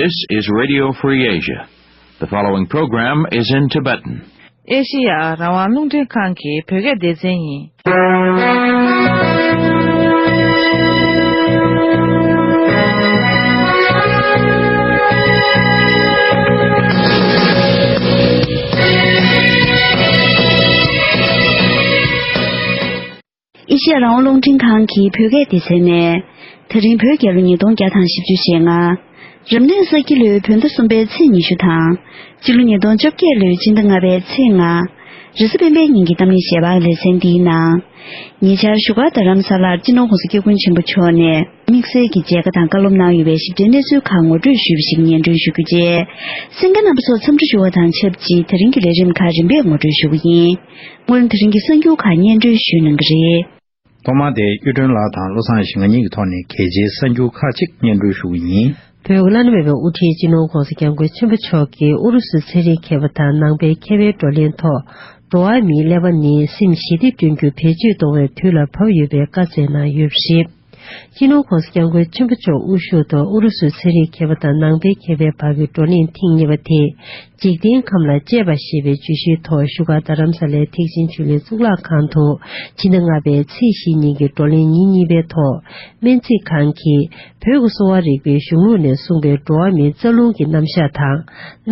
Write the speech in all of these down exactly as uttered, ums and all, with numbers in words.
This is Radio Free Asia. The following program is in Tibetan. ཨེ་ཤེ་ཡ་རང་དབང་རླུང་འཕྲིན་ཁང་གི་བོད་སྐད་སྡེ་ཚན་ཡིན། ཨེ་ཤེ་ཡ་རང་དབང་རླུང་འཕྲིན་ཁང་གི་བོད་སྐད་སྡེ་ཚན་ནས། དེ་རིང་བོད་རྒྱལ་ལོ་ཉིས་སྟོང་བརྒྱ་དང་བཞི་བཅུ་ཞེ་ལྔ། རབ་གནས་ས་ཁྱི་ལོའི་བོད་ཟླ་གསུམ་པའི་ཚེས་ཉི་ཤུ་དང་། སྤྱི་ལོ་ཉིས་སྟོང་བཅོ་བརྒྱད་ལོའི་སྤྱི་ཟླ་ལྔ་པའི་ཚེས་ལྔ། རེས་གཟའ་སྤེན་པའི་ཉིན་གྱི་གཏམ་གླེང་ཞལ་པར་ལེ་ཚན་འདིའི་ནང་། ཉེ་ཆར་བཞུགས་སྒར་རྡ་རམ་ས་ལར་སྤྱི་ནོར་༸གོང་ས་༸སྐྱབས་མགོན་ཆེན་པོ་མཆོག་ནས་དམིགས་བསལ་གྱི་མཇལ་ཁ་དང་བཀའ་སློབ་གནང་ཡོད་པའི་ཞིབ་ཕྲའི་གནས་ཚུལ་ཁག་ངོ་སྤྲོད་ཞུས་པ་ཞིག་སྙན་སྒྲོན་ཞུ་རྒྱུ་བཅས། གསན་མཁན་རྣམ་པ་ཚོ་འཚམས་འདྲི་ཞུ་བ་དང་ཆབས་ཅིག་དེ་རིང་གི་ལས་རིམ་ཁག་རིམ་པས་ངོ་སྤྲོད་ཞུ་གི་ཡིན། སྔོན་དེ་རིང་གི་གསར་འགྱུར་ཁག་སྙན་སྒྲོན་ཞུ་གནང་གི་རེད། ཐོག་མར་དེ་གཡུ་སྒྲོན་ལགས་དང་བློ་བཟང་ཞིང་ང་གཉིས་ཀྱི་ཐོག་ནས་གལ་ཆེའི་གསར་འགྱུར་ཁག་ཅིག་སྙན་སྒྲོན་ཞུ་གི་ཡིན། བོད་ཀྱི་བླ་ན་མེད་པའི་དབུ་ཁྲིད་སྤྱི་ནོར་༸གོང་ས་༸སྐྱབས་མགོན་ཆེན་པོ་མཆོག་གིས་ཨུ་རུ་སུའི་ཚན་རིག་མཁས་པ་དང་ནང་པའི་མཁས་པའི་བགྲོ་གླེང་ཐོག་འགྲོ་བ་མིའི་ཀླད་པ་ནི་སེམས་ཞི་བདེ་བསྐྲུན་རྒྱུར་བེད་སྤྱོད་གཏོང་བའི་དུས་ལ་བབ་ཡོད་པའི་བཀའ་སྩལ་གནང་ཡོད་པ་རེད། སྤྱི་ནོར་༸གོང་ས་༸སྐྱབས་མགོན་ཆེན་པོ་མཆོག་དབུ་བཞུགས་ཐོག་ཨུ་རུ་སུའི་ཚན་རིག་མཁས་པ་དང་ནང་པའི་མཁས་པའི་བར་གྱི་བགྲོ་གླེང་ཐེངས་གཉིས་པ་དེ། འཇིག་རྟེན་ཁམས་ལ་གཅེས་པ་ཞེས་པའི་བརྗོད་གཞིའི་ཐོག་བཞུགས་སྒར་རྡ་རམ་ས་ལའི་ཐེག་ཆེན་ཆོས་གླིང་གཙུག་ལག་ཁང་དུ། ཕྱི་ཟླ་ལྔ་པའི་ཚེས་བཞི་ཉིན་གྱི་བགྲོ་གླེང་ཉིན་གཉིས་པའི་ཐོག་སྨན་རྩིས་ཁང་གིས་བོད་ཀྱི་གསོ་བ་རིག་པའི་གཞུང་ལུགས་ནས་གསུངས་པའི་འགྲོ་བ་མིའི་རྩ་རླུང་གི་རྣམ་གཞག་དང་།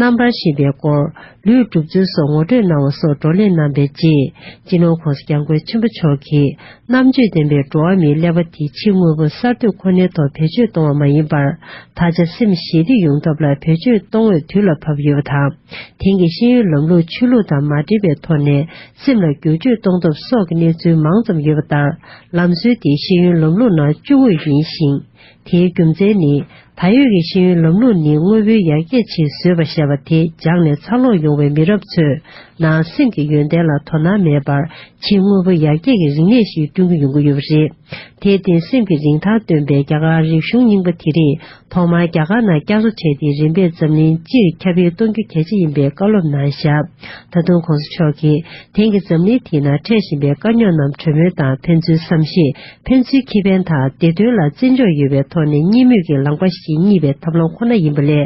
རྣམ་པར་ཤེས་པའི་སྐོར། ལུས་གྲུབ་ཚུལ་སོགས་ངོ་སྤྲོད་གནང་བ་སོགས་བགྲོ་གླེང་གནང་པའི་རྗེས། སྤྱི་ནོར་༸གོང་ས་༸སྐྱབས་མགོན་ཆེན་པོ་མཆོག་གིས། རྣམ་དཔྱོད་ལྡན་པའི་འགྲོ་བ་མིའི་ཀླད་པ་དེ་ཕྱི་དངོས་པོ་གསར་གཏོད་ཁོ་ནའི་ཐོག་བེད་སྤྱོད་གཏོང་བ་མ་ཡིན་པར། ད་ཆ་སེམས་ཞི་བདེ་ཡོང་ཐབས་ལ་བེད་སྤྱོད་གཏོང་བའི་དུས་ལ་བབ་ཡོད་པ་དང་། དེང་གི་ཤེས་ཡོན་ལམ་ལུགས་ཆོས་ལུགས་དང་མ་འབྲེལ་བའི་ཐོག་ནས་སེམས་ལ་བསྒྱུར་བཅོས་གཏོང་ཐབས་སོགས་ཀྱི་གནས་ཚུལ་མང་ཙམ་ཡོད་པ་ལྟར། ལམ་སྲོལ་དེ་ཤེས་ཡོན་ལམ་ལུགས་ནང་བཅུག་དགོས་ཡིན་ཞིང་། དེའི་རྒྱུ་མཚན་ནི། ད་ཡོད་ཀྱི་ཤེས་ཡོན་ལམ་ལུགས་ནི་དངོས་པོའི་ཡར་རྒྱས་ཆེད་བཟོས་པ་ཞེས་པ་དེ་སྦྱངས་ནས་འཚར་ལོངས་ཡོང་བའི་མི་རབས་ཚོས་ནང་སེམས་ཀྱི་ཡོན་ཏན་ལ་དོ་སྣང་མེད་པར་ཕྱིའི་དངོས་པོ་ཡར་རྒྱས་ཀྱི་རིག་གནས་ཤིག་བསྐྲུན་གྱི་ཡོང་གི་ཡོད་པ་རེད། དེར་བརྟེན་སེམས་ཀྱི་རིན་ཐང་སྟོན་པའི་རྒྱ་གར་རིག་གཞུང་རྙིང་པ་དེ་རིགས་ཐོག་མར་རྒྱ་གར་ནང་བསྐྱར་གསོ་བྱས་ཏེ་རིམ་པས་འཛམ་གླིང་སྤྱིར་ཁྱབ་སྤེལ་གཏོང་རྒྱུ་གལ་ཆེ་ཡིན་པའི་བཀའ་སློབ་གནང་བཞག་ད་དུང་༸གོང་ས་མཆོག་གིས་དེང་གི་འཛམ་གླིང་དེའི་ནང་འཕྲད་བཞིན་པའི་དཀའ་རྙོག་རྣམས་གྲོས་མོལ་དང་ཕན་ཚུན་བསམ་ཤེས། ཕན་ཚུན་ཁེ་ཕན་དང་བདེ་དོན་ལ་བརྩི་འཇོག་ཡོད་པའི་ཐོག་ནས་གཉིས་མོས་ཀྱི་ལམ་ཁ་ཞིག་རྙེད་པའི་ཐབས་ལམ་ཁོ་ན་ཡིན་པ་ལས།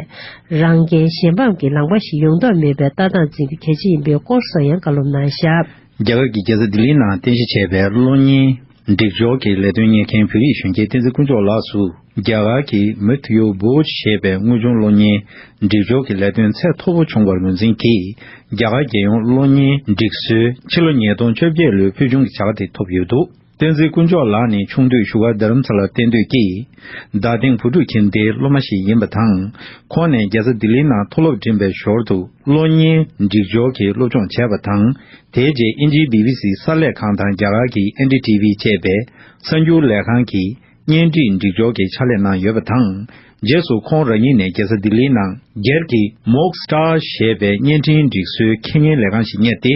རང་འགན་གཞན་ཕམ་གྱི་ལམ་ཁ་ཞིག་ཡོང་ཐབས་མེད་པའི་ལྟ་སྟངས་འཛིན་རྒྱུ་གལ་ཆེ་ཡིན་པའི་སྐོར་སོགས་ཡང་བཀའ་སློབ་གནང་བཞག་རྒྱ་གར་གྱི་རྒྱལ་ས་ལྡི་ལིའི་ནང་རྟེན་གཞི་བྱས་པའི་གློག་བརྙན་སྒྲིག་སྦྱོར་གྱི་ལས་དོན་གཉེར་མཁན་བོད་རིགས་གཞོན་སྐྱེས་བསྟན་འཛིན་དཀོན་མཆོག་ལགས་སུ། རྒྱ་གར་གྱི་མེ་ཐུ་ཡོ་བོ་ཆ་ཞེས་པའི་དངོས་བྱུང་གློག་བརྙན་སྒྲིག་སྦྱོར་གྱི་ལས་དོན་ཚད་མཐོ་པོ་བྱུང་བར་ངོས་འཛིན་གྱིས། རྒྱ་གར་རྒྱལ་ཡོངས་གློག་བརྙན་སྒྲིག་སྲོལ་ཕྱི་ལོ་ཉིས་སྟོང་བཅོ་བརྒྱད་ལོའི་ཕུལ་བྱུང་གི་བྱ་དགའ་དེ་ཐོབ་ཡོད་འདུག་བསྟན་འཛིན་དཀོན་མཆོག་ལགས་ནི་ཆུང་དུས་བཞུགས་སྒར་རྡ་རམ་ས་ལར་གཏན་སྡོད་ཀྱིས། རྡ་སྟེང་བུ་ཕྲུག་ཁྱིམ་སྡེའི་སློབ་མ་ཞིག་ཡིན་པ་དང་། ཁོང་ནས་རྒྱལ་ས་ལྡི་ལིའི་ནང་མཐོ་སློབ་འགྲིམས་པའི་ཞོར་དུ། གློག་བརྙན་སྒྲིག་སྦྱོར་གྱི་སློབ་སྦྱོང་བྱས་པ་དང་། དེའི་རྗེས་དབྱིན་ཇིའི་བི་བི་སི་གསར་ལས་ཁང་དང་རྒྱ་གར་གྱི་ཨེན་ཌི་ཊི་ཝི་བཅས་པའི་གསར་འགྱུར་ལས་ཁང་གི་བརྙན་འཕྲིན་སྒྲིག་སྦྱོར་གྱི་ཕྱག་ལས་གནང་ཡོད་པ་དང་། རྗེས་སུ་ཁོང་རང་ཉིད་ནས་རྒྱལ་ས་ལྡི་ལིའི་ནང་སྒེར་གྱི་མོག་སི་ཊར་ཞེས་པའི་བརྙན་འཕྲིན་སྒྲིག་སྲོལ་ཁེ་ཉེན་ལས་ཁང་ཞིག་གཉེར་ཏེ།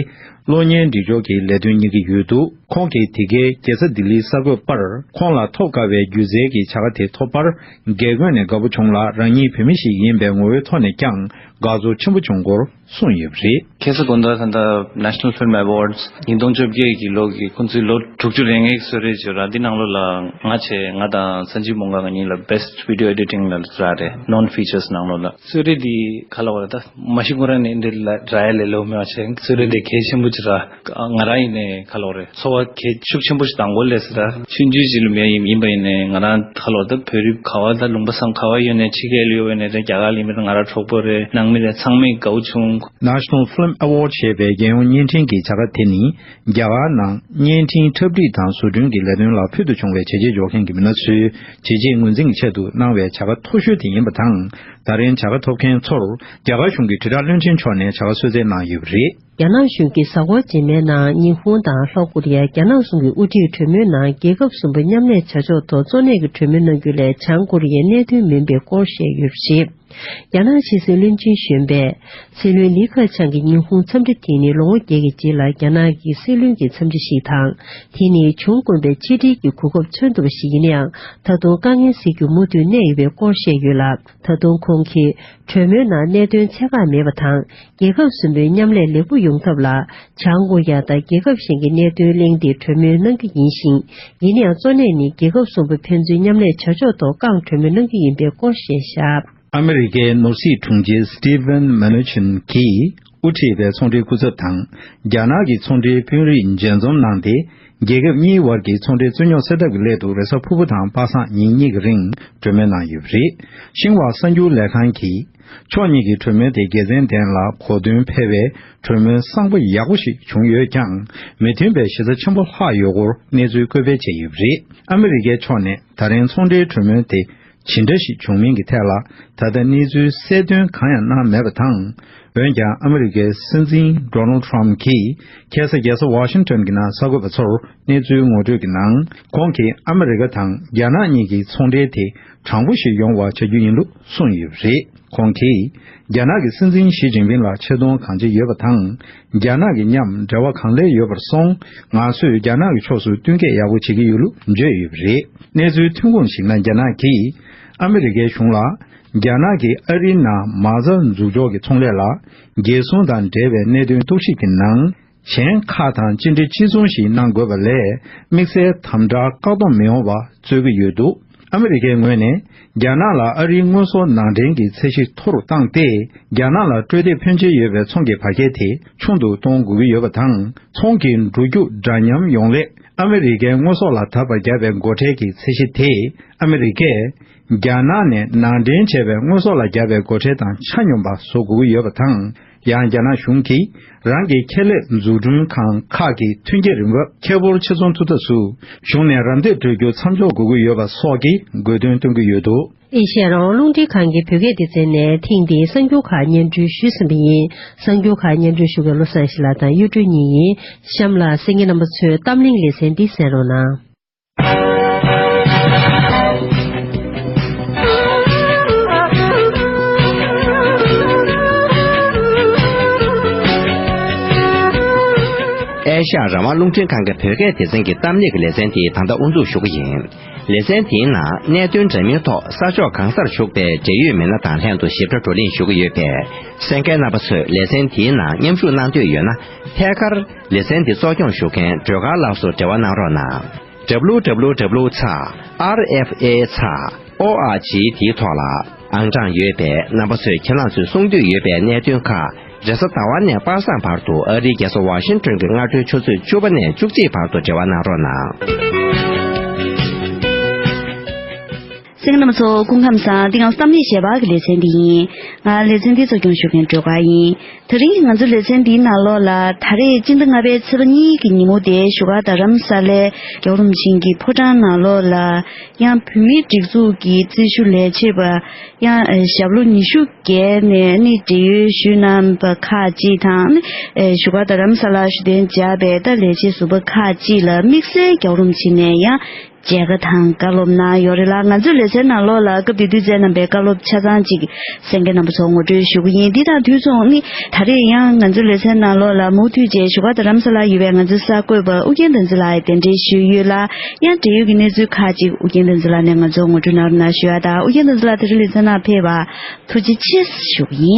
གློག་བརྙན་སྒྲིག་སྦྱོར་གྱི་ལས་དོན་གཉེར་གྱི་ཡོད་འདུག་ཁོང་གིས་དེ་གའི་རྒྱལ་ས་ལྡི་ལིའི་གསར་འགོད་པར། ཁོང་ལ་ཐོབ་དཀའ་བའི་སྒྱུ་རྩལ་གྱི་བྱ་དགའ་དེ་ཐོབ་པར་སྒེར་ངོས་ནས་དགའ་པོ་བྱུང་ལ། རང་ཉིད་བོད་མི་ཞིག་ཡིན་པའི་ངོ་བོའི་ཐོག་ནས་ཀྱང་དགའ་ཚོར་ཆེན་པོ་བྱུང་སྐོར་གསུངས་ཡོད་པ་རེད། ཁ་སང་དགོང་དག་ད་ལྟ་National Film Awards ཉིས་སྟོང་བཅོ་བརྒྱད་ཀྱི་ལོ་གི་ཁོང་ཚོའི་ལོ་དྲུག་ཅུ་རེ་ལྔའི་གསོལ་རས་བརྗོད་ར་འདི་ནང་ལོགས་ལ་ང་བྱས། ང་དང་སན་ཇིབ་མོང་ག་ང་གཉིས་ལ་Best Video Editing ལ་རག་རེད། Non Features ནང་ལོགས་ལ། གསོལ་རས་འདི་ག་ལབ་དགོས་རེད། ད་མ་གཞི་ཁོ་རང་ནས་འདི་ལ་རག་ཡ་ལས་ལོ་མེད་པ་བྱས། གསོལ་རས་འདི་གལ་ཆེན་པོ་ཅིག་རག་ང་རང་ཡིན་ནའི་ག་ལབ་དགོས་རེད། ཚོར་བ་གལ་ཤུགས་ཆེན་པོ་ཞིག་དང་པོ་སླེབས་སོང་ར། ཆུང་ཆུང་ཅིག་ལ་མེད་ཡིན་ཡིན་པ་ཡིན་ནའི་ང་རང་ག་ལབ་དགོས་རེད། ད་བོད་རིགས་ག་བ་ད་ལུང་པ་སང་ག་བ་ཡོད་ནའི་ཕྱི་རྒྱལ་ལ་ཡོད་པ་ཡིན་ནའི་རེད། རྒྱ་གར་ལ་ཡིན་པ་ཡིན་ནའི་ང་རང་གྲོགས་པོ་རེད། ནང་མི་རེད། ཚང་མས་དགའ་བོ་བྱུང་། National Film Award ཞེས་པའི་རྒྱལ་ཡོངས་བརྙན་འཕྲིན་གྱི་བྱ་དགའ་དེ་ནི། རྒྱ་གར་ནང་བརྙན་འཕྲིན་འཁྲབ་ཁྲིད་དང་བཟོ་སྐྲུན་གྱི་ལས་དོན་ལ་ཕུལ་དུ་བྱུང་བའི་བྱས་རྗེས་འཇོག་མཁན་གྱི་མི་སྣ་ཚོའི་བྱས་རྗེས་ངོས་འཛིན་གྱི་ཆེད་དུ་གནང་བའི་བྱ་དགའ་མཐོ་ཤོས་དེ་ཡིན་པ་དང་། ད་རིང་བྱ་དགའ་ཐོབ་མཁན་ཚོར་རྒྱ་གར་གཞུང་གི་དྲིལ་བསྒྲགས་བློན་ཆེན་མཆོག་ནས་བྱ་དགའ་གསོལ་སྩལ་གནང་ཡོད་པ་རེད། རྒྱ་ནག་གཞུང་གིས་གཟའ་འཁོར་རྗེས་མའི་ནང་ཉི་ཧོང་དང་ལྷོ་ཀོ་རི་ཡ། རྒྱ་ནག་གསུམ་གྱི་དབུ་ཁྲིད་གྲོས་མོལ་ནང་རྒྱལ་ཁབ་གསུམ་པོ་མཉམ་ལས་བྱ་ཕྱོགས་ཐོག་གཙོ་གནད་ཀྱི་གྲོས་མོལ་གནང་རྒྱུ་ལས་བྱང་ཀོ་རི་ཡའི་གནད་དོན་མིན་པའི་སྐོར་བཤད་ཡོད་པ་རེད། རྒྱ་ནག་ཕྱི་སྲིད་བློན་ཆེན་གཞོན་པས། སྲིད་བློན་ལི་ཁེ་ཆང་གི་ཉི་ཧོང་འཚམས་འདྲི་དེ་ནི་ལོ་ངོ་བརྒྱད་ཀྱི་རྗེས་ལ་རྒྱ་ནག་གི་སྲིད་བློན་གྱི་འཚམས་འདྲི་ཞིག་དང་། དེ་ནི་བྱུང་དཀོན་པའི་ཕྱི་འབྲེལ་གྱི་གོ་སྐབས་མཚོན་ཐུབ་པ་ཞིག་ཡིན་ན་ཡང་། ད་དུང་དཀའ་ངལ་སེལ་རྒྱུ་མུ་མཐུད་གནས་ཡོད་པའི་སྐོར་བཤད་ཡོད་ལ། ད་དུང་ཁོང་གིས་གྲོས་མོལ་ནང་གནད་དོན་ཚད་བཀག་མེད་པ་དང་། རྒྱལ་ཁབ་གསུམ་པོའི་མཉམ་ལས་ལེགས་པོ་ཡོང་ཐབས་ལ། བྱང་ཀོ་རི་ཡ་དང་རྒྱལ་ཁབ་གཞན་གྱི་གནད་དོན་གླེང་སྟེ་གྲོས་མོལ་གནང་རྒྱུ་ཡིན་ཞིང་། ཡིན་ན་ཡང་གཙོ་གནད་ནི་རྒྱལ་ཁབ་གསུམ་པོ་ཕན་ཚུན་མཉམ་ལས་བྱ་ཕྱོགས་ཐོག་རྐང་གྲོས་མོལ་གནང་རྒྱུ་ཡིན་པའི་སྐོར་བཤད་བཞག་ཨ་མི་རི་ཀའི་ནོར་སྲིད་དྲུང་ཆེ་Steven Mnuchin གྱིས་དབུ་ཁྲིད་པའི་ཚོང་འབྲེལ་སྐུ་ཚབ་དང་རྒྱ་ནག་གི་ཚོང་འབྲེལ་དཔོན་རིགས་མཇལ་འཛོམས་གནང་སྟེ། རྒྱལ་ཁབ་གཉིས་བར་གྱི་ཚོང་འབྲེལ་རྩོད་རྙོག་སེལ་ཐབས་ཀྱི་སླད་དུ་རེས་གཟའ་ཕུར་བུ་དང་པ་སངས་ཉིན་གཉིས་ཀྱི་རིང་གྲོས་མོལ་གནང་ཡོད་པ་རེད། ཤིན་ཧྭ་གསར་འགྱུར་ལས་ཁང་གིས། ཕྱོགས་གཉིས་ཀྱི་གྲོས་མོལ་དེ་དགེ་མཚན་ལྡན་ལ་གོ་དོན་འཕེལ་བའི་གྲོས་མོལ་བཟང་པོ་ཡག་པོ་ཞིག་བྱུང་ཡོད་ཀྱང་། མི་མཐུན་པའི་གཞི་རྩ་ཆེན་པོ་ལྷག་ཡོད་སྐོར་གནས་ཚུལ་བཀོད་སྤེལ་བྱས་ཡོད་པ་རེད། ཨ་མི་རི་ཀའི་ཕྱོགས་ནས་ད་རིང་ཚོང་འབྲེལ་གྲོས་མོལ་དེ་ཇི་འདྲ་ཞིག་བྱུང་མིན་གྱི་ཐད་ལ་ད་ལྟ་གནས་ཚུལ་གསལ་སྟོན་གང་ཡང་གནང་མེད་པ་དང་། འོན་ཀྱང་ཨ་མི་རི་ཀའི་སྲིད་འཛིན་Donald Trump གྱིས་ཁ་སང་རྒྱལ་ས་ཝ་ཤིང་ཊོན་གྱི་ནང་གསར་འགོད་པ་ཚོར་གནས་ཚུལ་ངོ་སྤྲོད་ཀྱི་ནང་། ཁོང་གིས་ཨ་མི་རི་ཀ་དང་རྒྱ་ནག་གཉིས་ཀྱི་ཚོང་འབྲེལ་དེ་དྲང་པོ་ཞིག་ཡོང་བ་བྱ་རྒྱུ་ཡིན་ལུགས་གསུངས་ཡོད་པ་རེད། ཁོང་གིས། རྒྱ་ནག་གི་སྲིད་འཛིན་ཞི་ཅིན་ཕིང་ལ་ཆེ་མཐོང་གང་ཆེ་ཡོད་པ་དང་། རྒྱ་ནག་གི་མཉམ་འབྲེལ་བ་གང་ལེགས་ཡོད་པར་སོང་། ང་ཚོས་རྒྱ་ནག་གི་ཕྱོགས་སུ་བསྟུན་མཁས་ཡག་པོ་བྱེད་ཀྱི་ཡོད་ལུགས་བརྗོད་ཡོད་པ་རེད། གནས་ཚུལ་ཐོན་ཁུངས་ཤིག་ནང་རྒྱ་ནག་གིས་ཨ་མི་རི་ཀའི་གཞུང་ལ་རྒྱ་ནག་གིས་ཨ་རིའི་ནང་མ་རྩ་འཛུགས་འཇོག་གི་ཚོང་ལས་ལ་འགན་སྲུང་དང་འབྲེལ་བའི་གནད་དོན་གཏུག་བཤེར་གྱི་ནང་། གཞན་ཁག་དང་ཕྱི་འབྲེལ་གཅིག་མཚུངས་ཤིག་གནང་དགོས་པ་ལས་དམིགས་བསལ་དམ་དྲག་བཀག་སྡོམ་མི་ཡོང་བ་རྩོད་ཀྱི་ཡོད་འདུག་ཨ་མི་རི་ཀའི་ངོས་ནས་རྒྱ་ནག་ལ་ཨ་རིའི་དངོས་ཟོག་ནང་འདྲེན་གྱི་ཚད་གཞི་མཐོ་རུ་བཏང་སྟེ། རྒྱ་ནག་ལ་སྤྲོད་འདེབས་ཕོན་ཆེ་ཡོད་པའི་ཚོང་གི་བར་ཁྱད་དེ་ཆུང་དུ་གཏོང་དགོས་ཀྱི་ཡོད་པ་དང་། ཚོང་གི་འགྲོ་རྒྱུག་འདྲ་མཉམ་ཡོང་སླད་ཨ་མི་རི་ཀའི་དངོས་ཟོག་ལ་ད་བར་བརྒྱབ་པའི་སྒོ་ཁྲལ་གྱི་ཚད་གཞི་དེ་ཨ་མི་རི་ཀས་རྒྱ་ནག་ནས་ནང་འདྲེན་བྱས་པའི་དངོས་ཟོག་ལ་བརྒྱབ་པའི་སྒོ་ཁྲལ་དང་ཆ་སྙོམས་པ་བཟོ་དགོས་ཀྱི་ཡོད་པ་དང་། ཡང་རྒྱ་ནག་གཞུང་གིས་རང་གི་ཁེ་ལས་འཛུགས་སྐྲུན་ཁང་ཁག་གི་ཐོན་སྐྱེད་རིན་པ་ཁེ་སྤོགས་ཆ་ཚང་ཐུབ་ཐབས་སུ་གཞུང་ནས་རམ་འདེགས་སྤྲོད་རྒྱུ་མཚམས་འཇོག་དགོས་ཀྱི་ཡོད་པ་སོགས་ཀྱི་དགོས་འདུན་བཏོན་གྱི་ཡོད་འདུག་ཨེ་ཤ་ཡ་རང་དབང་རླུང་འཕྲིན་ཁང་གི་བོད་སྐད་སྡེ་ཚན་ནས་ཐེངས་འདིའི་གསར་འགྱུར་ཁག་སྙན་སྒྲོན་ཞུས་ཟིན་པ་ཡིན། གསར་འགྱུར་ཁག་སྙན་སྒྲོན་ཞུ་མཁན་བློ་བཟང་ཡེ་ཤེས་ལགས་དང་གཡུ་སྒྲོན་གཉིས་ཡིན། གཤམ་ལ་གསན་མཁན་རྣམ་པ་ཚོས་གཏམ་གླེང་ལེ་ཚན་འདི་གསན་རོགས་གནང་། ཨེ་ཤ་ཡ་རང་དབང་རླུང་འཕྲིན་ཁང་གི་བོད་སྐད་སྡེ་ཚན་གྱི་གཏམ་གླེང་གི་ལེ་ཚན་དེ་ད་ལྟ་དབུ་འཛུགས་ཞུ་གི་ཡིན། ལེ་ཚན་དེའི་ནང་གནད་དོན་འདྲ་མིན་ཐོག་ས་ཕྱོགས་གང་སར་བཞུགས་པའི་འབྲེལ་ཡོད་མི་སྣ་དང་ལྷན་དུ་ཞིབ་ཕྲ་བགྲོ་གླེང་ཞུ་གི་ཡོད་པས། གསན་མཁན་རྣམ་པ་ཚོས་ལེ་ཚན་དེའི་ནང་མཉམ་ཞུགས་གནང་འདོད་ཡོད་ན། ཐད་ཀར་ལེ་ཚན་འདི་གཙོ་སྐྱོང་ཞུ་མཁན་སྒྲོལ་དཀར་ལགས་སུ་འབྲེལ་བ་གནང་རོགས་གནང་། W W W ཚེག་R F A ཚེག O R G དེའི་ཐོག་ལ་ཨང་གྲངས་ཡོད་པས། རྣམ་པ་ཚོས་ཁྱེད་རང་ཚོས་གསུང་འདོད་ཡོད་པའི་གནད་དོན་ཁག་རེས་གཟའ་ཟླ་བ་ནས་པ་སངས་བར་དུ་ཨ་རིའི་རྒྱལ་ས་ཝ་ཤིང་ཊོན་གྱི་སྔ་དྲོའི་ཆུ་ཚོད་བཅུ་པ་ནས་བཅུ་གཅིག་བར་དུ་འབྲེལ་བ་གནང་རོགས་གནང་། གསན་མཁན་རྣམ་པ་ཚོ་སྐུ་ཁམས་བཟང་། འདི་ང་ཚོ་གཏམ་གླེང་ཞལ་པར་གྱི་ལེ་ཚན་འདི་ཡིན། ང་ལེ་ཚན་འདི་གཙོ་སྐྱོང་ཞུ་མཁན་སྒྲོལ་དཀར་ཡིན། དེ་རིང་ང་ཚོ་ལེ་ཚན་འདིའི་ནང་ལོགས་ལ་ད་རེས་སྤྱི་ཟླ་ལྔ་པའི་ཚེས་པ་གཉིས་ཀྱི་ཉིན་མོ་དེ་བཞུགས་སྒར་རྡ་རམ་ས་ལའི་རྒྱལ་བ་རིན་པོ་ཆེ་གི་ཕོ་བྲང་ནང་ལོགས་ལ་ཡང་བོད་མིའི་སྒྲིག་འཛུགས་ཀྱི་རྩིས་ཞུ་ལས་བྱེད་པ་ཡང་ཞབས་ལོ་ཉི་ཤུ་བརྒལ་ནས་ནི་བགྲེས་ཡོལ་ཞུས་གནང་པ་ཁག་ཅིག་དང་། ནི་བཞུགས་སྒར་རྡ་རམ་ས་ལར་བཞུགས་གདན་འཇགས་པའི་ད་ལས་བྱེད་ཟུར་པ་ཁག་ཅིག་ལ་དམིགས་བསལ་རྒྱལ་བ་རིན་པོ་ཆེ་ནས་ཡང་མཇལ་ཁ་དང་བཀའ་སློབ་གནང་ཡོད་རེད་ལ། ང་ཚོའི་ལེ་ཚན་ནང་ལོགས་ལ་སྐབས་དེ་དུས་བསྩལ་གནང་པའི་བཀའ་སློབ་ཆ་ཚང་ཅིག་གསན་མཁན་རྣམ་པ་ཚོར་ངོ་སྤྲོད་ཞུ་གི་ཡིན། འདི་དང་དུས་མཚུངས་ནི་ད་རེས་ཡང་ང་ཚོའི་ལེ་ཚན་ནང་ལོགས་ལ་མུ་མཐུད་བྱས་བཞུགས་སྒར་རྡ་རམ་ས་ལར་ཡོད་པའི་ང་ཚོའི་གསར་འགོད་པ་ཨུ་རྒྱན་བསྟན་འཛིན་ལགས་ཡང་གདན་འདྲེན་ཞུས་ཡོད་ལ། ཡང་འབྲེལ་ཡོད་ཀྱི་གནས་ཚུལ་ཁག་ཅིག་ཨུ་རྒྱན་བསྟན་འཛིན་ལགས་ནས་ང་ཚོར་ངོ་སྤྲོད་གནང་རོགས་གནང་ཞུ་ཡ་དང་། ཨུ་རྒྱན་བསྟན་འཛིན་ལགས་དེ་རིང་ལེ་ཚན་ནང་ཕེབས་པར་ཐུགས་རྗེ་ཆེ་ཞུ་གི་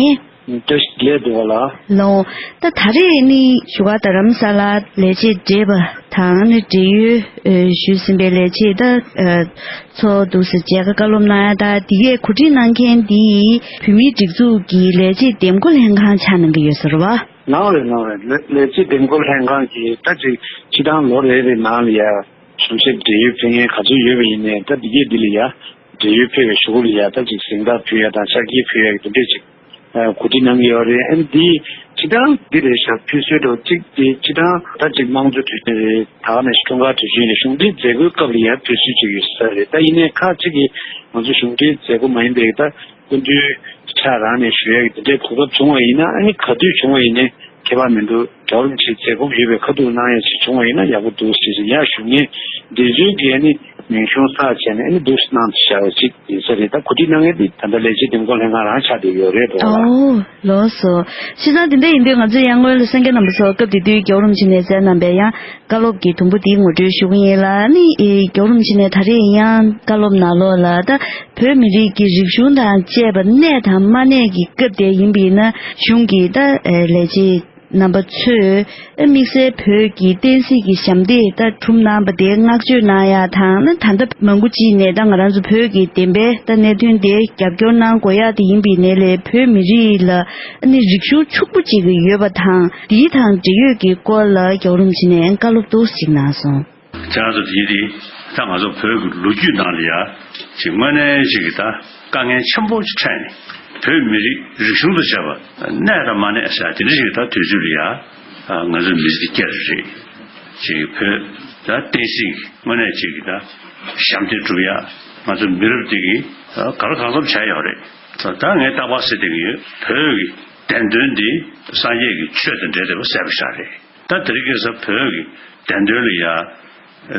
ཡིན། བཀྲ་ཤིས་བདེ་ལེགས་འདུག་ག་ལགས། ལགས་འོང་། ད་ད་རེས་ནི་བཞུགས་སྒར་རྡ་རམ་ས་ལར་ལས་བྱེད་བགྲེས་པ་དང་ནི་འབྲེལ་ཡོད་ཨེ་ཞུས་ཟིན་པའི་ལས་བྱེད་ད་ཨེ་ཚོ་འདུག་སེ་མཇལ་ཁ་བཀའ་སློབ་གནང་ཡ་ད་འདི་གས་གོ་སྒྲིག་གནང་མཁན་འདི་བོད་མིའི་སྒྲིག་འཛུགས་ཀྱི་ལས་བྱེད་འདེམས་བསྐོ་ལྷན་ཁང་ཆགས་གནང་གི་ཡོད་ས་རེད་བ། གནང་རེད་གནང་རེད། ལས་ལས་བྱེད་འདེམས་བསྐོ་ལྷན་ཁང་གིས་ད་ཅིག་སྤྱི་བཏང་ལོ་རེ་རེ་ནང་ལ་ཡ་གཞུང་ཞབས་འབྲེལ་ཡོད་ཕེབས་མཁན་ག་ཚོད་ཡོད་པ་ཡིན་ནའི་ད་འདི་གས་འདི་ལ་ཡ་འབྲེལ་ཡོད་ཕེབས་པའི་གཞུག་ལ་ཡ་ད་ཅིག་གཟེངས་རྟགས་ཕུལ་ཡ་དང་ཆ་རྐྱེན་ཕུལ་ཡ་གི་དེ་འདྲས་ཅིག་ཨ་གོ་སྒྲིག་གནང་གི་ཡོད་རེད། ཨ་ནི་འདི་སྤྱི་བཏང་འདི་རེད་ཤག་ཕུལ་སྲོལ་འདྲ་བོ་གཅིག་དེ་སྤྱི་བཏང་ད་ཅིག་དམངས་གཙོའི་དུས་ཆེན་རེད། ད་ག་ནང་བཞིན་འཁྲུངས་སྐར་དུས་ཆེན་རེད། གཞུང་འབྲེལ་མཛད་སྒོའི་སྐབས་ལ་ཡང་ཕུལ་སྲོལ་ཅིག་ཡོད་ས་རེད། ད་ཡིན་ནའི་ཁག་ཅིག་གིས་ང་ཚོ་གཞུང་འབྲེལ་མཛད་སྒོ་མ་ཡིན་པའི་ད་སྐུ་མདུན་ཕྱག་རང་ནས་ཞུ་ཡ་གི་དེ་འདྲའི་གོ་སྐབས་བྱུང་བ་ཡིན་ན། ཨ་ནི་ག་དུས་བྱུང་བ་ཡིན་ནའི་ཁྱད་པར་མི་འདུག་རྒྱལ་བ་རིན་པོ་ཆེའི་མཛད་སྒོ་ཡོད་པའི་ཁ་ཐུག་གནང་ཡ་ཅིག་བྱུང་བ་ཡིན་ན་ཡག་པོ་འདུག་ཟེར་ཞིང་ཡར་ཞུ་མཁན་འབྲེལ་མཛོད་ཀྱི་ཨ་ནི་མིང་གཞུང་བསགས་བྱས་ནས་ཨ་ནི་འདུག་སེ་གནང་བཞག་པ་ཅིག་ཡིན་ས་རེད། ད་གོ་སྒྲིག་གནང་མཁན་འདི་ད་ལྟ་ལས་བྱེད་འདེམས་བསྐོ་ལྷན་ཁང་རང་ཆགས་བསྡད་ཡོད་རེད་འགྲོ་བ་ལ། ཨོ་ལགས་སོ། བྱས་ཙང་དེ་འདྲ་ཡིན་དུས་ང་ཚོས་ཡང་སྔོན་ལ་གསན་མཁན་རྣམ་པ་ཚོ་སྐབས་དེ་དུས་རྒྱལ་བ་རིན་པོ་ཆེ་ནས་མཛད་གནང་པའི་ཡང་བཀའ་སློབ་ཀྱི་དུམ་བུ་འདི་ངོ་སྤྲོད་ཞུ་གི་ཡིན་ལ། ཨ་ནི་རྒྱལ་བ་རིན་པོ་ཆེ་ནས་ད་རེས་ཡང་བཀའ་སློབ་ནང་ལོགས་ལ་ད་བོད་མི་རིགས་ཀྱི་རིག་གཞུང་དང་བཅས་པ་གནས་དང་མ་གནས་ཀྱི་སྐབས་དེ་ཡིན་པ་ཡིན་ན་གཞུང་གི་ད་ལས་བྱེད་ རྣམ་པ་ཚོས་དམིགས་བསལ་བོད་ཀྱི་བསྟན་སྲིད་ཀྱི་ཞབས་འདེགས་ད་གྲུབ་གནང་བ་དེ་བསྔགས་བརྗོད་གནང་ཡ་དང་། ད་ལྟ་མང་པོ་ཅིག་ནས་ད་ང་རང་ཚོ་བོད་ཀྱི་བདེན་པའི་ད་གནད་དོན་དེ་རྒྱབ་སྐྱོར་གནང་དགོས་ཡ་དེ་ཡིན་པའི་ནས་ལས། བོད་མི་རིགས་ལ་ཨ་ནི་རིག་གཞུང་ཕྱུག་པོ་ཅིག་ཡོད་པ་དང་། དེའི་དང་འབྲེལ་ཡོད་ཀྱི་སྐོར་ལ་རྒྱལ་བ་རིན་པོ་ཆེ་ནས་བཀའ་སློབ་ཏོག་ཙམ་ཅིག་གནང་སོང་། ཁྱེད་རང་ཚོ་དེ་དེ་ད་ང་ཚོ་བོད་ཀྱི་ལོ་རྒྱུས་ནང་ལ་ཡ་ཅིག་དངོས་གནས་ཅིག་གི་ད་དཀའ་ངལ་ཆེན་པོ་ཅིག་འཕྲད་ནས། བོད་མི་རིགས་རིག་གཞུང་དང་བཅས་པ་གནས་དང་མ་གནས་ཟེར་དེ་འདྲ་ཞིག་ད་དུས་ཚོད་ལ་ཡ་ང་ཚོ་མི་ཚེ་སྐྱེལ་རེད། ཅིག་བོད་ད་བསྟན་སྲིད་དངོས་གནས་ཅིག་གི་ད་ཞབས་འདེགས་སྒྲུབ་ཡ་ང་ཚོ་མི་རབས་འདི་གིས་ག་ལ་གང་འཚམ་བྱས་ཡོད་རེད། ད་ངས་རྟག་པར་ཟེར་བསྡད་ཀྱི་ཡོད། བོད་ཀྱི་བདེན་དོན་འདི་སངས་རྒྱས་ཀྱི་ཆོས་དང་འབྲེལ་བསྡད་པ་གསལ་པོ་ཤར་རེད། ད་དེ་རིང་ཁ་སང་བོད་ཀྱི་བདེན་དོན་ལ་ཡ་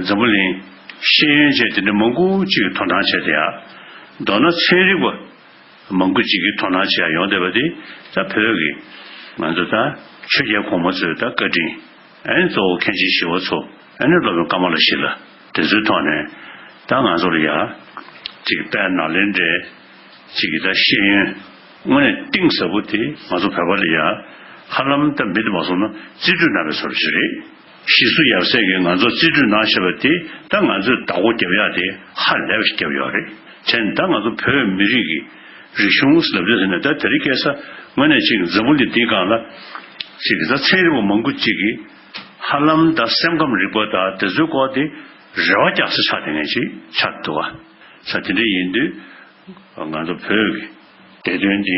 འཛམ་བུ་གླིང་ཤེས་ཡོན་ཅན་དེ་འདྲ་མང་པོ་ཅིག་གིས་དོ་སྣང་བྱས་ཏེ་ཡ། མདོར་ན་ཚན་རིག་པ་མང་པོ་ཅིག་གིས་དོ་སྣང་བྱེད་ཡ་ཡོང་བསྡད་པ་དེ་ད་བོད་ཀྱི་ང་ཚོ་ད་ཆོས་རྒྱལ་གོང་མ་ཚོའི་ད་བཀའ་དྲིན། ཨ་ནི་གཙོ་བོ་མཁན་ཆེན་ཞི་བ་འཚོ། ཨ་ནི་སློབ་དཔོན་ཀ་མ་ལ་ཤཱི་ལ། དེ་ཚོའི་ཐོག་ནས་ད་ང་ཚོ་ལ་ཡ་ཅིག་དཔལ་ནཱ་ལེནྡྲའི་ཅིག་གི་ད་ཤེས་ཡོན་དངོས་གནས་གཏིང་ཟབ་པོ་དེ་ང་ཚོ་བོད་པ་ལ་ཡ་ཧ་ལམ་ད་མི་དེ་མ་སོང་ན་རྩིས་སྤྲོད་གནང་བའི་བཟོ་འདྲ་ཞིག་རེད། ཞི་སུ་ཡབ་སྲས་ཀྱིས་ང་ཚོ་རྩིས་སྤྲོད་གནང་བཞག་པ་དེ་ད་ང་ཚོས་བདག་པོ་རྒྱབ་ཡག་དེ་ཧ་ལས་པ་ཞིག་བརྒྱབ་ཡོད་རེད། བྱས་ནས་ད་ང་ཚོ་བོད་མི་རིགས་ཀྱི་རིག་གཞུང་ཟེར་ལབ་དུས་ཟེར་ནས་ད་དེ་རིང་ཁ་སང་དངོས་གནས་ཅིག་འཛམ་བུ་གླིང་འདིའི་སྒང་ལ་ཅིག་ད་ཚན་རིག་པ་མང་པོ་ཅིག་གིས་ཧ་ལམ་ད་སེམས་ཁམས་རིག་པ་དང་དེ་ཚོའི་སྐོར་དེ་རེ་བ་རྒྱག་ས་ཆགས་བསྡད་མཁན་ཅིག་ཆགས་འདུག་བ། ས་དེ་འདྲ་ཡིན་དུས་ང་ཚོ་བོད་ཀྱི་བདེན་དོན་འདི་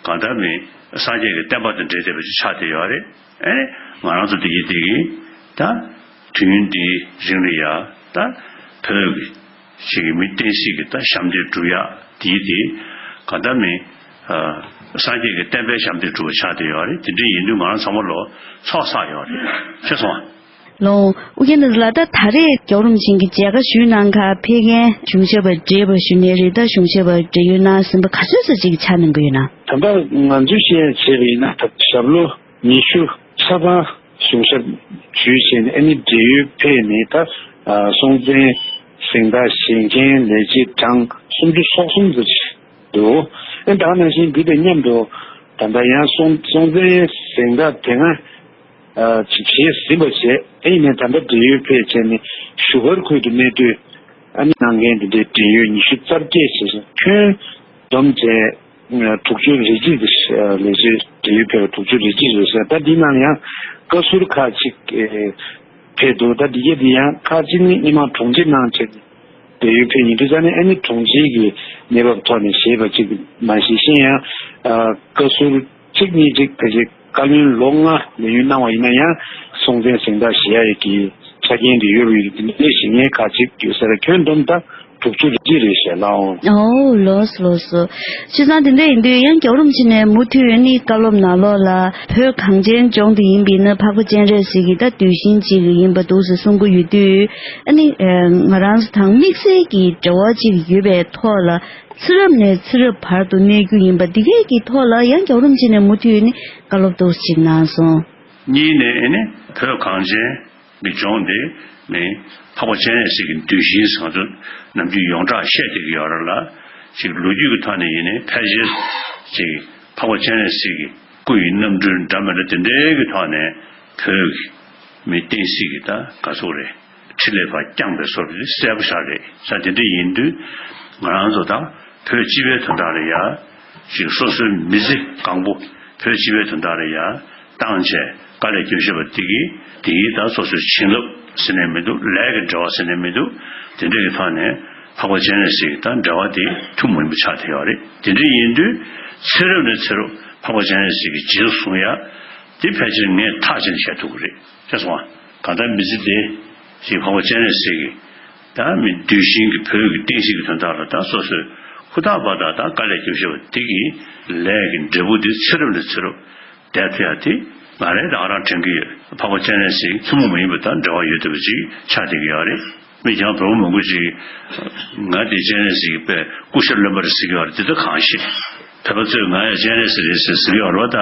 གང་ལྟར་མིན་སངས་རྒྱས་ཀྱི་བསྟན་པ་དང་འབྲེལ་བསྡད་པ་ཅིག་ཆགས་བསྡད་ཡོད་རེད། ཨེ་ང་རང་ཚོ་འདི་གི་འདི་གི་ད་དུས་ཡུན་འདིའི་རིང་ལ་ཡ་ད་བོད་ཀྱི་ཅིག་གི་མི་བསྟན་སྲིད་ཀྱི་ད་ཞབས་འདེགས་སྒྲུབ་ཡག་དེའི་དེ་གང་ལྟར་མིན་ཨ་སངས་རྒྱས་ཀྱི་བསྟན་པའི་ཞབས་འདེགས་སྒྲུབ་པ་ཆགས་བསྡད་ཡོད་རེད། དེ་འདྲ་ཡིན་དུས་ང་རང་ཚང་མ་ལོ་ཚོགས་བསགས་ཡོད་རེད། ཤེས་སོང་ཨ། ལོ། ཨོ་རྒྱན་ལགས། ད་ད་རེས་རྒྱལ་བ་རིན་པོ་ཆེ་གི་མཇལ་ཁ་ཞུས་གནང་ཁ་ཕེབས་མཁན་གཞུང་ཞབས་པ་བགྲེས་པ་ཞུ་ནའི་རེད། ད་གཞུང་ཞབས་པ་བགྲེས་ཡོལ་གནང་ཟིན་པ་ག་ཚོད་ཙམ་ཅིག་ཆགས་གནང་གི་ཡོད་ན། ད་ལྟ་ང་ཚོས་བཤད་བྱས་པ་ཡིན་ན་ད་ཞབས་ལོ་ཉི་ཤུ་ཆ་ཚང་གཞུང་ཞབས་ཞུས་བྱས་ནས་ཨ་ནི་བགྲེས་ཡོལ་ཕེབས་ནས་ད་སྲོང་བཙན་གཟེངས་རྟགས་བཞེས་མཁན་ལས་བྱེད་གྲངས་སུམ་ཅུ་སོ་གསུམ་ཙམ་ཞིག་འདུག་ཨ་ནི་ད་ག་ནང་བཞིན་འདི་དང་མཉམ་དུ་ད་ལྟ་ཡང་སྲོང་སྲོང་བཙན་གཟེངས་རྟགས་དེ་སྔ་ཨ་ཅིག་བཞེས་ཟིན་པ་བྱས། ཨ་ཡིན་ནའི་ད་ལྟ་བགྲེས་ཡོལ་ཕེབས་བྱས་ནས་བཞུགས་སྒར་ཁུལ་དུ་གནས་སྡོད་ཨ་ནི་གནང་མཁན་དེ་འདྲའི་བགྲེས་ཡོལ་ཉི་ཤུ་རྩ་བརྒྱད་བྱས་ཤིང་། ཁྱོན་བསྡོམས་བྱས་དྲུག་ཅུ་རེ་གཅིག་དེ་ལས་བྱེད་བགྲེས་ཡོལ་ཕེབས་པ་དྲུག་ཅུ་རེ་གཅིག་རེད་ཟེར། ད་འདི་ནང་ཡང་བཀའ་ཟུར་ཁག་ཅིག་ཕེབས་འདུག་ད་འདི་ག་འདི་ཡང་ཁག་ཅིག་ནི་སྔོན་མ་དྲུང་ཆེ་གནང་བྱས་བགྲེས་ཡོལ་ཕེབས་ཡིན་དུས་ཙང་ནས་ཨ་ནི་དྲུང་ཆེ་གི་གནས་བབ་ཐོག་ནས་བཞེས་པ་ཅིག་མ་གཞི་གཞན་ཡང་ཨ་བཀའ་ཟུར་གཅིག་གཉིས་ཅིག་ཕལ་ཆེར་བཀའ་བློན་ལོ་ལྔ་ལས་ཡུན་གནང་བ་ཡིན་ན་ཡང་སྲོང་བཙན་གཟེངས་རྟགས་བཞེས་ཡ་ཡི་གི་ཆ་རྐྱེན་དེ་ཡོད་པ་ཡིན་དུས་འདི་འདྲའི་བཞེས་མཁན་ཁག་ཅིག་ཡོད་ས་རེད། ཁྱོན་བསྡོམས་ད་དྲུག་ཅུ་རེ་གཅིག་རེད་ཞེས་ལགས་འོང་། ཨོ་ལགས་སོ་ལགས་སོ། བྱས་ཙང་དེ་འདྲ་ཡིན་དུས་ཡང་རྒྱལ་བ་རིན་པོ་ཆེ་ནས་མུ་མཐུད་ནི་བཀའ་སློབ་ནང་ལོགས་ལ་བོད་གངས་ཅན་ལྗོངས་དེ་ཡིན་པས་ན་འཕགས་པ་སྤྱན་རས་གཟིགས་ཀྱི་ད་གདུལ་ཞིང་ཅིག་ཡིན་པ་འདུག་ཟེར་གསུང་གི་ཡོད་དུས། ཨ་ནི་ང་རང་ཚོ་དང་དམིགས་བསལ་གྱི་འབྲེལ་བ་ཅིག་ཡོད་པའི་ཐོག་ལ་ཚེ་རབས་ནས་ཚེ་རབས་བར་དུ་གནས་རྒྱུ་ཡིན་པ་འདི་གས་ཀྱི་ཐོག་ལ་ཡང་རྒྱལ་བ་རིན་པོ་ཆེ་ནས་མུ་མཐུད་ནི་བཀའ་སློབ་ཏོག་ཙམ་ཅིག་གནང་སོང་། གཉིས་ནས་ཨ་ནི་བོད་གངས་ཅན་གྱི་ལྗོངས་འདི་ནི་འཕགས་པ་སྤྱན་རས་གཟིགས་ཀྱི་གདུལ་ཞིང་ཟེར་ང་ཚོ་ནམ་རྒྱུན་ཡོངས་གྲགས་བཤད་བསྡད་ཀྱི་ཡོད་རེད་ལ། ཅིག་ལོ་རྒྱུས་ཀྱི་ཐོག་ནས་ཡིན་ནའི་ཕལ་ཆེར་ཅིག་འཕགས་པ་སྤྱན་རས་གཟིགས་ཀྱི་སྐུ་ཡི་རྣམ་སྤྲུལ་འདྲ་མི་འདྲ་དེ་འདྲའི་གི་ཐོག་ནས་བོད་ཀྱི་མི་བསྟན་སྲིད་ཀྱི་ད་ག་ཚོད་རེད། འཕྲིན་ལས་པ་བསྐྱངས་པའི་བཟོ་འདྲ་གསལ་པོ་ཤར་རེད། ས་དེ་འདྲ་ཡིན་དུས་ང་རང་ཚོ་དང་བོད་སྤྱི་པའི་དོན་དག་ལ་ཡ་ཅིག་སོ་སོའི་མི་ཚེ་གང་པོ་བོད་སྤྱི་པའི་དོན་དག་ལ་ཡ་བཏང་བྱས་དཀའ་ལས་བརྒྱབ་བཞག་པ་དེ་གིས་དེ་གིས་ད་སོ་སོའི་བྱིན་རླབས་ཟེར་ནས་མི་འདུག་ལས་ཀྱི་འབྲེལ་བ་ཟེར་ནས་མི་འདུག་དེ་འདྲ་གི་ཐོག་ནས་འཕགས་པ་སྤྱན་རས་གཟིགས་དང་འབྲེལ་བ་དེ་ཐུན་མོང་མ་ཡིན་པ་ཆགས་བསྡད་ཡོད་རེད། དེ་འདྲ་ཡིན་དུས་ཚེ་རབས་ནས་ཚེ་རབས་འཕགས་པ་སྤྱན་རས་གཟིགས་ཀྱི་རྗེས་སུ་བཟུང་ཡ་དེ་ཕལ་ཆེར་ངས་ཐག་བཅད་ནས་བཤད་ཐུབ་ཀྱི་རེད། ཤེས་སོང་ང་། གང་ལྟར་མི་ཚེ་འདི་ཞིག་འཕགས་པ་སྤྱན་རས་གཟིགས་ཀྱི་ད་མི་གདུལ་ཞིང་གི་བོད་ཀྱི་བསྟན་སྲིད་ཀྱི་དོན་དག་ལ་ད་སོ་སོས་ཧུར་ཐག་འབད་ཐག་ད་དཀའ་ལས་བརྒྱབ་བཞག་པ་འདི་གི་ལས་ཀྱི་འབྲས་བུ་འདི་ཚེ་རབས་ནས་ཚེ་རབས་བསྡད་ཐུབ་ཡ་དེ་ང་རང་ད་ག་རང་དྲན་གྱི་ཡོད། འཕགས་པ་སྤྱན་རས་གཟིགས་ཐུན་མོང་མ་ཡིན་པ་དང་འབྲེལ་བ་ཡོད་བསྡད་པ་ཅིག་ཆགས་བསྡད་ཀྱི་ཡོད་རེད། མི་ཡང་བོད་པ་མང་པོ་ཅིག་ང་དེ་སྤྱན་རས་གཟིགས་དཔེ་སྐུ་ཤ་རློན་པ་རེད་ཟེར་གྱི་ཡོད་རེད། དེ་ད་གང་ཤེས། བོད་པ་ཚོས་ང་ཡང་སྤྱན་རས་གཟིགས་རེད་ཟེར་ཟེར་གྱི་ཡོད་རེད་པ། ད་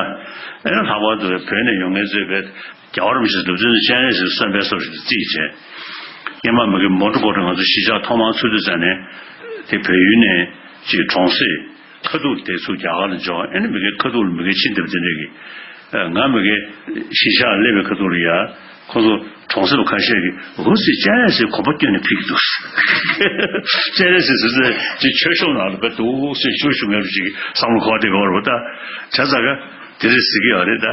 ཨེ་ན་ལྷག་པར་དུ་བོད་ནས་ཡོང་མཁན་ཚོས་དཔེ་རྒྱལ་བ་རིན་པོ་ཆེ་ལབ་དུས་ནི་སྤྱན་རས་གཟིགས་གསོན་པོའི་བཟོ་ཞིག་ཏུ་བརྩིས་བྱས། སྔོན་མ་མི་གི་མོ་ཊ་གོ་ཊ་ང་ཚོ་གཞིས་ཆགས་ཐོག་མར་ཚུགས་དུས་ཙམ་ནས་དེ་བལ་ཡུལ་ནས་ཅིག་གྲོང་གསེབ་ཁ་ཐུག་དེ་ཚུར་རྒྱ་གར་ལ་འབྱོར། ཨེ་ནི་མི་གི་ཁ་ཐུག་ལ་མི་གི་ཕྱིན་བསྡད་པ་དེ་འདྲ་གི་ ང་མི་གེ་གཞིས་ཆགས་སླེབས་པའི་ཁ་ཐུག་ལ་ཡ། ཁོ་ཚོ་གྲོང་གསེབ་ཁ་ཤས་ཀྱིས་འུ་ཚོས་སྤྱན་རས་གཟིགས་གོམ་པ་བསྐྱོན་ནས་ཕེབས་ཀྱི་འདུག་སྤྱན་རས་གཟིགས་ཟེར་ཚེ་ཅིག་ཆོས་ཕྱོགས་ནང་ལ་བས་འདུག་སེ་ཞུ་ཞུ་མེད་པ་ཅིག་བསམ་བློ་འཁོར་བསྡད་ཀྱི་ཡོད་རེད་པ། ད་བྱས་ཙང་ག་དེ་རེད་ཟེར་གྱི་ཡོད་རེད། ད་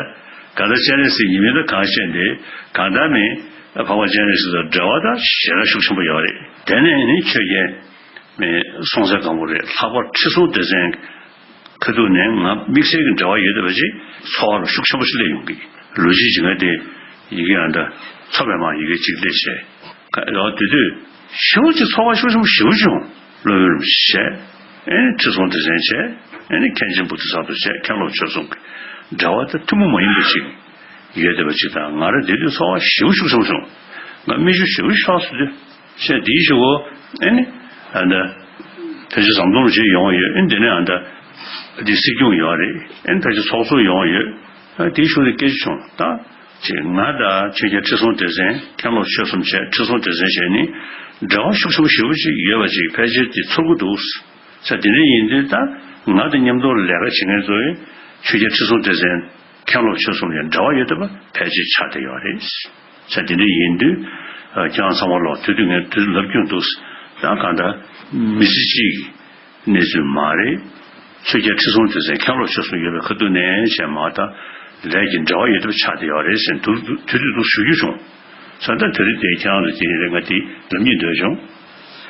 གང་ལྟར་སྤྱན་རས་གཟིགས་ཡིན་མིན་ད་གང་ཤེས་ཏེ། གང་ལྟར་མིན་འཕགས་པ་སྤྱན་རས་གཟིགས་དང་འབྲེལ་བ་ད་ཞེ་དྲག་ཤུགས་ཆེན་པོ་ཡོད་རེད། དེ་ནས་ནི་ཆོས་རྒྱལ་མི་སྲོང་བཙན་སྒམ་པོ་རེད། ལྷག་པར་ཁྲི་སྲོང་ལྡེ་བཙན་ཁ་ཐུག་ནས་ང་དམིགས་བསལ་གྱི་འབྲེལ་བ་ཡོད་བསྡད་པ་ཅིག་ཚོར་བ་ཤུགས་ཆེན་པོ་ཞིག་སླེབས་ཡོང་གི། ལོ་རྒྱུས་ཅིག་ང་དེ་ཡི་གེ་ཨ་འདྲ་ཚོ་པའི་མ་ཡི་གེ་གཅིག་སླེབས་བྱས། ཡང་དེ་དུས་ཞེ་པོ་ཅིག་ཚོར་བ་ཤུགས་ཆེན་པོ་ཞེ་པོ་བྱུང་། སློབ་དཔོན་རིན་པོ་ཆེ་བྱས། ཨེ་ནི་ཁྲི་སྲོང་ལྡེ་བཙན་བྱས། ཨེ་ནི་མཁན་ཆེན་བོ་དྷི་ས་ཏྭ་བྱས། མཁན་སློབ་ཆོས་གསུམ་གྱི་འབྲེལ་བ་དེ་ཐུན་མོང་མ་ཡིན་པ་ཅིག་ཡོད་བསྡད་པ་ཅིག་དང་། ང་རང་དེ་དུས་ཚོར་བ་ཞེ་པོ་ཤུགས་ཆེན་པོ་བྱུང་། ང་མིག་ཆུ་ཞེ་པོ་ཤོར་སོང་དུས། བྱས་དེའི་གཞུག་གུ་ཨེ་ནི་ཨ་ད་ཕལ་ཆེར་ཟམ་གདོང་རིན་པོ་ཆེ་ཡོང་ཡོད། ཨེ་ནི་དེ་ནས་ཨ་ད་དེ་སྲིད་སྐྱོང་ཡོད་རེད། ཨེ་ནི་ཕལ་ཆེར་ཚོགས་གཙོ་ཡོང་ཡོད། ཨ་དེའི་གཞུག་དེ་སྐད་ཆ་བྱུང་། ད་ཅིག་ང་དང་ཆོས་རྒྱལ་ཁྲི་སྲོང་ལྡེ་བཙན། མཁན་སློབ་ཆོས་གསུམ་བྱས། ཁྲི་སྲོང་ལྡེ་བཙན་བྱས་ནི་འབྲེལ་བ་ཤུགས་ཆེན་པོ་ཞེ་པོ་ཅིག་ཡོད་པ་ཅིག་ཕལ་ཆེར་དེ་ཚོར་གྱི་འདུག་ས་དེ་འདྲ་ཡིན་དུས། ད་ང་དང་མཉམ་དུ་ལས་ཀ་བྱེད་མཁན་ཚོས་ཆོས་རྒྱལ་ཁྲི་སྲོང་ལྡེ་བཙན། མཁན་སློབ་ཆོས་གསུམ་ལ་འབྲེལ་བ་ཡོད་བསྡད་པ་ཕལ་ཆེར་ཆགས་བསྡད་ཡོད་རེད། ས་དེ་འདྲ་ཡིན་དུས། ཨ་ཁྱེད་རང་ཚང་མ་ལོག་དུས་དུས་ངས་དུས་ལབ་རྒྱུ་འདུག་ད་གང་ལྟར་མི་ཚེ་གཅིག་གི་གནས་ཚུལ་མ་རེད། ཆོས་རྒྱལ་ཁྲི་སྲོང་ལྡེ་བཙན་མཁན་སློབ་ཆོས་གསུམ་ཡོད་པའི་ཁ་ཐུག་ནས་བྱས་མ། ད་ལས་ཀྱི་འབྲེལ་བ་ཡོད་བསྡད་པ་ཆགས་བསྡད་ཡོད་རེད་ཟེར་དུས་དུས་དུས་དུ་ཞུ་རྒྱུ་བྱུང་། ས་ད་དེ་རིང་དེ་ཁྱེད་རང་ཚོ་དེ་རིང་ང་དེ་ལབ་སྙིང་འདོད་བྱུང་།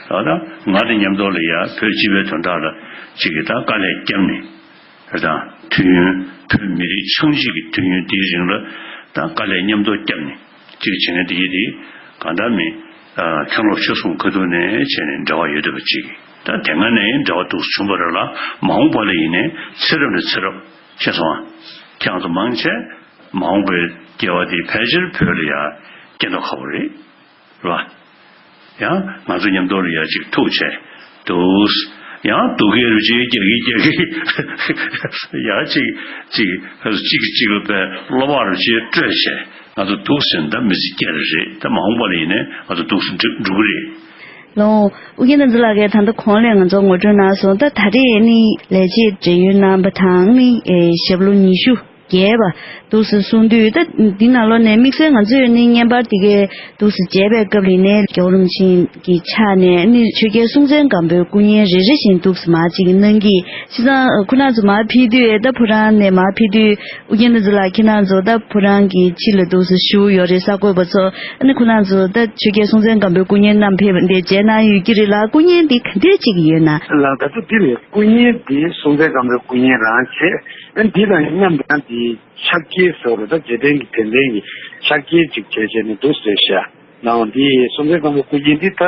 ད་ད་ང་དང་མཉམ་དུ་ལ་ཡ་བོད་སྤྱི་པའི་དོན་དག་ལ་ཅིག་གི་ད་དཀའ་ལས་བརྒྱབ་ནས། དང་དུས་ཡུན། བོད་མི་རིགས་ཆགས་འཇིག་གི་དུས་ཡུན་དེའི་རིང་ལ་ད་དཀའ་ལས་མཉམ་དུ་བརྒྱབ་ནས་གཅིག་བྱེད་མཁན་དེ་ཡིན་དེ། གང་ལྟར་མིན་མཁན་སློབ་ཆོས་གསུམ་ཁ་ཐུག་ནས་བྱས་ནས་འབྲེལ་བ་ཡོད་བསྡད་པ་ཅིག་ད་དེ་སྔ་ནས་འབྲེལ་བ་འདུག་བྱུང་བ་རེད་ལ། མ་འོངས་པ་ལ་ཡིན་ནའི་ཚེ་རབས་ནས་ཚེ་རབས། ཤེས་སོང་ཨ། ཁྱེད་རང་ཚོ་མང་ཆེ་མ་འོངས་པའི་སྐྱེ་བ་དེ་ཕལ་ཆེར་བོད་ལ་ཡ་སྐྱེ་མདོག་ཁ་པོ་རེད། རེད་པ། ཡང་ང་ཚོ་མཉམ་དུ་ལ་ཡ་ཅིག་ཐུག་བྱས་འདུག་ཡང་སྡུག་སྐད་རུ་ཅིག་རྒྱག་གི་རྒྱག་གི། ཡང་ཅིག་ཅིག་ཅིག་གཅིག་གིས་གཅིག་ལ་བས་བློ་བག་རུ་ཅིག་སྤྲོད་བྱས། ང་ཚོ་འདུག་ཟེར་ན་ད་མི་ཚེ་སྐྱེལ་རེད། ད་མ་འོངས་པ་ལ་ཡིན་ནའི་ང་ཚོ་འདུག་ཟེར་འགྲིག་འགྲོ་གི་རེད། ལོ། ཨུ་རྒྱན་བསྟན་འཛིན་ལགས་ཀྱིས་ད་ལྟ་གོང་ལ་ང་ཚོ་ངོ་སྤྲོད་གནང་སོང་། ད་ད་རེས་ནི་ལས་བྱེད་བགྲེས་ཡོལ་གནང་བ་དང་ནི་ཨེ་ཞབས་ལོ་ཉི་ཤུ་བརྒལ་བ་འདུག་སེ་གསུངས་དུས། ད་འདི་ནང་ལོགས་ནས་དམིགས་བསལ་ང་ཚོས་ནི་བརྙན་པར་འདི་གའི་འདུག་སེ་མཇལ་བའི་སྐབས་ལ་ནི་རྒྱལ་བ་རིན་པོ་ཆེ་གི་ཕྱག་ནས་ནི་ཆོས་རྒྱལ་སྲོང་བཙན་སྒམ་པོའི་སྐུ་བརྙན་རེ་རེ་བཞིན་འདུག་སེ་མར་ཅིག་གནང་གི། བྱས་ཙང་ཁོ་རང་ཚོ་མར་ཕེབས་དུས། ད་ཕོ་བྲང་ནས་མར་ཕེབས་དུས། ཨུ་རྒྱན་བསྟན་འཛིན་ལགས་ཁྱེད་རང་ཚོ་ད་ཕོ་བྲང་གི་ཕྱི་ལ་འདུག་སེ་བཞུགས་ཡོད་རེད། གསར་འགོད་པ་ཚོ། ཨ་ནི་ཁོ་རང་ཚོ་ད་ཆོས་རྒྱལ་སྲོང་བཙན་སྒམ་པོའི་སྐུ་བརྙན་བསྣམས་ཕེབས་པ་འདི་མཇལ་གནང་ཡོད་ཀྱི་རེད་ལ། སྐུ་བརྙན་འདི་ག་འདྲས་ཅིག་ཡོད་ན། ལགས། ད་ལྟ་འདི་རེད། སྐུ་བརྙན་འདི་སྲོང་བཙན་སྒམ་པོའི་སྐུ་བརྙན་རང་བྱས། ཨ་ནི་འདི་དང་མཉམ་དུ་ཡང་འདི་ཕྱག་འཁྱེར་ཟེར་བ་རེད། ད་རྗེས་དྲན་གྱི་དྲན་རྟེན་གྱི་ཕྱག་འཁྱེར་ཅིག་བྱས་བྱས་ནས་འདུག་སེ་བཞག་གནང་བ། འདི་སྲོང་བཙན་སྒམ་པོའི་སྐུ་བརྙན་འདི་ད་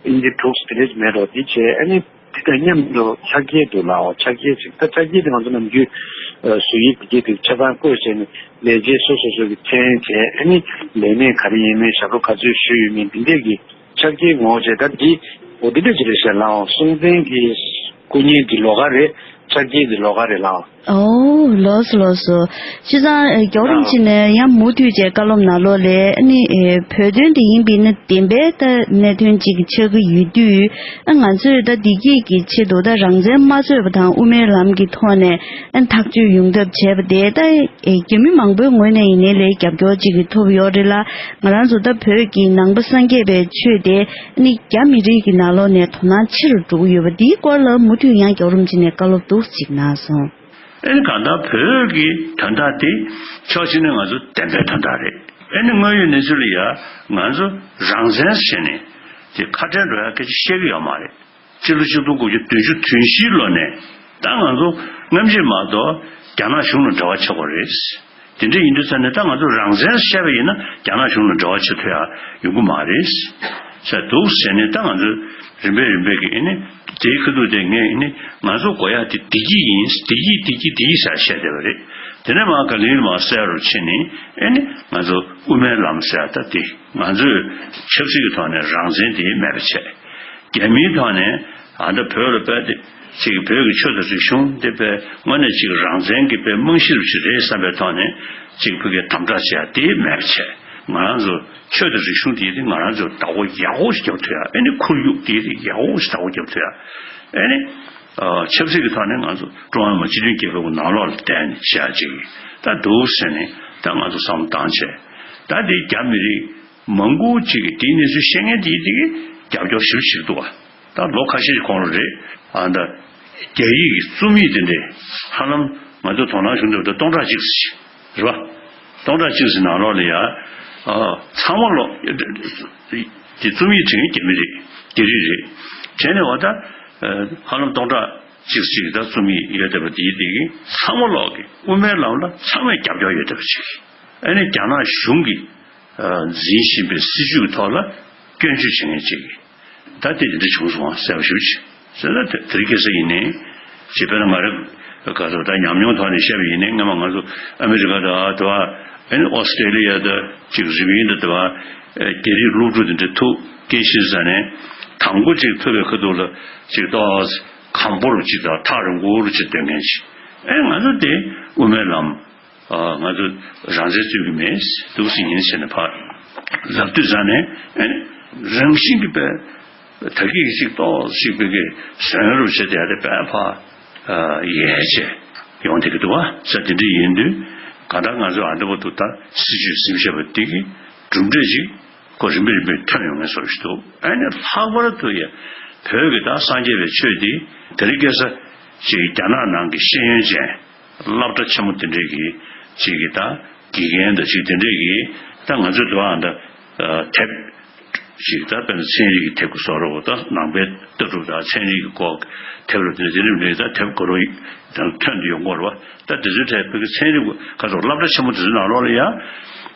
ཨིན་ཇི་དྲུག་དེ་འདྲས་མེད་འགྲོ། འདི་བྱས། ཨ་ནི་འདི་དང་མཉམ་དུ་ཕྱག་འཁྱེར་འདུག་ལགས། འོ་ཕྱག་འཁྱེར་ཅིག་ད་ཕྱག་འཁྱེར་དེ་ང་ཚོ་ནམ་རྒྱུན་ཨ་བཟོ་ཡིག་འདི་གའི་དེ་ཆ་ཚང་བཀོད་བྱས་ནས་ལས་བྱེད་སོ་སོ་སོ་གི་མཚན་བྱས། ཨ་ནི་ལས་གནས་ག་རེ་ཡིན་མིན། ཞབས་བྲོ་ག་ཚོད་ཞུས་ཡོད་མིན་འདི་འདྲས་ཀྱི་ཕྱག་འཁྱེར་ངོ་བྱས། ད་འདི་འོ་འདི་འདྲས་ཅིག་རེད་ཤག་ལགས། སྲོང་བཙན་གྱི་སྐུ་བརྙན་འདི་ལོགས་ཀ་རེད། ཕྱག་འཁྱེར་འདི་ལོགས་ཀ་རེད་ལགས། ཨོ་ལགས་སོ་ལགས་སོ། བྱས་ཙང་ཨེ་རྒྱལ་བ་རིན་པོ་ཆེ་ནས་ཡང་མུ་མཐུད་བྱས་བཀའ་སློབ་ནང་ལོགས་ལ་ཨ་ནི་ཨེ་བོད་དོན་དེ་ཡིན་པས་ན་བདེན་པའི་ད་གནད་དོན་ཅིག་ཆགས་ཀྱི་ཡོད་དུས། ཨ་ང་ཚོས་ད་བདེ་སྐྱིད་ཀྱི་ཆེད་དུ་ད་རང་བཙན་མ་རྩོད་པ་དང་དབུ་མའི་ལམ་གྱི་ཐོག་ནས་ཨ་ཐག་གཅོད་ཡོང་ཐབས་བྱས་པ་དེ་ད་ཨེ་རྒྱ་མི་མང་པོའི་ངོས་ནས་ཡིན་ནའི་ལས་རྒྱབ་སྐྱོར་ཅིག་ཐོབ་ཡོད་རེད་ལ། ང་རང་ཚོ་ད་བོད་ཀྱི་ནང་པ་སངས་རྒྱས་པའི་ཆོས་དེ་ཨ་ནི་རྒྱ་མི་རིགས་ཀྱི་ནང་ལོགས་ནས་དོ་སྣང་ཆེ་རུ་འགྲོ་གི་ཡོད་པ་འདིའི་སྐོར་ལ་མུ་མཐུད་ཡང་རྒྱལ་བ་རིན་པོ་ཆེ་ནས་བཀའ་སློབ་འདུག་ཅིག་གནང་སོང་། ཨེ་ནི་གང་ལྟར་བོད་ཀྱི་དོན་དག་དེ་ཕྱོགས་གཅིག་ནས་ང་ཚོ་བདེན་པའི་དོན་དག་རེད། ཨེ་ནི་དངོས་ཡོད་གནས་ཚུལ་ལ་ཡ་ང་ཚོ་རང་བཙན་བྱས་ནས་དེ་ཁ་བྲལ་འགྲོ་ཡ་སྐད་ཆ་བཤད་ཀྱི་ཡོད་མ་རེད། སྤྱི་ལོ་ཆིག་སྟོང་དགུ་བརྒྱ་བདུན་ཅུ་དོན་བཞིའི་ལོ་ནས་ད་ང་ཚོ་སྔ་ཕྱི་མ་གཏོགས་རྒྱ་ནག་གཞུང་ལ་འབྲེལ་བ་བྱེད་དགོས་རེད། དེ་འདྲ་ཡིན་དུས་ཙ་ནས་ད་ང་ཚོ་རང་བཙན་བཤད་པ་ཡིན་ན་རྒྱ་ནག་གཞུང་ལ་འབྲེལ་བ་བྱེད་ཐུབ་ཡ་ཡོང་གི་མ་རེད། ཟེར་འདུག་ཟེར་ནས་ད་ང་ཚོ་རིམ་པས་རིམ་པས་ཀྱི་ཨེ་ནི་དེའི་ཁ་ཐུག་དེ་ངས་ཨེ་ནི་ང་ཚོ་དགོས་ཡ་དེ་བདེ་སྐྱིད་ཡིན། བདེ་སྐྱིད་བདེ་སྐྱིད་བདེ་སྐྱིད་ཟེར་བཤད་བསྡད་པ་རེད། དེ་ནས་མར་ག་ལེར་མར་གསལ་རུ་ཕྱིན་ནས་ཨེ་ནི་ང་ཚོ་དབུ་མའི་ལམ་ཟེར་ཡ་ད་དེ་ང་ཚོས་ཆབ་སྲིད་ཀྱི་ཐོག་ནས་རང་བཙན་དེ་མེད་པ་བྱས། རྒྱ་མིའི་ཐོག་ནས་ཨ་ད་བོད་ལ་དཔེ་དེ་ཅིག་བོད་ཀྱི་ཆོས་དང་རིག་གཞུང་དེ་དཔེ་དངོས་གནས་ཅིག་རང་བཙན་གྱི་དཔེ་རྨང་གཞི་རུ་ཅིག་རེད་བསམ་པའི་ཐོག་ནས་ཅིག་བོད་ཀྱི་དམ་དྲག་བྱས་དེ་མེད་པ་བྱས། ང་རང་ཚོ་ཆོས་དང་རིག་གཞུང་དེ་དེ་ང་རང་ཚོ་བདག་པོ་ཡག་པོ་ཞིག་རྒྱབ་ཐུབ་ཡ། ཨེ་ནི་ཁོར་ཡུག་དེ་དེ་ཡག་པོ་ཞིག་བདག་པོ་རྒྱབ་ཐུབ་ཡ། ཨེ་ནི་ ཆབ་སྲིད་ཀྱི་ཐོག་ནས་ང་ཚོ་ཀྲུང་ཧྭ་མི་དམངས་སྤྱི་མཐུན་རྒྱལ་ཁབ་ཀྱི་ནང་ལོགས་ལ་བསྡད་ནས་བྱས་ཅིག་ད་འདུག་ཟེར་ནས་ད་ང་ཚོ་བསམ་བློ་བཏང་བྱས། ད་དེ་རྒྱ་མི་རིགས་མང་པོ་ཅིག་གིས་དེའི་གནས་ཚུལ་ཤེས་མཁན་དེ་དེ་གིས་རྒྱབ་སྐྱོར་ཞེ་པོ་བྱེད་ཀྱི་འདུག་བ། ད་ལོ་ཁ་ཤས་ཀྱི་གོང་ལ་རེད། ཨ་ད་རྒྱ་ཡིག་གི་རྩོམ་ཡིག་དེ་འདྲས་ཧ་ལམ་ང་ཚོ་དོ་སྣང་བྱུང་འདུག་ད་སྟོང་ཕྲག་གཅིག་ཙམ་རེད་བ། སྟོང་ཕྲག་གཅིག་ཙམ་ནང་ལོགས་ལ་ཡ། ཨ་ཚང་མ་ལོ་དེ་རྩོམ་ཡིག་བྲིས་མཁན་རྒྱ་མི་རེད། རྒྱ་རིགས་རེད། བྱས་ནས་འོ་ད་ཧ་ལམ་སྟོང་ཕྲག་གཅིག་ཙམ་ད་རྩོམ་ཡིག་ཡོད་བསྡད་པ་དེ་དེ་གིས་ཚང་མ་ལོག་གིས་དབུ་མའི་ལམ་ལ་ཚང་མས་རྒྱབ་སྐྱོར་ཡོད་བསྡད་པ་ཅིག་ཨ་ནི་རྒྱ་ནག་གཞུང་གིས་འཛིན་བཞིན་པའི་སྲིད་བྱུས་ཀྱི་ཐོག་ལ་སྐྱོན་བརྗོད་བྱེད་མཁན་ཅིག་ད་དེ་འདི་འདྲ་བྱུང་སོང་བ་གསལ་པོ་ཞེ་པོ་ཅིག་ཟེར་ན་དེ་དེ་རིང་ཁ་སང་ཡིན་ནའི་ཅིག་དཔེར་ན་ང་རང་ག་ཚོད་ད་ཉམས་མྱོང་ཐོག་ནས་བཤད་པ་ཡིན་ནའི་སྔོན་མ་ང་ཚོ་ཨ་མི་རི་ཀ་དང་དེ་བ་ཨ་ནི་ཨོ་སི་ཀྲེ་ལི་ཡ་དང་ཅིག་རི་པིན་དང་དེ་བ་རྒྱ་རིགས་སློབ་ཕྲུག་དེ་འདྲ་ཐུག་སྐད་ཤེས་ས་ནས་དང་པོ་ཅིག་ཐུག་པའི་ཁ་ཐུག་ལ་ཅིག་ཏོག་གམ་པོ་རུ་ཅིག་དང་ཐག་རིང་པོ་རུ་ཅིག་སྡོད་མཁན་ཅིག་ཨེ་ང་ཚོ་དེ་དབུ་མའི་ལམ། ང་ཚོ་རང་བཙན་རྩོད་ཀྱི་མེད་འདུག་སེ་ཡིན་ཟེར་ནས་ཕར་ལབ་དུས་ཙང་ནས་ཨེ་རང་བཞིན་གྱིས་པས་ད་གིན་ཅིག་ཏོག་ཅིག་པའི་གི་བཟོ་ཡོད་རུ་བྱེད་དེ་ཡ་དེ་པས་ཕར་ཡལ་བྱས་ཡོང་བསྡད་ཀྱི་འདུག་བ། ས་དེ་འདྲ་ཡིན་དུས་གང་ལྟར་ང་ཚོ་ཨ་འདྲ་པོ་འདུག་ད་སྲིད་བྱུས་ཟིན་བྱས་པ་འདི་གི་གྲུབ་འབྲས་ཅིག་ཁོ་རིམ་པས་རིམ་པས་ཐོན་ཡོང་ངེས་བཟོ་ཞིག་འདུག་ཨ་ནི་ལྷག་པར་དུ་ཡ་བོད་ཀྱི་ད་སངས་རྒྱས་པའི་ཆོས་འདི་དེ་རིང་ཁ་སང་ཅིག་རྒྱ་ནག་ནང་གི་ཤེས་ཡོན་ཅན། སློབ་གྲྭ་ཆེན་མོ་དེ་འདྲས་ཀྱི་ཅིག་གི་ད་དགེ་རྒན་དང་ཅིག་དེ་འདྲས་ཀྱི་ད་ང་ཚོའི་དུ་བ་ད་དེབ་ཅིག་ད་དཔེར་ན་ཚན་རིག་གི་དེབ་ཀྱི་བཟོ་འདྲ་བོ་ད་ནང་པའི་ལྟ་གྲུབ་དང་ཚན་རིག་གི་སྐོར་དེབ་རུ་དེ་དེ་རིམ་རེ་ད་དེབ་གོ་རོ་ད་ཐོན་དུ་ཡོང་གོ་ར་བ། ད་དེ་ཚོའི་གྲས་བོད་ཀྱི་ཚན་རིག་ཁ་ཐོག་སློབ་གྲྭ་ཆེན་མོ་དེ་ཚོའི་ནང་ལོགས་ལ་ཡང་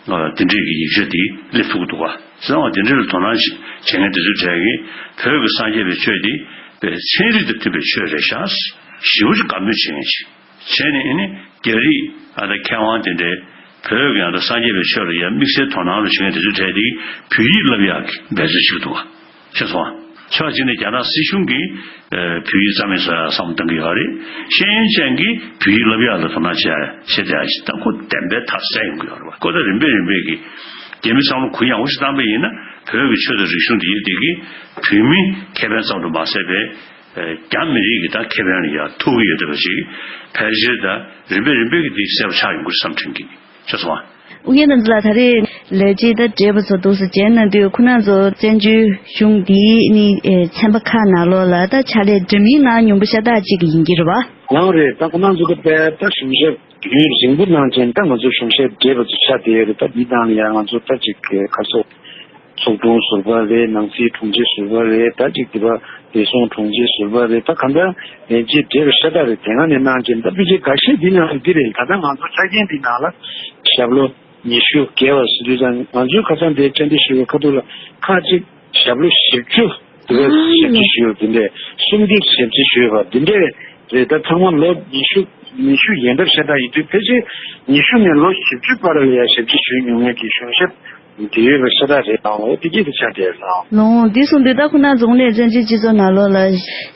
དེ་འདྲས་ཀྱི་ཡིག་ཆ་དེ་སླེབས་ཐུབ་ཀྱི་འདུག་བ། སོང་བ་དེ་འདྲས་ལ་དོ་སྣང་བྱེད་མཁན་དེ་ཚོའི་གྲས་ཀྱིས་བོད་ཀྱི་སངས་རྒྱས་པའི་ཆོས་དེ་བོད་ཚན་རིག་དང་མཐུན་པའི་ཆོས་རེད་ཤག་ཞེ་པོ་ཅིག་དགའ་མོས་བྱེད་མཁན་ཞིག་བྱས་ནས་ཨེ་ནི་རྒྱ་རིགས་ཨ་ད་མཁས་དབང་དེ་འདྲའི་བོད་ཀྱི་ཨ་ད་སངས་རྒྱས་པའི་ཆོས་ལ་ཡང་དམིགས་བསལ་དོ་སྣང་ལ་བྱེད་མཁན་དེ་ཚོའི་གྲས་དེ་བོད་ཡིག་བསླབ་ཡག་གི་འབད་རྩོལ་བྱེད་ཀྱི་འདུག་བ། ཤེས་སོང་ཨ། ཕྱོགས་གཅིག་ནས་རྒྱ་ནག་སྲིད་གཞུང་གིས་བོད་ཡིག་རྩ་མེད་བཟོ་ཡག་བསམ་བློ་གཏོང་གི་ཡོད་རེད། ཤེས་ཡོན་ཅན་གྱིས་བོད་ཡིག་བསླབ་ཡག་ལ་དོ་སྣང་བྱེད་ཡག་བྱེད་བསྡད་ཡག་ཞིག་ད་ཁོ་བདེན་པའི་མཐའ་གསལ་ཡོང་གི་ཡོད་རེད་བ། ཁོ་ད་རིམ་པས་རིམ་པས་ཀྱིས་རྒྱ་མི་ཚང་མ་གུ་ཡངས་པོ་ཞིག་བཏང་པ་ཡིན་ན་བོད་ཀྱི་ཆོས་དང་རིག་གཞུང་འདི་ཡིན་དེ་གིས་བོད་མི་ཁེ་ཕན་ཙམ་དུ་མ་ཟད་པའི། རྒྱ་མི་རིགས་ཀྱི་ད་ཁེ་ཕན་ལ་ཡང་ཐུག་གི་ཡོད་བསྡད་པ་ཞིག་ཕལ་ཆེར་ད་རིམ་པས་རིམ་པས་ཀྱི་འདི་གསལ་པོ་ཆགས་ཡོང་གི་རེད་བསམ་དྲན་གྱི་ཤེས་སོང་ཨ། ཨུ་རྒྱན་རྣམ་རྒྱལ་ལགས། ད་རེས་ལས་བྱེད་ད་བགྲེས་པ་ཚོ་འདུག་སེ་མཇལ་གནང་དུས་ཁོང་རྣམ་ཚོ་བཙན་བྱོལ་གཞུང་འདིའི་ནི་ཚན་པ་ཁག་ནང་ལོགས་ལ་ད་ཕྱག་ལས་འདྲ་མིན་གནང་མྱོང་པ་ཤ་སྟག་ཅིག་ཡིན་གྱི་རེད་བ། ཡང་རེད། ད་ཁོང་རྣམ་ཚོ་གི་དཔེ་ད་གཞུང་ཞབས་རྒྱུན་རིང་པོ་གནང་ཅན་ད་ང་ཚོ་གཞུང་ཞབས་བགྲེས་པ་ཚོ་ཆགས་བསྡད་ཡོད་རེད། ད་འདིའི་ནང་ལ་ཡང་ང་ཚོ་ད་ཅིག་ག་སོ། ཚོགས་དྲུང་ཟུར་པ་རེད། ནང་སྲིད་དྲུང་ཆེ་ཟུར་པ་རེད། ད་ཅིག་དེ་པ་བདེ་སྲུང་དྲུང་ཆེ་ཟུར་པ་རེད། ད་གང་ལྟར་ལས་བྱེད་བགྲེས་པ་ཤ་སྟག་རེད། དེ་སྔ་ནས་གནང་ཅིང་ད་ཕལ་ཆེར་འགའ་ཤས་འདི་ནང་འདི་རེད། ད་ལྟ་ང་ཚོ་ཆ་རྐྱེན་འདི་ནང་ལ་ཞབས་ལོ་ཉི་ཤུ་བརྒལ་བ་ཟེར་དུས་ཙང་ང་ཚོའི་ཁ་སང་དེ་བཅར་འདྲི་ཞུ་བའི་ཁ་ཐུག་ལ་ཁག་ཅིག་ཞབས་ལོ་བཞི་བཅུ་དེ་བས་ཞབས་ཕྱི་ཞུ་འདི་འདྲས་སུམ་བརྒྱ་ཞབས་ཕྱི་ཞུས་པ་འདི་འདྲས་རེད། ད་ཚང་མ་ལོ་ཉི་ཤུ་ཉི་ཤུ་ཡན་འདབ་ཤ་སྟག་ཡིན་དུས་ཕལ་ཆེར་ཉི་ཤུ་ནས་ལོ་བཞི་བཅུ་བར་ལ་ཡང་ཞབས་ཕྱི་ཞུས་མྱོང་མཁན་གྱི་གཞུང་ཞབས། དེ་ཡོད་པའི་ཤ་སྟག་རེད་དང་འོ་དེ་གྱིས་དེ་ཆ་དེ་ལ། ལོང་འདི་གསུངས་དུས་ད་ཁོ་ན་རྫོང་ནས་བཙན་བྱོལ་སྤྱི་ཚོགས་ནང་ལོགས་ལ་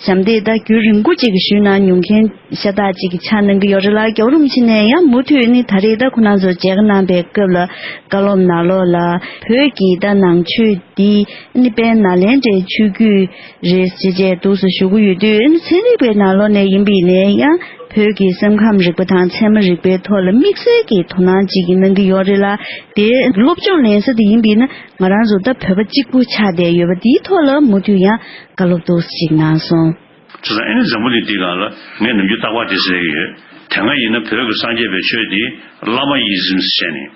ཞབས་འདེགས་ད་རྒྱུན་རིང་པོ་ཅིག་གི་ཞུས་གནང་མྱོང་མཁན་ཤ་སྟག་ཅིག་གི་ཆ་གནང་གི་ཡོད་རེད་ལ། རྒྱལ་བ་རིན་པོ་ཆེ་ནས་ཡང་མུ་མཐུད་ནི་ད་རེས་ད་ཁོ་ན་ཚོ་མཇལ་ཁ་གནང་པའི་སྐབས་ལ་བཀའ་སློབ་ནང་ལོགས་ལ་བོད་ཀྱི་ད་ནང་ཆོས་འདི་ནི་དཔལ་ནཱ་ལེནྡྲའི་ཆོས་བརྒྱུད། རེད་ཅེས་བཅས་འདུག་སེ་ཞུ་གི་ཡོད་དུས། ཚན་རིག་པའི་ནང་ལོགས་ནས་ཡིན་པ་ཡིན་ནའི་ཡང་བོད་ཀྱི་སེམས་ཁམས་རིག་པ་དང་ཚད་མ་རིག་པའི་ཐོག་ལ་དམིགས་བསལ་གྱི་དོ་སྣང་ཅིག་གནང་གི་ཡོད་རེད་ལ། དེ་སློབ་སྦྱོང་ལེན་ས་དེ་ཡིན་པ་ཡིན་ན་ང་རང་ཚོ་ད་བོད་པ་གཅིག་པུ་ཆགས་བསྡད་ཡོད་པ་དེའི་ཐོག་ལ་མུ་མཐུད་ཡང་བཀའ་སློབ་འདུག་སེ་ཅིག་གནང་སོང་། བྱས་ཙང་ཨེ་ནི་འཛམ་བུ་གླིང་འདིའི་སྒང་ལ་ངས་ནམ་རྒྱུན་རྟག་པར་དེ་ཟེར་གྱི་ཡོད། དེ་སྔ་ཡིན་ན་བོད་ཀྱི་སངས་རྒྱས་པའི་ཆོས་དེ་བླ་མ་ཡི་ཟིམ་ཟེར་ནས།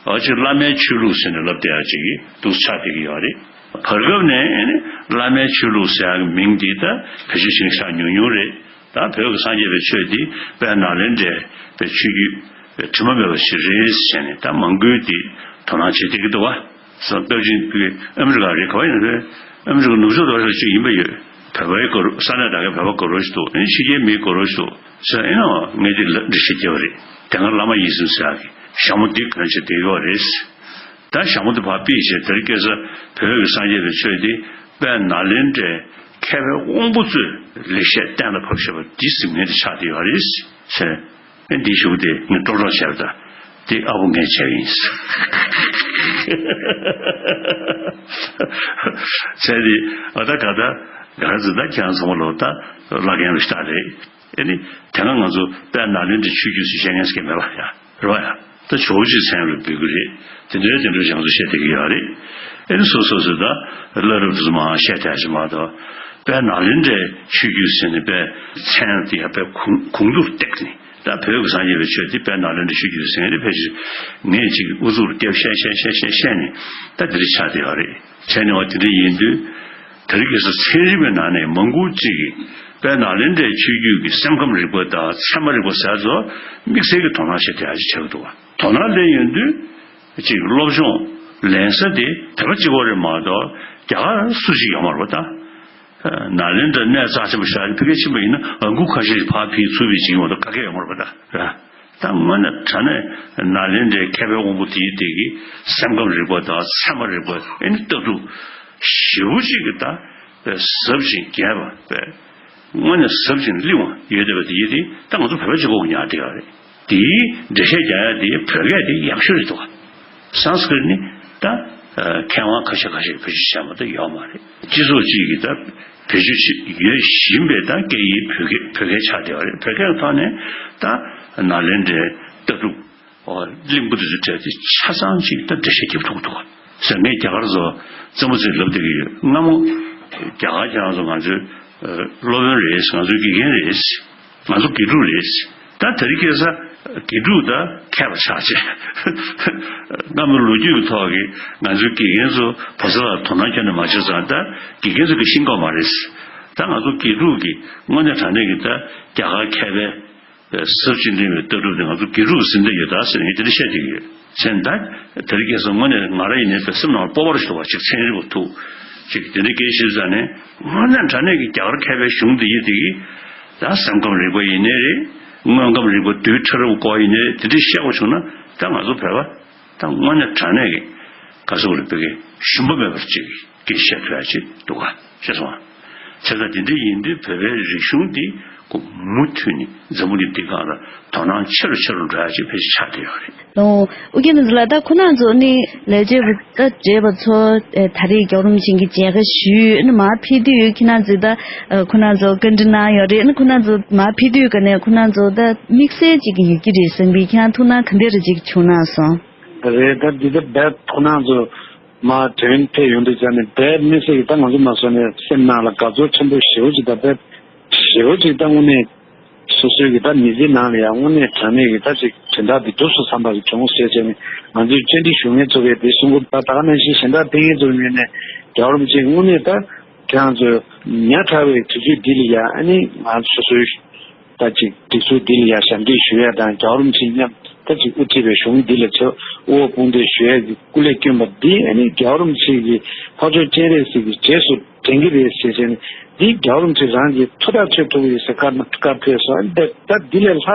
ཨ་ཅིག་བླ་མའི་ཆོས་ལུགས་ཟེར་ནས་ལབ་བསྡད་ཡ་ཅིག་འདུག་ཆགས་བསྡད་ཀྱི་ཡོད་རེད། བར་སྐབས་ནས་ཨེ་ནི་བླ་མའི་ཆོས་ལུགས་ཟེར་ཡ་གི་མིང་འདི་ད་བེད་སྤྱོད་བྱེད་མཁན་ཤག་ཉུང་ཉུང་རེད། ད་བོད་ཀྱི་སངས་རྒྱས་པའི་ཆོས་འདི་དཔལ་ནཱ་ལེནྡྲའི་པའི་ཆོས་བརྒྱུད་དྲི་མ་མེད་པ་ཞིག་རེད་ཟེར་ནས་ད་མང་པོས་འདི་དོ་སྣང་བྱེད་བསྡད་ཀྱི་འདུག་བ། སོ་སྐབས་ཅིག་ཨ་མི་རི་ཀ་རེད། ག་བ་ཡིན་ན་རེད། ཨ་མི་རི་ཀ་ནུབ་ཕྱོགས་རྡོ་རྗེ་ཅིག་ཡིན་པ་ཡོད། བོད་པའི་སྐོར་ས་གནས་ད་གའི་བོད་པ་སྐོར་རོ་ཞིག་འདུག་ཨེ་ཕྱི་རྒྱལ་མིའི་སྐོར་རོ་ཞིག་འདུག་ཟེར། ཨེ་ན་ངས་འདི་ལ་འགྲེལ་བཤད་རྒྱབ་པ་རེད། དེ་སྔ་བླ་མ་ཡིད་བཞིན་ཟེར་ཡག་གི་ཞྭ་མོ་འདི་ག་ནས་བྱས་བསྡད་ཡོད་རེད། ད་ཞྭ་མོ་དེ་ཕར་ཕུད་བྱས་དེར་སྐྱེས་ས་བོད་ཀྱི་སངས་རྒྱས་པའི་ཆོས་འདི་དཔལ་ནཱ་ལེནྡྲའི་མཁས་པའི་དབང་པོ་ཚོས་ལེགས་བཤད་གཏན་ལ་ཕབ་བཞག་པ་འདི་གཟིགས་མཁན་དེ་ཆགས་བསྡད་ཡོད་རེད་ཟེར། ཨེ་འདིའི་གཞུག་དེ་ངས་ཀྲོག་ཀྲོག་བྱས་པ་ད་དེ་ཨ་བོ་ངས་བྱས་པ་ཡིན་ཟེར། བྱས་ཏེ་ཨ་ད་ག་ད་ག་ཟེར་ད་ཁྱེད་རང་ཚང་མ་ལོ་ད་བླ་རྒན་རུ་ཤ་རེད། ཨེ་ནི་དེ་སྔ་ང་ཚོ་དཔལ་ནཱ་ལེནྡྲའི་ཆོས་བརྒྱུད་ཟེར་བཤད་མཁན་ཞིག་མེད་པ་ཡ་རེད་བ་ཡ། ད་ཇོ་བོ་རྗེའི་མཚན་རུ་འབོད་ཀྱི་རེད། དེ་འདྲའི་དེ་འདྲའི་ཞང་ཚོ་བཤད་བསྡད་ཀྱི་ཡོད་རེད། ཨེ་ནི་སོ་སོ་སོ་ད་བླ་རབས་དུ་མ་བཤད་བསྡད་ཀྱི་མ་གཏོགས་དཔལ་ནཱ་ལེནྡྲའི་ཆོས་བརྒྱུད་ཟེར་ནས་དཔེ་མཚན་དེ་ཡང་དཔེ་གོང་གོང་དུ་བཏེགས་ནས་ད་བོད་ཀྱི་སངས་རྒྱས་པའི་ཆོས་དེ་དཔལ་ནཱ་ལེནྡྲའི་ཆོས་བརྒྱུད་ཟེར་ནས་ཕལ་ཆེར་ངས་ཅིག་ཨུ་ཚུགས་རྒྱབ་བཤད་བཤད་བཤད་བཤད་བཤད་ནས་ད་དེ་འདྲ་ཆགས་བསྡད་ཡོད་རེད། བྱས་ནས་བ་དེ་འདྲ་ཡིན་དུས། དེ་རིང་ཁ་སང་ཚན་རིག་པའི་ནང་ནས་མང་པོ་ཅིག་གིས་དཔལ་ནཱ་ལེནྡྲའི་ཆོས་བརྒྱུད་ཀྱི་སེམས་ཁམས་རིག་པ་དང་ཚད་མ་རིག་པ་ཟེར་ཚོ་དམིགས་བསལ་གྱི་དོ་སྣང་བྱེད་བསྡད་ཡག་ཅིག་ཆགས་ཀྱི་འདུག་བ། དོ་སྣང་སླེབས་ཡོང་དུས་ཅིག་སློབ་སྦྱོང་ལེན་ས་དེ་བོད་པ་གཅིག་པོ་རེད་མ་གཏོགས་རྒྱ་གར་སུ་ཞིག་ཡོད་མ་རེད་པ་ད། ནཱ་ལེནྡྲ་གནས་རྩ་ཆེན་པོ་ཞིག་ཕ་གིར་ཕྱིན་པ་ཡིན་ན་ཨང་ཀུ་ཁ་ཤས་ཤིག་ཕར་ཕུད་ཚུར་ཕུད་བྱེད་ཀྱི་མ་གཏོགས་ག་གེ་ཡོད་མ་རེད་པ་ད། ར། ད་དངོས་གནས་དྲང་གནས་ནཱ་ལེནྡྲའི་མཁས་པའི་དབང་པོ་དེའི་སྟེང་གི་སེམས་ཁམས་རིག་པ་དང་ཚད་མ་རིག་པ་ཨེ་ནི་ལྟ་གྲུབ་ཞེ་པོ་ཅིག་གི་ད་ཟབ་ཅིང་རྒྱས་པ་དངོས་གནས་ཟབ་ཅིང་བརླིང་བ་ཡོད་བསྡད་པ་དེ་ཡིན་ཏེ་ད་ང་ཚོ་བོད་པ་གཅིག་པོ་གི་ཉག་དེ་ཡོད་རེད། དེའི་འགྲེལ་བཤད་རྒྱག་ཡ་དེ་བོད་སྐད་དེ་ཡག་ཤོས་རེད་འདུག་ག་སཾ་སྐྲྀཏ་ནི་ད་མཁས་དབང་ཁ་ཤས་ཁ་ཤས་བེད་སྤྱོད་བྱས་མ་གཏོགས་ཡོད་མ་རེད། སྤྱི་ཚོགས་གཅིག་གི་ད་བེད་སྤྱོད་བྱེད་ཡོད་བཞིན་པའི་ད་སྐད་ཡིག་བོད་སྐད་བོད་སྐད་ཆགས་བསྡད་པ་རེད། བོད་སྐད་ཐོག་ནས་ད་ནཱ་ལེནྡྲའི་ལྟ་གྲུབ་གླིང་བུ་དེ་ཚོའི་གྲས་དེ་ཆ་ཚང་གཅིག་ད་འགྲེལ་བཤད་རྒྱབ་ཐུབ་ཀྱི་འདུག་ག་ཟེར་ངས་རྒྱ་གར་ཚོ་རྩེད་མོ་རྩེ་ལབ་བསྡད་ཀྱི་ཡོད། སྔ་མོ་རྒྱ་གར་ཁྱེད་རང་ཚོ་ང་ཚོའི་སློབ་དཔོན་རེད། ང་ཚོའི་དགེ་རྒན་རེད། ང་ཚོ་དགེ་ཕྲུག་རེད། ད་དེ་རིང་ཁ་སང་དགེ་ཕྲུག་ད་མཁས་པ་ཆགས་བྱས། སྔ་མོ་ལོ་རྒྱུས་ཀྱི་ཐོག་གི་ང་ཚོའི་དགེ་རྒན་ཚོ་བོད་ས་ལ་དོ་སྣང་ཁྱོན་ནས་མ་བྱས་ཙང་ད་དགེ་རྒན་ཚོ་གི་ཤེས་ཀྱི་མ་རེད། ད་ང་ཚོ་དགེ་ཕྲུག་གི་དངོས་གནས་དྲང་གནས་ཀྱི་ད་རྒྱ་གར་མཁས་པའི་ཟབ་ཅིང་བརླིང་བའི་ལྟ་གྲུབ་དེ་ང་ཚོ་དགེ་ཕྲུག་གི་ཟིན་བསྡད་ཡོད་ད་ཟེར་ངས་དེ་འདྲ་བཤད་བསྡད་ཀྱི་ཡོད། བྱས་ན་ད་དེ་རིང་ཁ་སང་དངོས་གནས་ང་རང་ཡིན་ནའི་ད་སེམས་ནང་ལ་སྤོབས་པ་རེ་ཞིག་འདུག་བ། ཅིག་ཚན་རིག་པ་ཐུག་ཅིག་དེ་འདྲའི་སྐད་ཆ་བཤད་ཙང་ནས་དངོས་གནས་དྲང་གནས་ཀྱི་རྒྱ་གར་མཁས་པའི་གཞུང་འདི་ཡི་དེ་གི་ད་སེམས་ཁམས་རིག་པ་ཡིན་ནའི་རེད། དངོས་ཁམས་རིག་པ་རྡུལ་ཕྲ་རབ་སྐོར་ཡིན་ནའི་རེད། དེ་འདྲའི་བཤད་དགོས་བྱུང་ན་ད་ང་ཚོ་བོད་པ་ད་དངོས་གནས་དྲང་གནས་ཀྱི་ག་ཟེར་དགོས་རེད། བོད་ཀྱི་ཞུམ་པ་མེད་པར་ཅིག་སྐད་ཆ་བཤད་ཐུབ་ཡ་ཅིག་འདུག་ག་ཤེས་སོང་ང་། བྱས་ཙང་དེ་འདྲ་ཡིན་དུས་བོད་པའི་རིག་གཞུང་འདི་ཁོ་མུ་མཐུད་ནས་འཛམ་བུ་གླིང་འདི་སྒང་ལ་དོ་སྣང་ཆེ་རུ་ཆེ་རུ་འགྲོ་ཡ་ཅིག་ཕལ་ཆེར་ཆགས་བསྡད་ཡོད་རེད། ཨོ། ཨོ་རྒྱན་རྣམ་རྒྱལ་ལགས། ད་ཁོ་རང་ཚོ་ནི་ལས་བྱེད་པ་ད་བྱེད་པ་ཚོ་ཨེ་ད་རེས་རྒྱལ་བ་རིན་པོ་ཆེ་གི་མཇལ་ཁ་ཞུས་ནི་མར་ཕེབས་དུས་ཁྱེད་རང་ཚོས་ད་ཨ་ཁོ་རང་ཚོ་བཀའ་འདྲི་གནང་ཡོད་རེད། ནི་ཁོ་རང་ཚོ་མར་ཕེབས་དུས་ག་ནས་ཁོ་རང་ཚོ་ད་དམིགས་བསལ་ཅིག་གི་ཡོད་ཀྱི་རེད་བསམ་པའི་ཁྱེད་རང་ཐུགས་སྣང་ག་འདྲ་རེ་ཅིག་བྱུང་གནང་སོང་། རེད། ད་འདི་ད་རྦད་ཁོ་རང་ཚོ་མར་དོན་ཕེབས་ཡོང་དུས་ཙང་ནས་རྦད་དམིགས་བསལ་གྱི་ད་ང་ཚོ་མ་སོང་ནས་སེམས་ནང་ལ་དགའ་ཚོར་ཆེན་པོ་ཞེ་པོ་ཅིག་ད་རྦད་ཞེ་པོ་ཅིག་ད་དངོས་གནས་སོ་སོའི་གི་ད་མི་ཚེ་ནང་ལ་ཡང་དངོས་གནས་དྲང་གནས་ཀྱི་ད་ཅིག་དོན་དག་འདི་འགྲུབ་སོང་བསམ་པ་ཞིག་བྱུང་ཟེར་བྱས་ནས་ང་ཚོས་བཅར་འདྲི་ཞུ་མཁན་ཚོ་གིས་འདི་གསུང་གི་འདུག་ད་ད་ག་ནང་བཞིན་གཞན་དག་ཕེབས་མཁན་ཚོ་ཡོད་ནས་རྒྱལ་བ་རིན་པོ་ཆེ་དངོས་གནས་ད་ཁྱེད་རང་ཚོས་ཉག་ཕྲ་བའི་དུས་ཚོད་འདི་ལ་ཡང་ཨ་ནི་ང་སོ་སོའི་ད་ཅིག་སྒྲིག་འཛུགས་འདི་ལ་ཡང་ཞབས་འདེགས་ཞུ་ཡ་དང་རྒྱལ་བ་རིན་པོ་ཆེ་མཉམ་ད་ཅིག་དབུ་ཁྲིད་པའི་གཞུང་འདི་ལ་ཚོ་དབུ་འོག་དཔུང་འདེགས་ཞུ་ཡ་གི་སྐུ་ལས་བསྐྱོན་པ་འདི་ཨ་ནི་རྒྱལ་བ་རིན་པོ་ཆེ་གི་འཕགས་མཆོག་སྤྱན་རས་གཟིགས་ཀྱི་རྗེས་སུ་འབྲང་གི་རེད་ཟེར་བྱས་ནས་འདི་རྒྱལ་བ་རིན་པོ་ཆེ་རང་གིས་ཐུགས་ཐག་ཆོད་ཐུབ་ཀྱི་ཡོད་ཟེར་བཀའ་བཀའ་ཕེབས་སོང་། ཨ་ནི་ད་ད་འདི་ལས་ལྷག་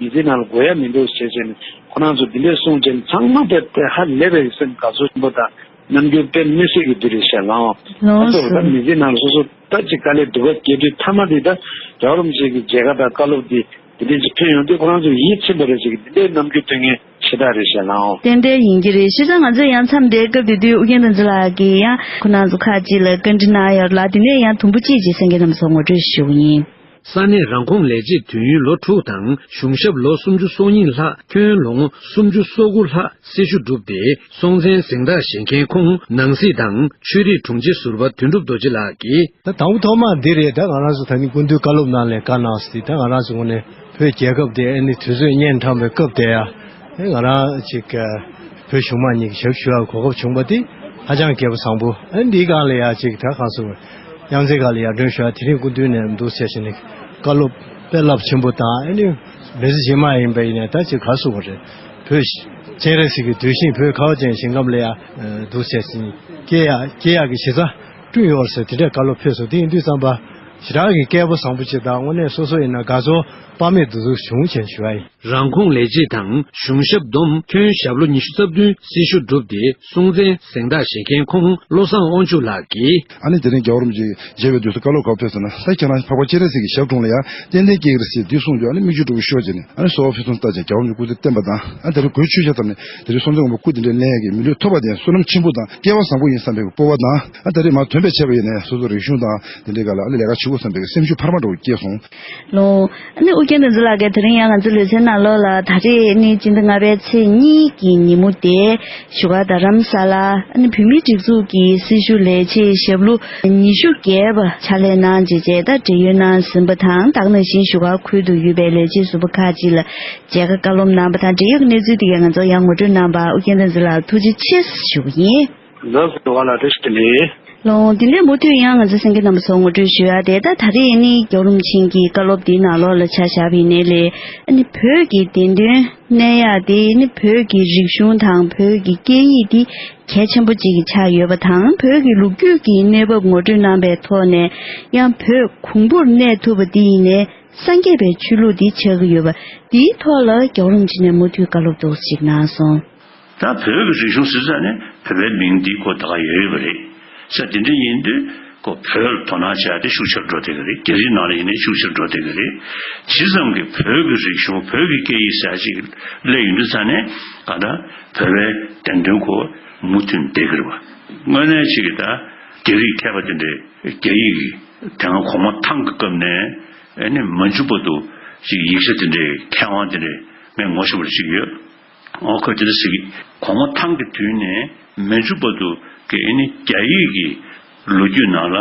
མི་ཚེ་ནང་ལ་དགོས་ཡ་མི་འདུག་ཟེར་བྱས་ནས་ཁོ་རང་ཚོ་འདི་འདྲས་གསུངས་བྱས་ནས་ཚང་མ་དེ་དེ་ཧ་ལས་པའི་སེམས་དགའ་ཚོར་ཆེན་པོ་དང་རྣམ་འགྱུར་དཔེ་མི་སྲིད་ཀྱི་འདི་རེད་ཤག་ལགས། ལགས་སོ། ད་མི་ཚེ་ནང་ལ་སོ་སོ་ད་ཅིག་དཀའ་ལས་སྡུག་པ་སྐྱེ་དུས་མཐའ་མ་དེ་ད་རྒྱལ་བ་རིན་པོ་ཆེ་གི་མཇལ་ཁ་དང་བཀའ་སློབ་དེ་དེ་འདྲས་ཅིག་ཐོན་ཡོང་དུས་ཁོ་རང་ཚོ་ཡིད་ཚིམ་པ་རེད་ཟེར་གི་འདི་འདྲའི་རྣམ་འགྱུར་སྟོན་མཁན་ཆེ་དྲགས་རེད་ཤག་ལགས། ཏན་ཏན་ཡིན་གྱི་རེད། བྱས་ཙང་ང་ཚོས་ཡང་མཚམས་འདིར་སྐབས་དེ་དུས་ཨོ་རྒྱན་དོན་གྲུབ་ལགས་ཀྱིས་ཡང་ཁོ་རང་ཚོ་ཁག་ཅིག་ལ་བཀའ་འདྲི་གནང་ཡོད་ལ། དེ་ནས་ཡང་དུམ་བུ་གཅིག་ཅིག་གསན་མཁན་རྣམས་ཚོ་ངོ་སྤྲོད་ཞུ་གི་ཡིན། ས་གནས་རང་ཁོངས་ལས་བྱེད་དུས་ཡུན་ལོ་དྲུག་དང་གཞུང་ཞབས་ལོ་སུམ་ཅུ་སོ་གཉིས་ལྷག་ཁྱོན་ལོ་ངོ་སུམ་ཅུ་སོ་དགུ་ལྷག་སྲི་ཞུ་བསྒྲུབས་ཏེ་སྲོང་བཙན་གཟེངས་རྟགས་བཞེས་མཁན་ཁོང་ནང་སྲིད་དང་ཆོས་རིག་དྲུང་ཆེ་ཟུར་པ་དོན་གྲུབ་རྡོ་རྗེ་ལགས་ཀྱིས། ད་དང་པོ་ཐོག་མ་འདི་རེད། ད་ང་རང་ཚོ་ད་ནི་སྐུ་མདུན་བཀའ་སློབ་གནང་ལས་བཀའ་གནང་སྲིད། ད་ང་རང་ཚོ་ངོས་ནས་བོད་རྒྱལ་ཁབ་དེ་ཨ་ནི་དུས་ཚོད་གཉན་འཕྲང་པའི་སྐབས་དེ་ཡ་ཨེ་ང་རང་ཅིག་བོད་གཞུང་མང་གཉིས་ཀྱི་ཞབས་ཞུ་ཡག་གོ་སྐབས་བྱུང་པ་དེ་ཧ་ཅང་དགའ་པོ་བཟང་པོ། ཨ་ནི་འདིའི་སྒང་ལ་ཡ་ཅིག་ད་གང་སོང་། མཉམ་འཛེམ་སྒང་ལ་ཡར་དྲན་ཞུ་ཡ་དེ་རིང་སྐུ་མདུན་ནས་འདུག་ཟེར་བྱས་ནས་བཀའ་སློབ་དཔེ་རླབས་ཆེན་པོ་དང་ཨ་ནི་མི་ཚེ་རྗེས་མ་ཡིན་པ་ཡིན་ནའི་ད་ཅིག་ག་སོང་བ་རེད། བོད་སྤྱན་རས་གཟིགས་ཀྱི་གདུལ་ཞིང་བོད་ཁ་བ་ཅན་ཞིང་ཁམས་ལ་ཡ་འདུག་ཟེར་བྱས་ནས་སྐྱེ་ཡ་སྐྱེ་ཡག་གི་གཞི་རྩ་བསྐྲུན་ཡོད་ཟེར་དེ་འདྲའི་བཀའ་སློབ་ཕེབས་སོང་། དེ་ཡིན་དུས་ཙམ་པ་ ཞེ་དྲག་གི་སྐལ་པ་བཟང་པོ་ཅིག་དང་། དངོས་གནས་སོ་སོ་ཡིན་ན་དགའ་ཚོར་དཔག་མེད་དུ་ཞུ་བྱས་ཞུ་བ་ཡིན། རང་ཁོངས་ལས་བྱེད་དང་གཞུང་ཞབས་བསྡོམས་ཁྱོན་ཞབས་ལོ་ཉི་ཤུ་རྩ་བདུན་སྲི་ཞུ་བསྒྲུབས་ཏེ་སྲོང་བཙན་གཟེངས་རྟགས་བཞེས་མཁན་ཁོང་བློ་བཟང་དབང་ཕྱུག་ལགས་ཀྱིས། ཨ་ནི་དེ་རིང་རྒྱལ་བ་རིན་པོ་ཆེ་མཇལ་བའི་དུས་སུ་བཀའ་སློབ་ག་ཕེབས་ཟེར་ན། ད་ཁྱེད་རང་འཕགས་པ་སྤྱན་རས་གཟིགས་ཀྱི་ཞབས་དྲུང་ལ་ཡང་ཏན་ཏན་སྐྱེ་གི་རེད་ཟེར་འདི་གསུངས་དུས། ཨ་ནི་མིག་ཆུ་དྲུག་ཤོར་བྱས་ནས། ཨ་ནི་གསོལ་བ་ཕུན་སུམ་ཚོགས་བཏབ་བྱས་རྒྱལ་བ་རིན་པོ་ཆེ་སྐུ་ཚེ་བརྟན་པ་དང་། ཨ་ནི་དེ་རིང་གོས་ཆོད་ཆ་བཏབ་ནས་དེ་རིང་སྲོང་བཙན་སྒམ་པོ་སྐུ་དེ་འདྲའི་གླེང་ཡས་ཀྱི་མི་ལུས་ཐོབ་པ་དེ་བསོད་ནམས་ཆེན་པོ་དང་སྐལ་བ་བཟང་པོ་ཡིན་བསམ་པའི་སྤོབས་པ་དང་། ཨ་ད་རེས་མར་དོན་པའི་ཆེད་པ་ཡིན་ནས་སོ་སོ་རིག་གཞུང་དང་དེ་འདྲའི་སྒང་ལ་ཨ་ནི་ལས་ཀ་བྱེད་དགོས་བསམ་པའི་སེམས་ཤུགས་འཕར་མ་འདྲ་བོ་སྐྱེས་སོང་། ལོ། ཨ་ནི་ཨུ་རྒྱན་བསྟན་འཛིན་ལགས་ཀྱིས་དེ་རིང་ཡང་ང་ཚོའི་ལེ་ཚན་ནང་ལོགས་ལ་ད་རེས་ནི་སྤྱི་ཟླ་ལྔ་པའི་ཚེས་གཉིས་ཀྱི་ཉིན་མོ་དེ་བཞུགས་སྒར་རྡ་རམ་ས་ལ་ཨ་ནི་བོད་མིའི་སྒྲིག་འཛུགས་ཀྱི་སྲི་ཞུ་ལས་བྱེད་ཞབས་ལོ་ཉི་ཤུ་བརྒལ་བ་ཕྱག་ལས་གནང་བྱས་བྱས། ད་བགྲེས་ཡོལ་གནང་ཟིན་པ་དང་། ད་ག་ནང་བཞིན་བཞུགས་སྒར་ཁུལ་དུ་ཡོད་པའི་ལས་བྱེད་ཟུར་པ་ཁག་ཅིག་ལ་མཇལ་ཁ་བཀའ་སློབ་གནང་བ་དང་འབྲེལ་ཡོད་ཀྱི་གནས་ཚུལ་དེ་གའི་ང་ཚོར་ཡང་ངོ་སྤྲོད་གནང་བར་ཨུ་རྒྱན་བསྟན་འཛིན་ལགས་ཐུགས་རྗེ་ཆེ་ཞུ་གི་ཡིན། ལགས་སོ། ལགས་བཀྲ་ཤིས་བདེ་ལེགས། ལོ། དེ་ནས་མུ་མཐུད་ཡང་ང་ཚོ་གསན་མཁན་རྣམ་པ་ཚོར་ངོ་སྤྲོད་ཞུ་ཡ་དེ། ད་ད་རེས་ནི་རྒྱལ་བ་རིན་པོ་ཆེ་གི་བཀའ་སློབ་འདིའི་ནང་ལོགས་ལ་ཆ་བཞག་པ་ཡིན་ནའི་ལས། ཨ་ནི་བོད་ཀྱི་བདེན་དོན་གནད་ཡག་དེ་ནི་བོད་ཀྱི་རིག་གཞུང་དང་བོད་ཀྱི་སྐད་ཡིག་འདི་གལ་ཆེན་པོ་ཅིག་ཆགས་ཡོད་པ་དང་། བོད་ཀྱི་ལོ་རྒྱུས་ཀྱི་གནས་བབ་ངོ་སྤྲོད་གནང་པའི་ཐོག་ནས་ཡང་བོད་གོང་བུར་གནས་ཐུབ་པ་འདི་ཡིན་ནའི་སངས་རྒྱས་པའི་ཆོས་ལུགས་འདི་ཆགས་ཀྱི་ཡོད་པ་འདིའི་ཐོག་ལ་རྒྱལ་བ་རིན་པོ་ཆེ་ནས་མུ་མཐུད་བཀའ་སློབ་ཏོག་ཙམ་ཅིག་གནང་སོང་། ད་བོད་ཀྱི་རིག་གཞུང་ཟེར་ཙང་ནས་བོད་པའི་མིང་འདི་ཁོ་ད་ག་ཡོད་ཡོད་པ་རེད་ཟེར། དེ་འདྲ་ཡིན་དུས་ཁོ་བོད་ལ་དོ་སྣང་བྱས་ཏེ་ཤུགས་ཆེར་འགྲོ་བསྡད་ཀྱི་རེད། རྒྱ་རིགས་ནང་ལ་ཡིན་ནའི་ཤུགས་ཆེར་འགྲོ་བསྡད་ཀྱི་རེད། ཇི་ཙམ་གྱི་བོད་ཀྱི་རིག་གཞུང་བོད་ཀྱི་སྐད་ཡིག་ཟེར་ཅིག་སླེབས་ཡོང་དུས་ཙང་ནས་ག་ད་བོད་པའི་བདེན་དོན་ཁོ་མུ་མཐུད་བསྡད་ཀྱི་རེད་བ། དངོས་གནས་ཅིག་གི་ད་རྒྱ་རིགས་མཁས་པ་དེ་འདྲས་རྒྱ་ཡིག་གི་དེ་སྔ་གོང་མ་ཐང་གི་སྐབས་ནས་ཨེ་ནི་མ་འཇུག་བར་དུ་ཅིག་ཡིག་ཆ་དེ་འདྲའི་མཁས་དབང་དེ་འདྲའི་ངས་ངོ་ཤེས་པ་ཅིག་ཡོད། ཨོ་ཁོས་དེ་འདྲ་ཟེར་གི། གོང་མ་ཐང་གི་དུས་ནས་མན་ཇུ་བར་དུ་གི་ཨེ་ནི་རྒྱ་ཡིག་གི་ལོ་རྒྱུས་ནང་ལ་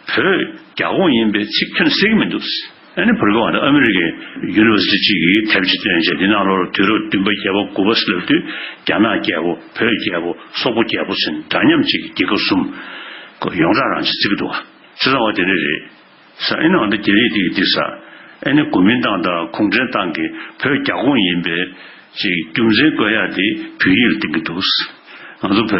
བོད་རྒྱ་ཁོངས་ཡིན་པའི་ཚིག་ཁྱོན་ནས་གསལ་གི་མི་འདུག། ཨེ་ནི་བར་སྐབས་ཨ་མི་རི་ཀའི་ཡུ་ནི་ཝར་སི་ཊི་གཅིག་གིས་དེབ་ཅིག་བཏོན་བྱས། དེ་ནང་ལོགས་ལ་དུས་རབས་བདུན་པ་བརྒྱད་པ་དགུ་པ་ཟེར་ལབ་དུས་རྒྱ་ནག་རྒྱལ་པོ། བོད་རྒྱལ་པོ། སོག་པོ་རྒྱལ་པོ་ཟེར་འདྲ་མཉམ་གཅིག་གི་རྒྱལ་ཁབ་གསུམ་ཁོ་ཡོངས་གྲགས་རང་བཞིན་བརྩི་གི་འདུག་བ། བྱས་ཙང་བ་དེ་འདྲ་རེད། ས་ཨེ་ནང་དུ་རྒྱ་ཡིག་དེ་གི་དེ་ས། ཨེ་ནི་གོ་མིན་ཏང་དང་གུང་ཁྲན་ཏང་གིས་བོད་རྒྱ་ཁོངས་ཡིན་པའི་ཅིག་རྒྱུ་མཚན་བཀོད་ཡག་དེ་བོད་ཡིག་ལ་བསྟན་གི་འདུག། ང་ཚོ་བོད་པའི་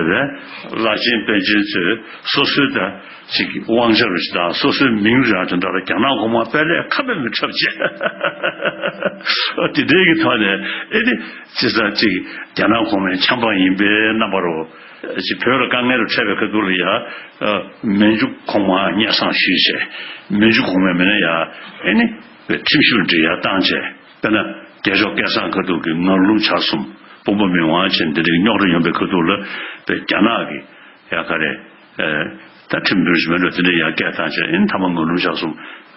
བླ་ཆེན་པཎ་ཆེན་ཚོས་སོ་སོའི་ད་ཅིག་དབང་ཆ་རུ་དང་སོ་སོའི་མིང་རང་དེ་འདྲ་ལ་རྒྱ་ནག་གོང་མ་དཔལ་ལྡན་ཁ་མེད་མི་འཁྲབ་བྱས། དེ་འདྲའི་གི་ཐོག་ནས་ཨེ་ནི་ཅི་ས་ཅིག་རྒྱ་ནག་གོང་མའི་ཆབ་འབངས་ཡིན་པའི་རྣམ་པ་རུ། ཅིག་བོད་ལ་དཀའ་ངལ་རུ་འཕྲད་པའི་ཁ་ཐུག་ལ་ཡ། མན་ཇུ་གོང་མ་སྙན་སེང་ཞུས་བྱས། མན་ཇུ་གོང་མས་མིན་ན་ཡ། ཨེ་ནི། ཁྲིམས་ཞིབ་འདྲི་ཡ་བཏང་བྱས། དཔེར་ན། རྒྱལ་མཆོག་སྐལ་བཟང་ཁ་ཐུག་གི་ངར་ལུང་བྱ་གསུམ། དཔོན་པོ་མི་དབང་ཆེན་འདི་འདྲའི་རྙོག་དྲ་ཡོང་པའི་ཁ་ཐུག་ལ། དཔེ་རྒྱ་ནག་གི་ཡ་ག་རེ། ད་ཁྲིམས་འདྲི་ཞིག་མེད་འགྲོ་དེ་འདྲའི་ཡ་སྐད་བཏང་བྱས། ཨེ་ནི་མཐའ་མ་ངར་ལུང་བྱ་གསུམ་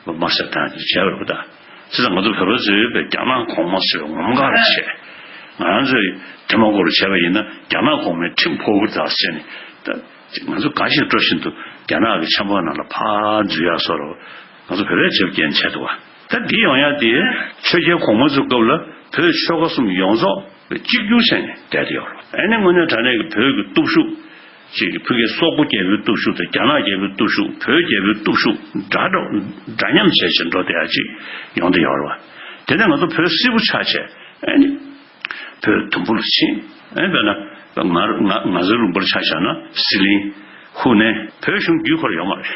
དམར་གསོད་བཏང་བྱས་བྱས་པ་རེད་པ། ད། བྱས་ཙང་ང་ཚོ་བོད་པ་ཚོས་དཔེ་རྒྱ་ནག་གོང་མ་ཟེར་བའི་ངོ་མ་ག་རེ་བྱས། ང་རང་ཚོས་དེ་མ་གོ་རུ་བྱས་པ་ཡིན་ན་རྒྱ་ནག་གོང་མའི་ཁྲིམས་ཕོག་གི་རེད་ད་ཟེར་ནས། ད་ང་ཚོ་དགའ་ཞིང་སྤྲོ་བཞིན་དུ་རྒྱ་ནག་གི་ཆབ་འབངས་ནང་ལ་ཕར་འཛུལ་ཡག་བཟོ་འདྲ་ང་ཚོ་བོད་པས་བྱེད་རྐྱེན་བྱས་འདུག་བ། ད་འདི་ཡོང་ཡག་དེ་ཆོས་རྒྱལ་གོང་མ་ཚོའི་སྐབས་ལ་བོད་ཆོལ་ཁ་གསུམ་ཡོངས་རྫོགས་གཅིག་གྱུར་བྱས་ནས་བསྡད་དེ་ཡོད་རེད། ཨ་ནི་དངོས་གནས་དྲང་གནས་ཀྱི་བོད་ཀྱི་སྟོབས་ཤུགས་ཅིག་ཕ་གིའི་སོག་པོ་རྒྱལ་པོའི་སྟོབས་ཤུགས་དང་རྒྱ་ནག་རྒྱལ་པོའི་སྟོབས་ཤུགས། བོད་རྒྱལ་པོའི་སྟོབས་ཤུགས་འདྲ་འདྲ་འདྲ་མཉམ་བྱས་བྱས་འགྲོ་བསྡད་ཡག་ཅིག་ཡོང་བསྡད་ཡོད་རེད་བ། དེ་ནས་ང་ཚོ་བོད་སིལ་བུ་ཆགས་བྱས། ཨ་ནི། བོད་དུམ་བུ་ལ་ཕྱིན། ཨེ་དཔེར་ན། ང་ང་ང་ཚོའི་ལུང་པར་ཆ་བཞག་ན་ཟི་ལིང་། ཧུ་ནན། བོད་གཞུང་བརྒྱུད་ཁོ་ར་ཡོད་མ་རེད།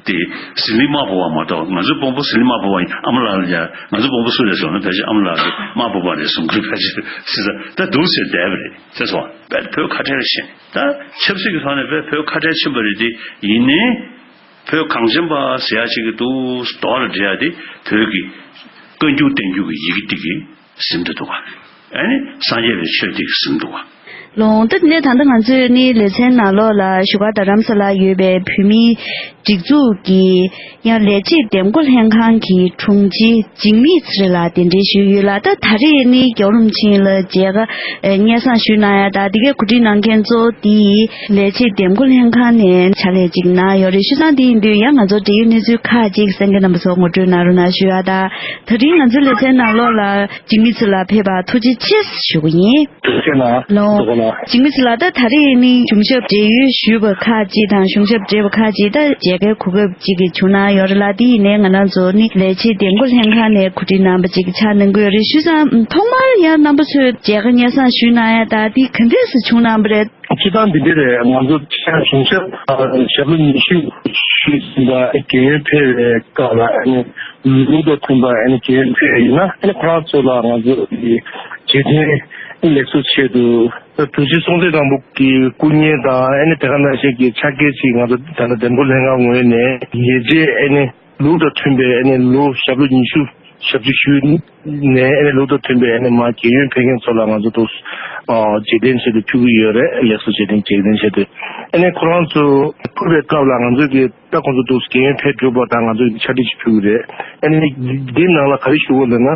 དེ་ཟི་ལིང་དམར་པོ་བ་མ་གཏོགས། ང་ཚོའི་དཔོན་པོ་ཟི་ལིང་དམར་པོ་བ་ཡིན། ཨ་མ་ལགས་ལ་ཡ། ང་ཚོའི་དཔོན་པོ་སུ་རེད་ཟེར་ན་ཕལ་ཆེར་ཨ་མ་ལགས་ཀྱི་དམར་པོ་བ་རེད་གསུང་གི་རེད། ཕལ་ཆེར་སི་ས་ད་འདུག་ཟེར་བསྡད་པ་རེད། ཟེར་སོང་བ། དཔེ་བོད་ཁ་བྲལ་ཕྱིན། ད་ཆབ་སྲིད་ཀྱི་ཐོག་ནས་དཔེ་བོད་ཁ་བྲལ་ཕྱིན་པ་རེད། དེ་ཡིན་ནའི། བོད་གངས་ཅན་པ་ཟེར་ཡ་ཅིག་གི་འདུག། མདོ་ལ་འགྲེལ་ཡ་དེ་བོད་ཀྱི་བཀའ་འགྱུར་བསྟན་འགྱུར་གྱི་ཡི་གེ་དེ་གི་ཟིན་དུ་འདུག་བ། ཨ་ནི་སངས་རྒྱས་པའི་ཆོས་དེ་གི་ཟིན་འདུག་བ། ལོང་། ད་ནས་ད་ལྟ་ང་ཚོས་ནི་ལེ་ཚན་ནང་ལོགས་ལ་བཞུགས་སྒར་རྡ་རམ་ས་ལར་ཡོད་པའི་བོད་མིའི་སྒྲིག་འཛུགས་ཀྱི་ཡང་ལས་བྱེད་འདེམས་བསྐོ་ལྷན་ཁང་གི་དྲུང་ཆེ་འཇིགས་མེད་ཚེ་རིང་ལགས་གདན་འདྲེན་ཞུས་ཡོད་ལ། ད་ད་རེས་ནི་རྒྱལ་བ་རིན་པོ་ཆེ་ལ་མཇལ་ཁ་སྙན་སེང་ཞུས་གནང་ཡ་དང་དེ་གའི་གོ་སྒྲིག་གནང་མཁན་གཙོ་བོ་དེ་ལས་བྱེད་འདེམས་བསྐོ་ལྷན་ཁང་ནས་ཕྱག་ལས་ཅིག་གནང་ཡོད་རེད། བྱས་ཙང་དེ་ཡིན་དུས་ཡང་ང་ཚོ་འབྲེལ་ཡོད་གནས་ཚུལ་ཁག་ཅིག་གསན་མཁན་རྣམ་པ་ཚོ་ངོ་སྤྲོད་གནང་རོགས་གནང་ཞུ་ཡ་དང་། ད་རིང་ང་ཚོའི་ལེ་ཚན་ནང་ལོགས་ལ་འཇིགས་མེད་ཚེ་རིང་ལགས་ཕེབས་པར་ཐུགས་རྗེ་ཆེ་ཞུ་གི་ཡིན། ཐུགས་རྗེ་གནང་། ལོང་། འཇིགས་མེད་ལགས། ད་ད་རེས་ནི་གཞུང་ཞབས་འབྲེལ་ཡོད་ཞུས་པ་ཁག་ཅིག་དང་གཞུང་ཞབས་འབྲེལ་བ་ཁག་ཅིག་ད་མཇལ་ཁའི་གོ་སྐབས་ཅིག་གི་བྱུང་གནང་ཡོད་རེད་ལ། དེ་ཡིན་ནའི་ང་རང་ཚོ་ནི་ལས་བྱེད་འདེམས་བསྐོ་ལྷན་ཁང་ནས་གོ་སྒྲིག་གནང་པ་ཅིག་ཆགས་གནང་གི་ཡོད་རེད། བྱས་ཙང་ཐོག་མར་ཡང་རྣམ་པ་ཚོས་མཇལ་ཁ་སྙན་སེང་ཞུས་གནང་ཡ་ད་དེ་ག་འདྲས་སེ་བྱུང་གནང་པ་རེད། སྤྱིར་བཏང་འདི་འདྲ་རེད། ང་ཚོ་ཆ་གཞུང་ཞབས་ཞབས་ལོ་ཉི་ཤུ་ཞུས་ཟིན་པ་རྒན་ཡོལ་ཕེབས་པའི་སྐབས་ལ་ཨ་ནི་ལུགས་དང་མཐུན་པ་ཨ་ནི་རྒན་ཡོལ་ཕེབས་ཡིན་ན་ཨ་ནི་ཁོ་རང་ཚོ་ལ་ང་ཚོ་གི་རྗེས་དྲན་ལེགས་གསོ་ཆེད་དུ་ད་གྲུབ་ཆེན་སྲོང་བཙན་སྒམ་པོ་གི་སྐུ་བརྙན་དང་ཨ་ནི་དེ་ག་ནང་བཞིན་གྱི་ཕྱག་འཁྱེར་ཅིག་ང་ཚོ་ད་ལྟ་འདེམས་བསྐོ་ལྷན་ཁང་ངོས་ནས་ཉེ་ཆར་ཨ་ནི་ལུགས་དང་མཐུན་པའི་ཨ་ནི་ལོ་ཞབས་ལོ་ཉི་ཤུ་ཞབས་ཕྱི་ཞུས་ནས་ཨ་ནི་ལུགས་དང་མཐུན་པའི་ཨ་ནི་མར་རྒན་ཡོལ་ཕེབས་མཁན་ཚོ་ལ་ང་ཚོ་ཏོག་ཙམ་རྗེས་དྲན་ཆེད་དུ་ཕུལ་གྱི་ཡོད་རེད། ལེགས་གསོ་རྗེས་དྲན་རྗེས་དྲན་ཆེད་དུ་ཨ་ནི་ཁོ་རང་ཚོ་ཕུལ་བའི་སྐབས་ལ་ང་ཚོ་གི་ད་ཁོང་ཚོ་ཏོག་ཙམ་རྒན་ཡོལ་ཕེབས་གྲུབ་པ་དང་ང་ཚོ་གི་ཕྱག་བྲིས་ཅིག་ཕུལ་གྱི་རེད། ཨ་ནི་འདི་ནང་ལ་ག་རེ་ཞུ་དགོས་ལབ་ན་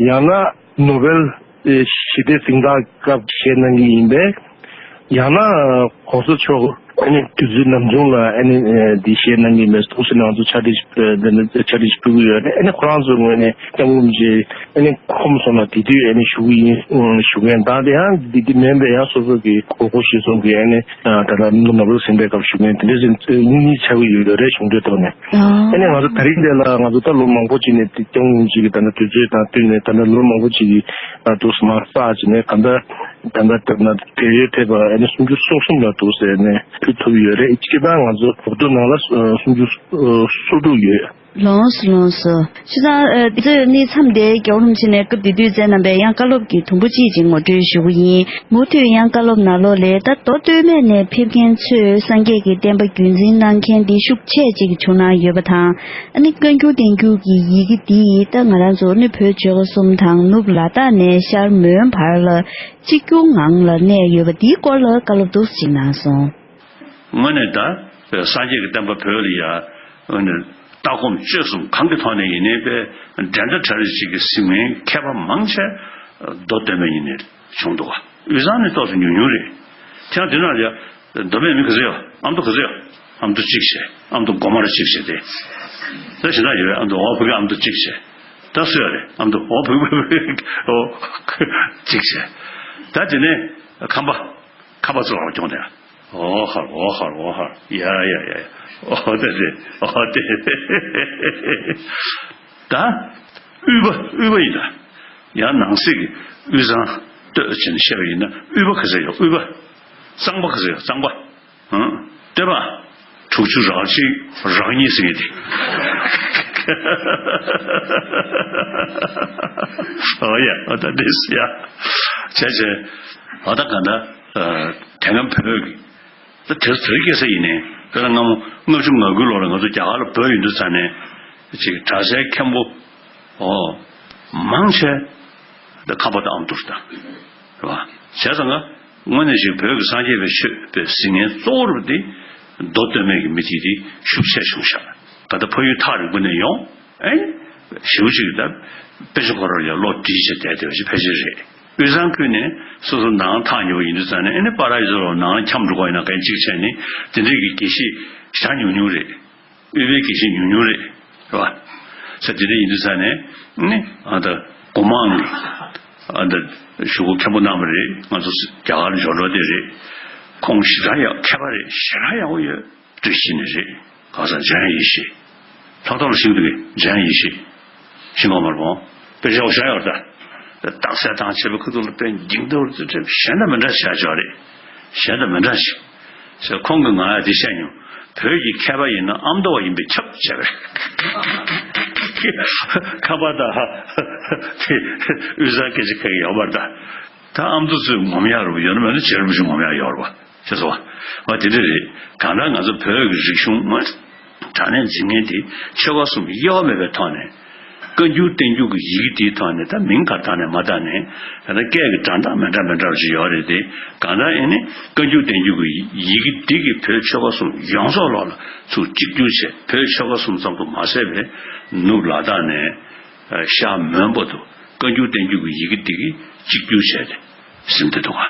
ཡང་ན་ནོ་བེལ་ཞི་བདེ་གཟེངས་རྟགས་སྐབས་བཞེས་གནང་གི་ཡིན་པས། ཡང་ན་གོང་ས་མཆོག་ཨ་ནི་དུས་ཚོད་ནམ་བྱུང་ལ་ཨ་ནི་འདི་བཞེས་གནང་གི་མེད་ཐུགས་སེམས་ནང་དུ་ཕྱག་བྲིས་འདི་ནི་ཕྱག་བྲིས་ཕུལ་གྱི་ཡོད་རེད། ཨ་ནི་ཁོ་རང་ཚོའི་ངོས་ནས་སྐྱབས་མགོན་རིན་པོ་ཆེ་ཨ་ནི་ཁོམ་སོང་ན་དེ་དུས་ཨ་ནི་ཞུ་གི་ཡིན་ཞུ་མཁན་དང་དེ་ཡང་དེ་དུས་མིན་པའི་ཡང་སོ་སོ་གི་དགོས་མཁོ་གཞིར་བཟུང་གི་ཨ་ནི་ད་ལྟ་ནོ་བེལ་གཟེངས་རྟགས་སྐབས་ཞུ་མཁན་དེ་འདྲ་ཞིག་གཉིས་གཉིས་ཆགས་ཀྱི་ཡོད་རེད་གཞུང་འབྲེལ་ཐོག་ནས། ཨ་ནི་ང་ཚོ་ད་རིང་འདི་ལ་ང་ཚོ་ད་ལོ་མང་པོ་ཅིག་ནས་དེ་སྐྱབས་མགོན་རིན་པོ་ཆེ་གི་ད་ལྟ་དུས་ཚོད་དང་བསྟུན་ནས་ད་ལྟ་ལོ་མང་པོ་ཅིག་གི་ཏོག་ཙམ་མར་བསགས་བྱས་ནས་ད་ལྟ་ད་ལྟ་ལྟར་ན་རྒན་ཡོལ་ཕེབས་པ་ཨ་ནི་སུམ་ཅུ་སོ་གསུམ་ལ་འདུག་ཟེར་ནས་ཕུལ་ཐུབ་ཡོད་རེད། སྤྱིར་བཏང་ང་ཚོ་བོད་ཐོག་ནང་ལ་སུམ་ཅུ་སོ་དྲུག་ཡོད། ལོངས་སུ་ལོངས་སུ། བྱས་ཙང་ཨ་དེ་ཚོའི་གནས་མཚམས་དེ་རྒྱལ་བ་རིན་པོ་ཆེ་ནས་སྐབས་དེ་དུས་བསྩལ་གནང་པའི་ཡང་བཀའ་སློབ་ཀྱི་དུམ་བུ་གཅིག་ཅིག་ངོ་སྤྲོད་ཞུ་གི་ཡིན། མུ་མཐུད་ཡང་བཀའ་སློབ་ནང་ལོགས་ལས་ད་མདོ་སྟོད་སྨད་ནས་ཕེབས་མཁན་ཚོས་སངས་རྒྱས་ཀྱི་བསྟན་པ་རྒྱུན་འཛིན་གནང་མཁན་འདི་ཤུགས་ཆེ་ཅིག་བྱུང་གནང་ཡོད་པ་དང་། ཨ་ནི་བཀའ་འགྱུར་བསྟན་འགྱུར་གྱི་ཡི་གེ་འདི་ད་ང་རང་ཚོ་ནི་བོད་ཆོལ་ཁ་གསུམ་དང་ནུབ་ལ་དྭགས་ནས་ཤར་མོན་བར་ལ་གཅིག་གྱུར་ངང་ལ་གནས་ཡོད་པ་འདིའི་སྐོར་ལ་བཀའ་སློབ་འདུག་སེ་ཅིག་གནང་སོང་། དངོས་གནས་ད་སངས་རྒྱས་ཀྱི་བསྟན་པ་བོད་ལ་ཡ་ལྟ་སྒོམ་སྤྱོད་གསུམ་གང་གི་ཐོག་ནས་ཡིན་ནའི་པའི་འགྲན་ཟླ་བྲལ་རེ་ཅིག་གི་ཟིན་མཁན་མཁས་པ་མང་ཆེ་མདོ་སྟོད་སྨད་ཡིན་ནའི་བྱུང་འདུག་བ། དབུས་གཙང་ནས་ཏོག་ཙམ་ཉུང་ཉུང་རེད། ཁྱེད་རང་དེ་ན་ཡ། མདོ་སྨད་མི་ག་ཚོད་ཡོད། ཨ་མདོ་ག་ཚོད་ཡོད། ཨ་མདོ་གཅིག་བྱས། ཨ་མདོ་སྒོ་དམར་གཅིག་བྱས་ཏེ། ད་ཞེ་དྲག་ཡོད། ཨ་མདོ་འོ་བུ་ག་ཨ་མདོ་གཅིག་བྱས། ད་སུ་ཡོད་རེད། ཨ་མདོ་འོ་བུ་ག་འོ་གཅིག་བྱས། ད་དེ་ནས་ཁམས་པ། ཁམས་པ་ཚོ་ལ་སྐྱོང་དེ། འོ་ཧར་འོ་ཧར་འོ་ཧར་ཡ་ཡ་ཡ་ཡ། འོ་དེ་རེད། འོ་དེ་རེད། ད་དབུས་པ་དབུས་པ་ཡིན་ད། ཡང་ནང་གསེས་ཀྱི་དབུས་གཙང་སྟོད་ཅེས་བཤད་པ་ཡིན་ན་དབུས་པ་ག་ཚོད་ཡོད། དབུས་པ། གཙང་པ་ག་ཚོད་ཡོད། གཙང་པ། ཨང་། སྟོད་པ། དྲུག་ཅུ་རག་གཅིག་རག་གཉིས་ཟེར་གྱི་དེ། ཨོ་ཡ། ཨ་ད་དེ་སུ་ཡ། བྱས་བྱས། ཨ་ད་ག་ད། དེ་སྔ་བོད་ཀྱི། ད་དེ་དེ་སྐད་ཆ་ཡིན་ནའི་དཔེར་ན་སྔ་མོ་ལྔ་བཅུ་ང་དགུའི་ལོ་ལ་ང་ཚོ་རྒྱ་གར་ལ་བོད་ཡོང་དུས་ཙ་ནས་ཅིག་གྲྭ་སའི་མཁན་པོ་ཨོ་མང་ཆེ་ད་ཁམས་པ་དང་ཨ་མདོ་རེད་ད། རེད་བ། བྱས་ཙང་ང་དངོས་གནས་ཅིག་བོད་ཀྱི་སངས་རྒྱས་པའི་ཆོས་པའི་ཟིན་མཁན་གཙོ་བོ་རུ་དེ་མདོ་སྟོད་སྨད་ཀྱི་མི་དེ་དེ་ཤུགས་ཆེ་བྱུང་ཤག་ད་ལྟ་ཕ་ཡུལ་ཐག་རིང་པོ་ནས་ཡོང་། ཨེ། ཞེ་པོ་ཅིག་ད་དཔེ་ཆ་ཁོ་རང་ལ་ཀློག་འདྲིས་བྱས་བསྡད་བསྡད་པ་ཞིག་ཕལ་ཆེར་རེད། དབུས་གཙང་ཁུལ་ནས་སོ་སོ་ནང་ཐག་ཉེ་བོ་ཡིན་དུས་ཙང་ནས་ཨ་ནི་པ་ར་ཡི་ཚོ་ལ་ནང་འཁྱམས་འགྲོ་གི་ཡིན་ན་གན་གཅིག་བྱས་ནས་དེ་འདྲས་ཀྱི་དགེ་བཤེས་ཞེ་དྲག་ཉུང་ཉུང་རེད། དབུས་པའི་དགེ་བཤེས་ཉུང་ཉུང་རེད། རེད་བ། ས་དེ་འདྲས་ཡིན་དུས་ཙང་ནས་ཨ་ནི་ཨ་ད་སྒོ་མང་གི་ཨ་ད་གཞུག་གུ་མཁན་པོ་གནང་བ་རེད། ང་ཚོ་རྒྱ་གར་འབྱོར་འགྲོ་དེ་རེད། ཁོང་ཞེ་དྲག་ཡག་མཁས་པ་རེད། ཞེ་དྲག་ཡག་པོ་ཡོད། བཀྲ་ཤིས་ནས་རེད། གང་ཟག་འཇམ་དབྱངས་ཡེ་ཤེས། ལྷག་ཐོག་ལ་ཤིང་དུ་འཇམ་དབྱངས་ཡེ་ཤེས། ཤིང་གོང་མར་བོང་། དཔེ་ཆ་བཞག་ཡོད་ད། རྟགས་གསལ་དང་བྱས་པའི་ཁུ་ཐུག་ལ་དཔེ་འགྱིང་དུ་རྩི་ཁྲིམས་གཞན་དང་མི་འདྲ་བྱས་ཆོག་རེད། གཞན་དང་མི་འདྲ་ཞིག་ཟེར་ཁོང་གིས་ང་ལ་དེ་བཤད་མྱོང་། བོད་ཀྱི་མཁས་པ་ཡིན་ན་ཨ་མདོ་བ་ཡིན་པས་ཁྱབ་བྱས་པས། ཁ་པར་དང་དེ་དབུས་གཙང་སྐད་ཆ་ཁ་གི་ཡོད་པར་ད། ད་ཨ་མདོ་ཚོས་ངོམ་ཡག་རུ་ཡོད་ན་མེད་ན་རྗེ་རིན་པོ་ཆེ་ངོམ་ཡག་ཡོད་རེད་བ། ཤེས་སོང་བ། འོ་དེ་འདྲ་རེད། གང་ལྟར་ང་ཚོ་བོད་ཀྱི་རིག་གཞུང་དངོས་དྲང་གནས་འཛིན་མཁན་དེ་ཆོལ་ཁ་གསུམ་དབྱེ་བ་མེད་པའི་ཐོག་ནས། བཀའ་འགྱུར་བསྟན་འགྱུར་གྱི་ཡི་གེ་དེའི་ཐོག་ནས་ད་མིང་ག་བཏགས་ནས་མ་བཏགས་ནས་ད་ལྟ་སྐད་ཀྱི་སྒྲ་གདངས་མི་འདྲ་མི་འདྲ་བ་ཞིག་ཡོད་རེད་དེ། གང་ལྟར་ཨེ་ནི་བཀའ་འགྱུར་བསྟན་འགྱུར་གྱི་ཡི་གེ་འདི་གིས་བོད་ཆོལ་ཁ་གསུམ་ཡོངས་རྫོགས་ལོག་ལ་ཚུར་གཅིག་གྱུར་བྱས། བོད་ཆོལ་ཁ་གསུམ་ཙམ་དུ་མ་ཟད་པའི་ནུབ་ལ་དྭགས་ནས་ཤར་མོན་བར་དུ་བཀའ་འགྱུར་བསྟན་འགྱུར་གྱི་ཡི་གེ་འདི་གིས་གཅིག་གྱུར་བྱས་ཏེ་ཟིན་བསྡད་འདུག་ག་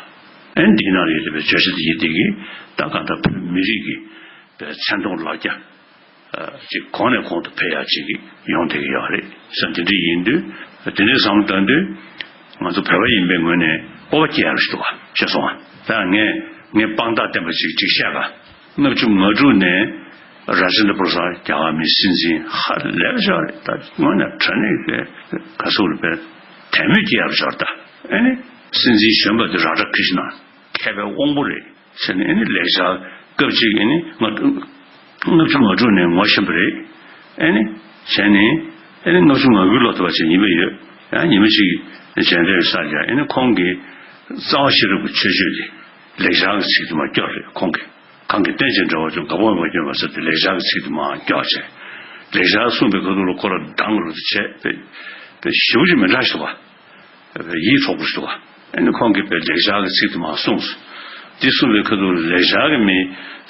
ཨེ་འདིའི་ནང་ལ་ཡོད་པའི་བརྗོད་བྱ་དེ་ཡི་དེ་གིས་ད་གང་ལྟར་བོད་མི་རིགས་ཀྱི་པའི་མཚན་མཐོང་ལོ་བརྒྱ་ཅིག་གོང་ནས་གོང་དུ་འཕེལ་ཡག་ཅིག་ཡོང་བསྡད་ཀྱི་ཡོད་རེད་ཟེར། འདི་འདྲ་ཡིན་དུས་དེ་འདྲའི་བསམ་བློ་བཏང་དུས་ང་ཚོ་བོད་པ་ཡིན་པའི་ངོས་ནས་སྤོབས་པ་སྐྱེ་ཡག་རེད་འདུག་ག་ཤེས་སོང་ང་ ད་ངས་ངས་དཔང་རྟགས་བསྟན་པ་ཅིག་ཅིག་བཤད་ག། ལྔ་བཅུ་ང་དྲུག་ནས་ར་ཇེན་དྲ་པུ་ར་སཱད་རྒྱ་གར་མིའི་སྲིད་འཛིན་ཧ་ལས་པ་ཞིག་རེད། ད་དངོས་གནས་དྲང་གནས་ག་ཟེར་དགོས་རེད། དད་མོས་སྐྱེ་ཡག་ཞིག་རེད། ད་ཨེ་ནི་སྲིད་འཛིན་གཞོན་པ་དེ་ར་ཌ་ཀྲི་ཤི་ན་མཁས་པའི་དབང་པོ་རེད་ཟེར་ནས། ཨེ་ནི་ལེགས་སྦྱར་སྐབས་གཅིག་ཨེ་ནི་ང་ལྔ་བཅུ་ང་དྲུག་ནས་ངོ་ཤེས་པ་རེད། ཨེ་ནི་བྱས་ནས་ཨེ་ནི་ལྔ་བཅུ་ང་དགུའི་ལོ་ཐོག་བ་ཅིག་ཡིན་པ་ཡོད། ཡང་ཉི་མ་གཅིག་མཇལ་འཕྲད་ས་ཡ། ཨེ་ནི་ཁོང་གིས་རྩ་བ་ཤེས་རབ་ཀྱི་ཆོས་སྤྱོད་དེ་ལེགས་སྦྱར་གྱི་ཚིག་དེ་མར་སྐྱོར་རེད། ཁོང་གིས་གང་གི་རྟེན་ཅིང་འབྲེལ་བར་འབྱུང་། དགའ་བ་མ་སྐྱོར་བ་ཟེར་ཏེ་ལེགས་སྦྱར་གྱི་ཚིག་དེ་མར་སྐྱོར་བྱས། ལེགས་སྦྱར་གསུངས་པའི་ཁ་ཐུག་ལ་ཁོ་རང་སྡང་རུ་དེ་བྱས་པས་པས་ཞེ་པོ་ཅིག་མི་འདྲ་ཞིག་འདུག་བ། ཡིད་འཕྲོག་པོ་ཞིག་འདུག་བ། ཨེ་ནི་ཁོང་གིས་པའི་ལེགས་སྦྱར་གྱི་ཚིག་དེ་མར་གསུངས་སོ། འདི་གསུངས་པའི་ཁ་ཐུག་ལེགས་སྦྱར་གྱི་མི་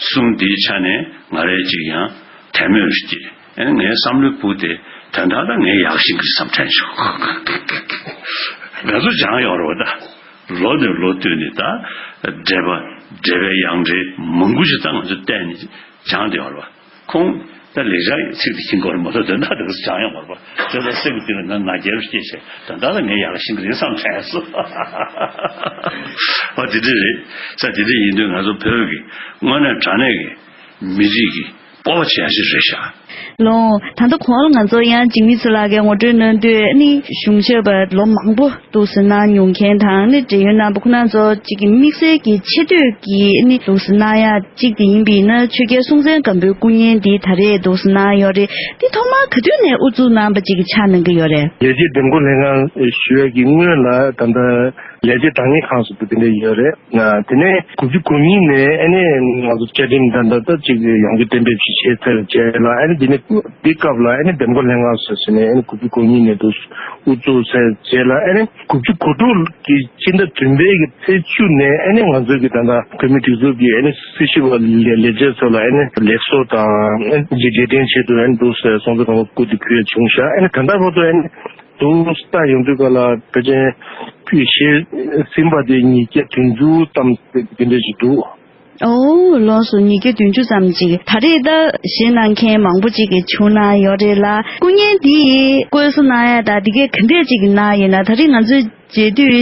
གསུམ་འདིའི་ཆ་ནས་ང་རས་ཅིག་ཡང་དད་མོས་སྐྱེས། ཨེ་ནི་ངའི་བསམ་བློའི་བུ་དེ་དོན་དག་ད་ངས་ཡག་ཤིང་གི་བསམ་དྲན་བྱུང་། ང་ཚོ་སྦྱངས་ཡོང་རེད་བ། ད་ལོ་ནས་ལོ་བསྟུད་ནས་ད་འགྲེལ་པ་འགྲེལ་པའི་ཡང་འགྲེལ་མང་པོ་ཞིག་ད་ང་ཚོ་བལྟས་ནས་སྦྱངས་བསྡད་ཡོད་རེད་བ། ཁོང་ད་ལེགས་སྦྱར་ཡི་ཚིག་དེ་ཤེས་ཀྱི་ཡོད་རེད་མ་གཏོགས་དོན་དག་དེ་ཚོ་སྦྱངས་ཡོད་མ་རེད་པ། དེ་ལ་སེམས་ཀྱི་གཏིང་ལ་ང་ང་རྒྱལ་སྐྱེས་བྱས་དོན་དག་ལ་ངས་ཡག་ཤིང་གི་རེད་བསམ་དྲན་སོང་། ཨ་དེ་འདྲ་རེད། ས་དེ་འདྲ་ཡིན་དུས་ང་ཚོ་བོད་ཀྱི་དངོས་གནས་དྲང་གནས་ཀྱི་མི་རིགས་ཀྱི་སྤོབས་པ་བྱེད་ཡ་ཞིག་རེད་ཤག་ལོ། ད་ལྟ་གོང་ལ་ང་ཚོ་ཡང་འཇིགས་མེད་ཚེ་ལགས་ཀྱིས་ངོ་སྤྲོད་གནང་དུས་ནི་གཞུང་ཞབས་པ་ལོ་མང་པོ་འདུག་སེ་གནང་མྱོང་མཁན་དང་ནི་འབྲེལ་ཡོད་རྣམ་པ་ཁོང་རྣམ་ཚོ་གཅིག་གི་དམིགས་བསལ་གྱི་ཆེ་བསྟོད་ཀྱི་ནི་འདུག་སེ་གནང་ཡ་གཅིག་དེ་ཡིན་པ་ཡིན་ན། ཆོས་རྒྱལ་སྲོང་བཙན་སྒམ་པོའི་སྐུ་བརྙན་འདི་ད་རེས་འདུག་སེ་གནང་ཡོད་རེད། འདི་ཐོག་མར་ག་དུས་ནས་དབུ་འཛུགས་གནང་བ་གཅིག་གི་ཆགས་གནང་གི་ཡོད་རེད། ལས་བྱེད་འདེམས་བསྐོ་ལྷན་ཁང་ཞུ་ཡ་གི་སྔོན་ལ་ད་ལྟ་ལས་བྱེད་དྲང་ངེས་ཁང་སོགས་དེ་འདྲ་ཡོད་རེད། དེ་ནས་དགུ་བཅུ་གོ་གཉིས་ནས་ཨ་ནི་ང་ཚོ་བཅའ་ཁྲིམས་ད་ལྟ་ད་ཅིག་ཡོངས་ཀྱི་གཏན་འབེབས་ཤིག་བྱས་ཚར་རྗེས་ལ། ཨ་ནི་འདི་ནས་འདི་སྐབས་ལ་ཨ་ནི་འདེམས་བསྐོ་ལྷན་ཁང་ཟེར་ནས་ཨ་ནི་དགུ་བཅུ་གོ་གཉིས་ནས་དུ་དབུ་བཙུགས་ཚར་རྗེས་ལ། ཨ་ནི་དགུ་བཅུ་གོ་དྲུག་གི་སྤྱི་ཟླ་བདུན་པའི་གི་ཚེས་བཅུ་ནས་ཨ་ནི་ང་ཚོའི་གི་ད་ལྟ་བོད་མི་སྒྲིག་འཛུགས་ཀྱི་ཨ་ནི་སྲི་ཞུ་བ་ལས་ལས་བྱེད་ཚོ་ལ་ཨ་ནི་ལེགས་གསོལ་དང་ཨ་ནི་རྗེས་དྲན་ཆེད་དུ་ཨ་ནི་འདུག་སེ་སྲོང་བཙན་སྒམ་པོ་སྐུ་དེ་ཕུལ་ཡ་བྱུང་ཤག་ཨ་ནི་ད་ལྟ་བར་དུ་ཨ་ནི་དུ་ལྟ་ཡོང་དུས་ག་ལ་ཕལ་ཆེར་ཕུལ་ཤེས་ཟིན་པ་དེ་ཉིས་བརྒྱ་བདུན་ཅུ་ཙམ་དེ་འདྲ་ཞིག་འདུག་ཨོ་ལགས་སོ། ཉིས་བརྒྱ་བདུན་ཅུ་ཙམ་ཅིག་ད་རེས་ད་བཞེས་གནང་མཁན་མང་པོ་ཅིག་གིས་བྱུང་གནང་ཡོད་རེད་ལ། སྐུ་བརྙན་འདི་བཀོད་ཚོགས་གནང་ཡ་ད་འདི་གས་ག་འདྲས་ཅིག་གནང་ཡོད་ན། ད་རེས་ང་ཚོས་མཇལ་དུས་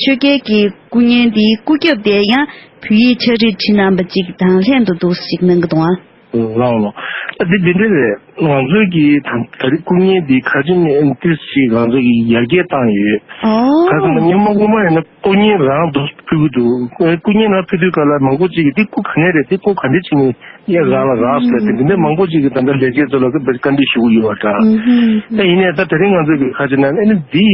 ཆོས་རྒྱལ་གྱི་སྐུ་བརྙན་འདིའི་སྐུ་རྒྱབ་དེ་ཡང་བོད་ཡིག་ཕྱག་བྲིས་བྲིས་གནང་པ་ཅིག་དང་ལྷན་དུ་འདུག་ཅིག་གནང་གི་འདུག་ཨ། ལགས་ལགས། ཨ་འདི་འདི་འདྲ་རེད། ང་ཚོའི་གི་ད་ད་རེས་སྐུ་བརྙན་འདི་ཁ་ཅིག་ནས་ཏིས་ཞིག་ང་ཚོ་གི་ཡར་རྒྱས་བཏང་ཡོད། ཨོ། ཁ་སང་སྔོན་མ་སྔོན་མ་ཡིན་ན་སྐུ་བརྙན་རང་དུ་ཕུལ་གི་འདུག་སྐུ་བརྙན་རང་ཕུལ་དུས་ག་ལ་མང་པོ་ཅིག་གིས་འདི་སྐུ་ག་ནས་རེད། འདི་སྐུ་ག་འདྲ་ཅིག་ནས་ཡ་རང་ལ་རག་ཟེར་ཏེ་འདི་འདྲ་མང་པོ་ཅིག་གིས་ད་ལྟ་ལས་བྱེད་ཚོ་ལ་བཀའ་འདྲི་ཞུ་གི་ཡོད་པ་འདྲ། ཨ་ཡིན་ནའི་ད་དེ་རིང་ང་ཚོ་གི་ཁ་ཅིག་ན་ཨ་ནི་འདི་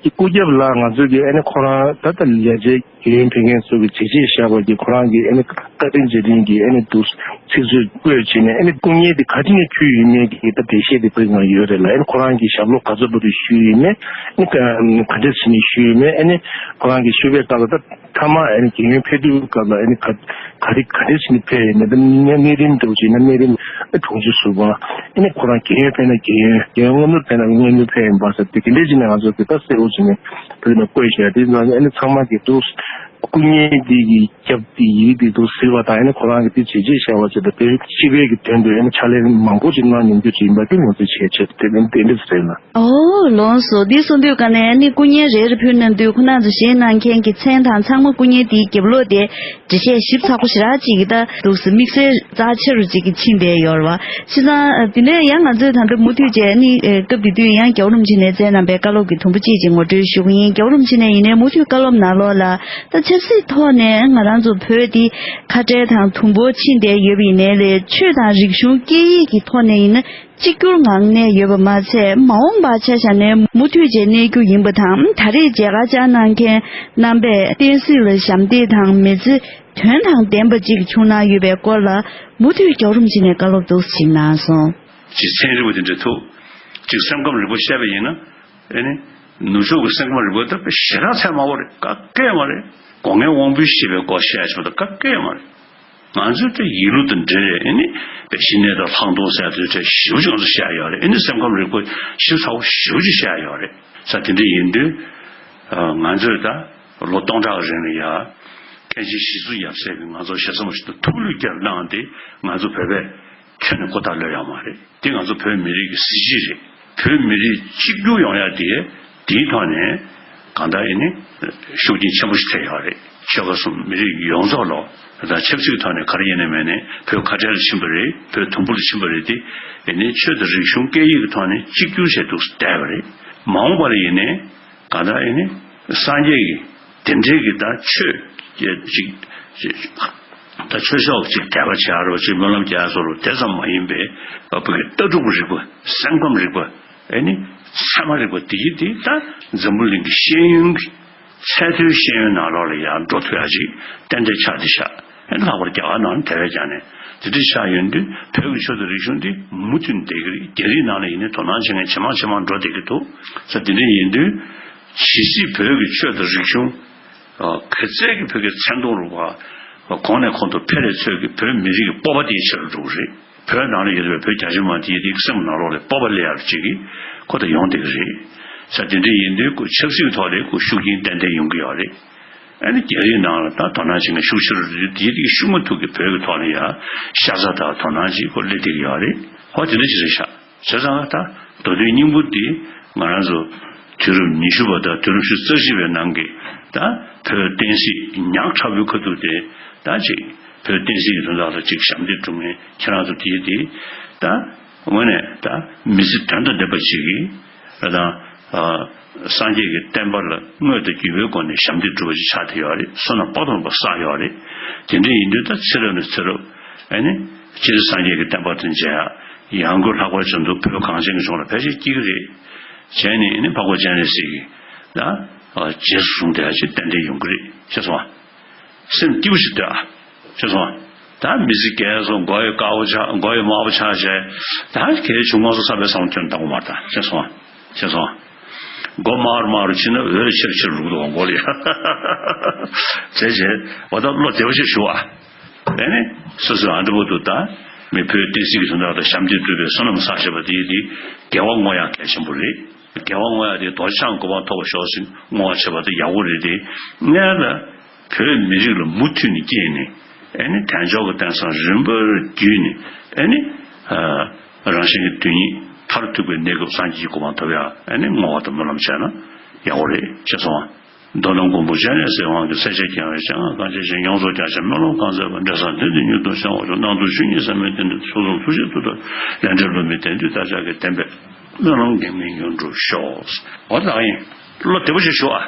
གི་སྐུ་རྒྱབ་ལ་ང་ཚོ་གི་ཨ་ནི་ཁོ་རང་ད་ལྟ་ལས་བྱེད་རྒྱལ་ཡོངས་ཕེབས་མཁན་ཚོ་གི་བྱས་རྗེས་བཞག་པ་གི་ཁོ་རང་གི་ཨ་ནི་བཀའ་དྲིན་རྗེས་དྲན་གྱི་ཨ་ནི་འདུག་ཚིག་མཛོད་བཀོད་བྱས་ནས་ཨ་ནི་སྐུ་བརྙན་དེ་ག་དེ་ནས་ཕུལ་ཡོད་མེད་ཀྱི་ད་འགྲེལ་བཤད་དེ་ཕུལ་གནང་ཡོད་རེད་ལ། ཨ་ནི་ཁོ་རང་གི་ཞབས་ལོགས་ག་ཚོད་བར་དུ་ཞུས་ཡོད་མེད། ཨ་ནི་ག་ག་འདྲས་བྱས་ནས་ཞུས་ཡོད་མེད། ཨ་ནི་ཁོ་རང་གི་ཞུ་བའི་སྐབས་ལ་ད་མཐའ་མ་ཨ་ནི་རྒྱལ་ཡོངས་ཕེབས་དུས་སྐབས་ལ་ཨ་ནི་ག་ག་རེ་ག་འདྲས་བྱས་ནས་ཕེབས་ཡོད་མེད། ད་གནས་རིམ་འདྲ་བོ་བྱས་ན་གནས་རིམ་ཨ་དྲུང་ཆེ་ཟུར་པ། ཨ་ནི་ཁོ་རང་རྒྱལ་ཡོངས་ཕེབས་ན་རྒྱལ་ཡོངས། རྒྱལ་ཡོངས་སྔ་སྣུར་ཕེབས་ན་སྔ་སྣུར་ཕེབས་ཡིན་པ་ཟེར་དེ་དེ་འདྲས་བྱས་ནས་ང་ཚོ་གི་ད་གསལ་པོ་བྱས་ནས་བོད་ནང་བཀོད་བཞག་དེ་ནང་ཨ་ནི་ཚང་མ་གི་འདུག་སྐུ་བརྙན་འདི་གི་རྒྱབ་དེ་ཡིག་དེ་འདུག་ཟེར་བ་དང་། ཨ་ནི་ཁོ་རང་གི་དེ་བྱས་རྗེས་བཞག་པ་བྱས་ཏེ་བོད་སྤྱི་པའི་གི་དོན་དུ་ཨ་ནི་ཕྱག་ལས་མང་པོ་ཅིག་གནང་མྱོང་རྒྱུ་ཅིག་ཡིན་པ་དེ་ངོས་འཛིན་བྱས་བྱས་ཏེ་དེ་དེ་འདྲ་ཟེར་ན། ཨོ་ལགས་སོ། འདི་གསུངས་དུས་ག་ནས་ཨ་ནི་སྐུ་བརྙན་རེ་རེ་ཕུལ་གནང་དུས་ཁོ་རང་ཚོ་བཞེས་གནང་མཁན་གྱི་མཚན་དང་ཚང་མ་སྐུ་བརྙན་དེའི་རྒྱབ་ལོགས་དེ་འགྲེལ་བཤད་ཞིབ་ཚགས་པོ་ཞེ་དྲག་ཅིག་གི་ད་འདུག་སེ་དམིགས་བསལ་རྩ་ཆེ་རུ་ཅིག་གི་ཕྱིན་པའི་ཡོད་རེད་བ། བྱས་ཙང་དེ་ནས་ཡང་ང་ཚོས་ད་ལྟ་མུ་མཐུད་བྱས་ནི་སྐབས་དེ་དུས་ཡང་རྒྱལ་བ་རིན་པོ་ཆེ་ནས་བསྩལ་གནང་པའི་བཀའ་སློབ་ཀྱི་དུམ་བུ་གཅིག་ཅིག་ངོ་སྤྲོད་ཞུ་གི་ཡིན། རྒྱལ་བ་རིན་པོ་ཆེ་ནས་ཡིན་ནའི་མུ་མཐུད་བཀའ་སློབ་ནང་ལོགས་ལ་ད་ཆབ་སྲིད་ཐོག་ནས་ང་རང་ཚོ་བོད་འདི་ཁ་བྲལ་དང་དུམ་བུར་ཕྱིན་བསྡད་ཡོད་པ་ཡིན་ནའི་ལས། ཆོས་དང་རིག་གཞུང་སྐད་ཡིག་གི་ཐོག་ནས་ཡིན་ན་གཅིག་གྱུར་ངང་གནས་ཡོད་པ་མ་ཚད། མ་འོངས་པ་ཆ་བཞག་ནས་མུ་མཐུད་བྱས་གནས་རྒྱུ་ཡིན་པ་དང་། ད་རེས་མཇལ་ཁ་བཅར་གནང་མཁན་རྣམ་པས་བསྟན་སྲིད་ལ་ཞབས་འདེགས་དང་མི་ཚེ་དོན་དང་ལྡན་པ་ཅིག་བྱུང་གནང་ཡོད་པའི་སྐོར་ལ་མུ་མཐུད་རྒྱལ་བ་རིན་པོ་ཆེ་ནས་བཀའ་སློབ་འདུག་ཅིག་གནང་སོང་། ཅིག་ཚན་རིག་པ་དེ་འདྲ་ཐུག་ཅིག་སེམས་ཁམས་རིག་པ་བཤད་པ་ཡིན་ན། ཨེ་ནི། ནུབ་ཕྱོགས་ཀྱི་སེམས་ཁམས་རིག་པ་ལྟ་བུ་ཞེ་དྲག་ཚད་མང་པོ་རེད། ག་གེ་མ་རེད། སྒོ་ལྔའི་དབང་པོའི་ཤེས་པའི་སྐོར་བཤད་ཆོག་ད་ག་གེ་མ་རེད། ང་ཚོས་དེ་ཡིག་ལུགས་དང་འབྲེལ་རེད། ཨེ་ནི། དཔེ་ཤི་ནད་དང་ལྷག་མཐོང་ཟེར་དུས་དེ་ཞེ་པོ་ཅིག་ང་ཚོ་བཤད་ཡོད་རེད། ཨེ་ནི་སེམས་ཁམས་རིག་པ་ཞིབ་ཚགས་པོ་ཞེ་པོ་ཅིག་བཤད་ཡོད་རེད། ས་དེ་འདྲ་ཡིན་དུས། ང་ཚོས་ད་ལོ་སྟོང་ཕྲག་རིང་ལ་ཡ། མཁན་ཆེན་ཞི་འཚོ་ཡབ་སྲས་ཀྱིས་ང་ཚོ་ཞེ་ས་མ་ཞིག་ཏུ་ཐུགས་ལུས་བརྒྱབ་གནང་སྟེ་ང་ཚོ་བོད་པས་ཁྱོན་ནས་ཁོ་ཐག་ལོས་ཡོད་མ་རེད། དེ་ང་ཚོ་བོད་མི་རིགས་ཀྱི་གཟི་བརྗིད་རེད། བོད་མི་རིགས་གཅིག་གྱུར་ཡོང་ཡ་དེ་དེའི་ཐོག་ནས་གང་ལྟར་ཡིན་ནི་ཤུགས་རྐྱེན་ཆེན་པོ་ཞིག་ཐེབས་ཡོད་རེད། ཆོལ་ཁ་གསུམ་མི་རིགས་ཡོངས་རྫོགས་ལ་ད་ཆབ་སྲིད་ཀྱི་ཐོག་ནས་ག་རེ་ཡིན་ནའི་མིན་ནའི་བོད་ཁ་བྲལ་ལ་ཕྱིན་པ་རེད། བོད་དུམ་བུ་ལ་ཕྱིན་པ་རེད་དེ། ཡིན་ནའི་ཆོས་དང་རིག་གཞུང་སྐད་ཡིག་གི་ཐོག་ནས་གཅིག་གྱུར་བྱས་འདུག་བསྡད་པ་རེད། མ་འོངས་པ་ལ་ཡིན་ནའི་གང་ལྟར་ཡིན་ནའི་སངས་རྒྱས་ཀྱི་དེ་འདྲའི་གི་ད་ཆོས་ཀྱི་ཅིག་ཅིག་ད་ཆོས་ཕྱོགས་ཅིག་དད་པ་བྱེད་ཡ་རོ་ཅིག་སྨོན་ལམ་རྒྱག་ཡ་སོགས་རོ་དེ་ཙམ་མ་ཡིན་པའི་བོད་ཀྱི་ལྟ་གྲུབ་རིག་པ། སེམས་ཁམས་རིག་པ། ཨེ་ནི་ཚད་མ་རིག་པ་དེ་ཡི་དེ་ད་འཛམ་བུ་གླིང་གི་ཤེས་ཡོན་གྱི་ཚད་མཐོའི་ཤེས་ཡོན་ནང་ལོགས་ལ་ཡང་འགྲོ་ཐུབ་ཡ་ཅིག་ཏན་ཏན་ཆགས་བསྡད་ཤག་ཨེ་ནི་ལྷག་པར་རྒྱ་གར་ནང་དེ་བས་ཀྱང་ནས་དེ་འདྲ་ཆགས་ཡོང་དུས་བོད་ཀྱི་ཆོས་དང་རིག་གཞུང་འདི་མུ་མཐུད་བསྡད་ཀྱི་རེད། རྒྱ་རིགས་ནང་ལ་ཡིན་ནའི་དོ་སྣང་བྱེད་མཁན་ཇེ་མང་ཇེ་མང་འགྲོ་བསྡད་ཀྱི་འདུག་ས། དེ་འདྲ་ཡིན་དུས་ཇི་སྲིད་བོད་ཀྱི་ཆོས་དང་རིག་གཞུང་ག་ཚད་ཀྱི་བོད་ཀྱི་མཚན་མཐོང་རུ་བ་གོང་ནས་གོང་དུ་འཕེལ་བའི་ཚོད་ཀྱི་བོད་མི་རིགས་ཀྱི་སྤོབས་པ་དེ་ཆེ་རུ་འགྲོ་གི་རེད། བོད་ནང་ལ་ཡོད་པའི་བོད་རྒྱ་ཆེ་མ་དེ་ཡི་དེ་སེམས་ནང་ལོགས་ལ་སྤོབས་པ་སླེབས་ཡག་ཅིག་གི་ཁོ་ད་ཡོང་བསྡད་ཀྱི་རེད། ས་དེ་འདྲ་ཡིན་དུས་ཁོ་ཆབ་སྲིད་ཐོག་ལ་ཁོ་ཤུགས་རྐྱེན་ཏན་ཏན་ཡོང་གི་ཡོད་རེད། ཨ་ནི་རྒྱ་རིགས་ནང་ལ་ད་དོ་སྣང་བྱེད་མཁན་ཤུགས་ཆེ་རུ་འགྲོ་དུས་དེ་ཡི་དེ་ཤུགས་མ་ཐུག་གི་བོད་ཀྱི་ཐོག་ལ་ཡ་ཤ་ཚ་དང་དོ་སྣང་ཅིག་ཁོ་སླེབས་བསྡད་ཀྱི་ཡོད་རེད། ཧོ་དེ་འདྲ་ཅིག་རེད་ཤག་བྱས་ཙང་ད་མདོ་དོན་སྙིང་པོ་འདི་ང་རང་ཚོ་དུས་རབས་ཉི་ཤུ་པ་དང་དུས་རབས་ཉི་ཤུ་རྩ་བཞི་པའི་ནང་གི་ད་བོད་བསྟན་སྲིད་ཉག་ཕྲ་བོའི་ཁ་ཐུག་དེ་ད་ཅིག་བོད་བསྟན་སྲིད་ཀྱི་དོན་དག་ལ་ཅིག་ཞབས་འདེགས་སྒྲུབ་མཁན་ཁྱེད་རང་ཚོ་དེ་དེ་ད་དངོས་གནས་ད་མི་ཚེ་དོན་དང་ལྡན་པ་ཅིག་གི་ད་སངས་རྒྱས་ཀྱི་བསྟན་པ་ལ་དངོས་དང་བརྒྱུད་པའི་སྒོ་ནས་ཞབས་འདེགས་སྒྲུབ་པ་ཅིག་ཆགས་བསྡད་ཡོད་རེད། བསོད་ནམས་དཔག་ཏུ་མེད་པ་བསགས་ཡོད་རེད། དེ་འདྲ་ཡིན་དུས་ད་ཚེ་རབས་ནས་ཚེ་རབས་ཨ་ནི་སྤྱིར་སངས་རྒྱས་ཀྱི་བསྟན་པ་དང་མཇལ་ཡ། ཡང་སྒོས་ལྷག་པར་བྱས་ན་བོད་གངས་ཅན་གྱི་ལྗོངས་ལ་ཕལ་ཆེར་སྐྱེ་གི་རེད། བྱས་ནས་ནི་འཕགས་པ་སྤྱན་རས་གཟིགས་ཀྱི་ད་རྗེས་སུ་བཟུང་བསྡད་ཡ་ཅིག་ཏན་ཏན་ཡོང་གི་རེད། ཤེས་སོང་ཨ། སེམས་སྐྱིད་པོ་ཞིག་སྡོད་ཨ། ཤེས་སོང་ཨ། ད་མི་ཚེ་རྒས་སོང་། མགོ་ཡི་དཀར་པོ་ཆགས། མགོ་ཡི་དམར་པོ་ཆགས་བྱས། ད་གལ་བྱུང་ང་ཚོ་བསམ་པའི་བསམ་བློ་ཁྱོན་བཏང་གི་མ་རེད་ད། ཤེས་སོང་ཨ། ཤེས་སོང་ཨ། མགོ་དམར་དམར་ཕྱིན་ན་འོད་ཆེར་ཆེར་རུག་འདུག་མགོ་ལ་ཡ། བྱས་བྱས་འོ་ད་བློ་བདེ་བོ་ཞིག་ཞུ་ཨ། ཨེ་ནི། སོ་སོའི་ཨ་འདྲ་པོ་འདུག་ད། མི་བོད་བསྟན་སྲིད་ཀྱི་དོན་དག་ལ་ཞབས་འདེགས་སྒྲུབ་པའི་བསོད་ནམས་བསགས་བྱས་པ་དེ་ཡིན་དེ། དགེ་བ་བསྔོ་ཡག་གལ་ཆེན་པོ་རེད། དགེ་བ་བསྔོ་ཡག་དེ་རྡོ་རྗེ་འཆང་གི་གོ་འཕང་ཐོབ་པར་ཤོག་ཟེར་བསྔོ་བ་བྱས་པ་དེ་ཡག་པོ་རེད་དེ། སྔོན་ལ་བོད་མི་རིགས་ལ་མུ་མཐུད་ནས་སྐྱེས་ནས། ཨེ་ནི་དལ་འབྱོར་གྱི་རྟེན་བཟང་རིམ་པར་བརྒྱུད་ནས། ཨེ་ནི། ཨ། རང་གཞན་གྱི་དོན་གཉིས་མཐར་ཐུག་པའི་གནས་སྐབས་སངས་རྒྱས་ཀྱི་གོ་འཕང་ཐོབ་ཡག་ཨེ་ནི་བསྔོ་བ་དང་སྨོན་ལམ་བྱས་ན་ཡག་པོ་རེད། ཤེས་སོང་ཨ། མདོ་ལམ་མགོན་པོ་སྤྱན་རས་གཟིགས་དབང་གིས་སྲས་བཅས་ཀྱང་བའི་སྤྱན་སྔར་གང་བྱས་ཤིང་། ཡོངས་སུ་རྒྱ་ཆེར་སྨོན་ལམ་གང་མཛད་པ། འབྲས་བཟང་དོན་དུ་མྱུར་དུ་བྱང་བར་ཤོག། རྣམ་གྲོལ་ཆོས་ཉིད་ཟབ་མོའི་གཏེར་འདོན་དུ། སོ་སོར་ཐུགས་རྗེ་ཐུགས་དང་ལས་འབྲས་བསླུ་མེད་བདེན་མཐུས། བདག་ཅག་གི་བདེན་པའི་སྨོན་ལམ་གེགས་མེད་མྱུར་འགྲུབ་ཤོག། འོ་ད་ཡིན། བློ་བདེ་པོ་ཞིག་ཞུ་ཨ།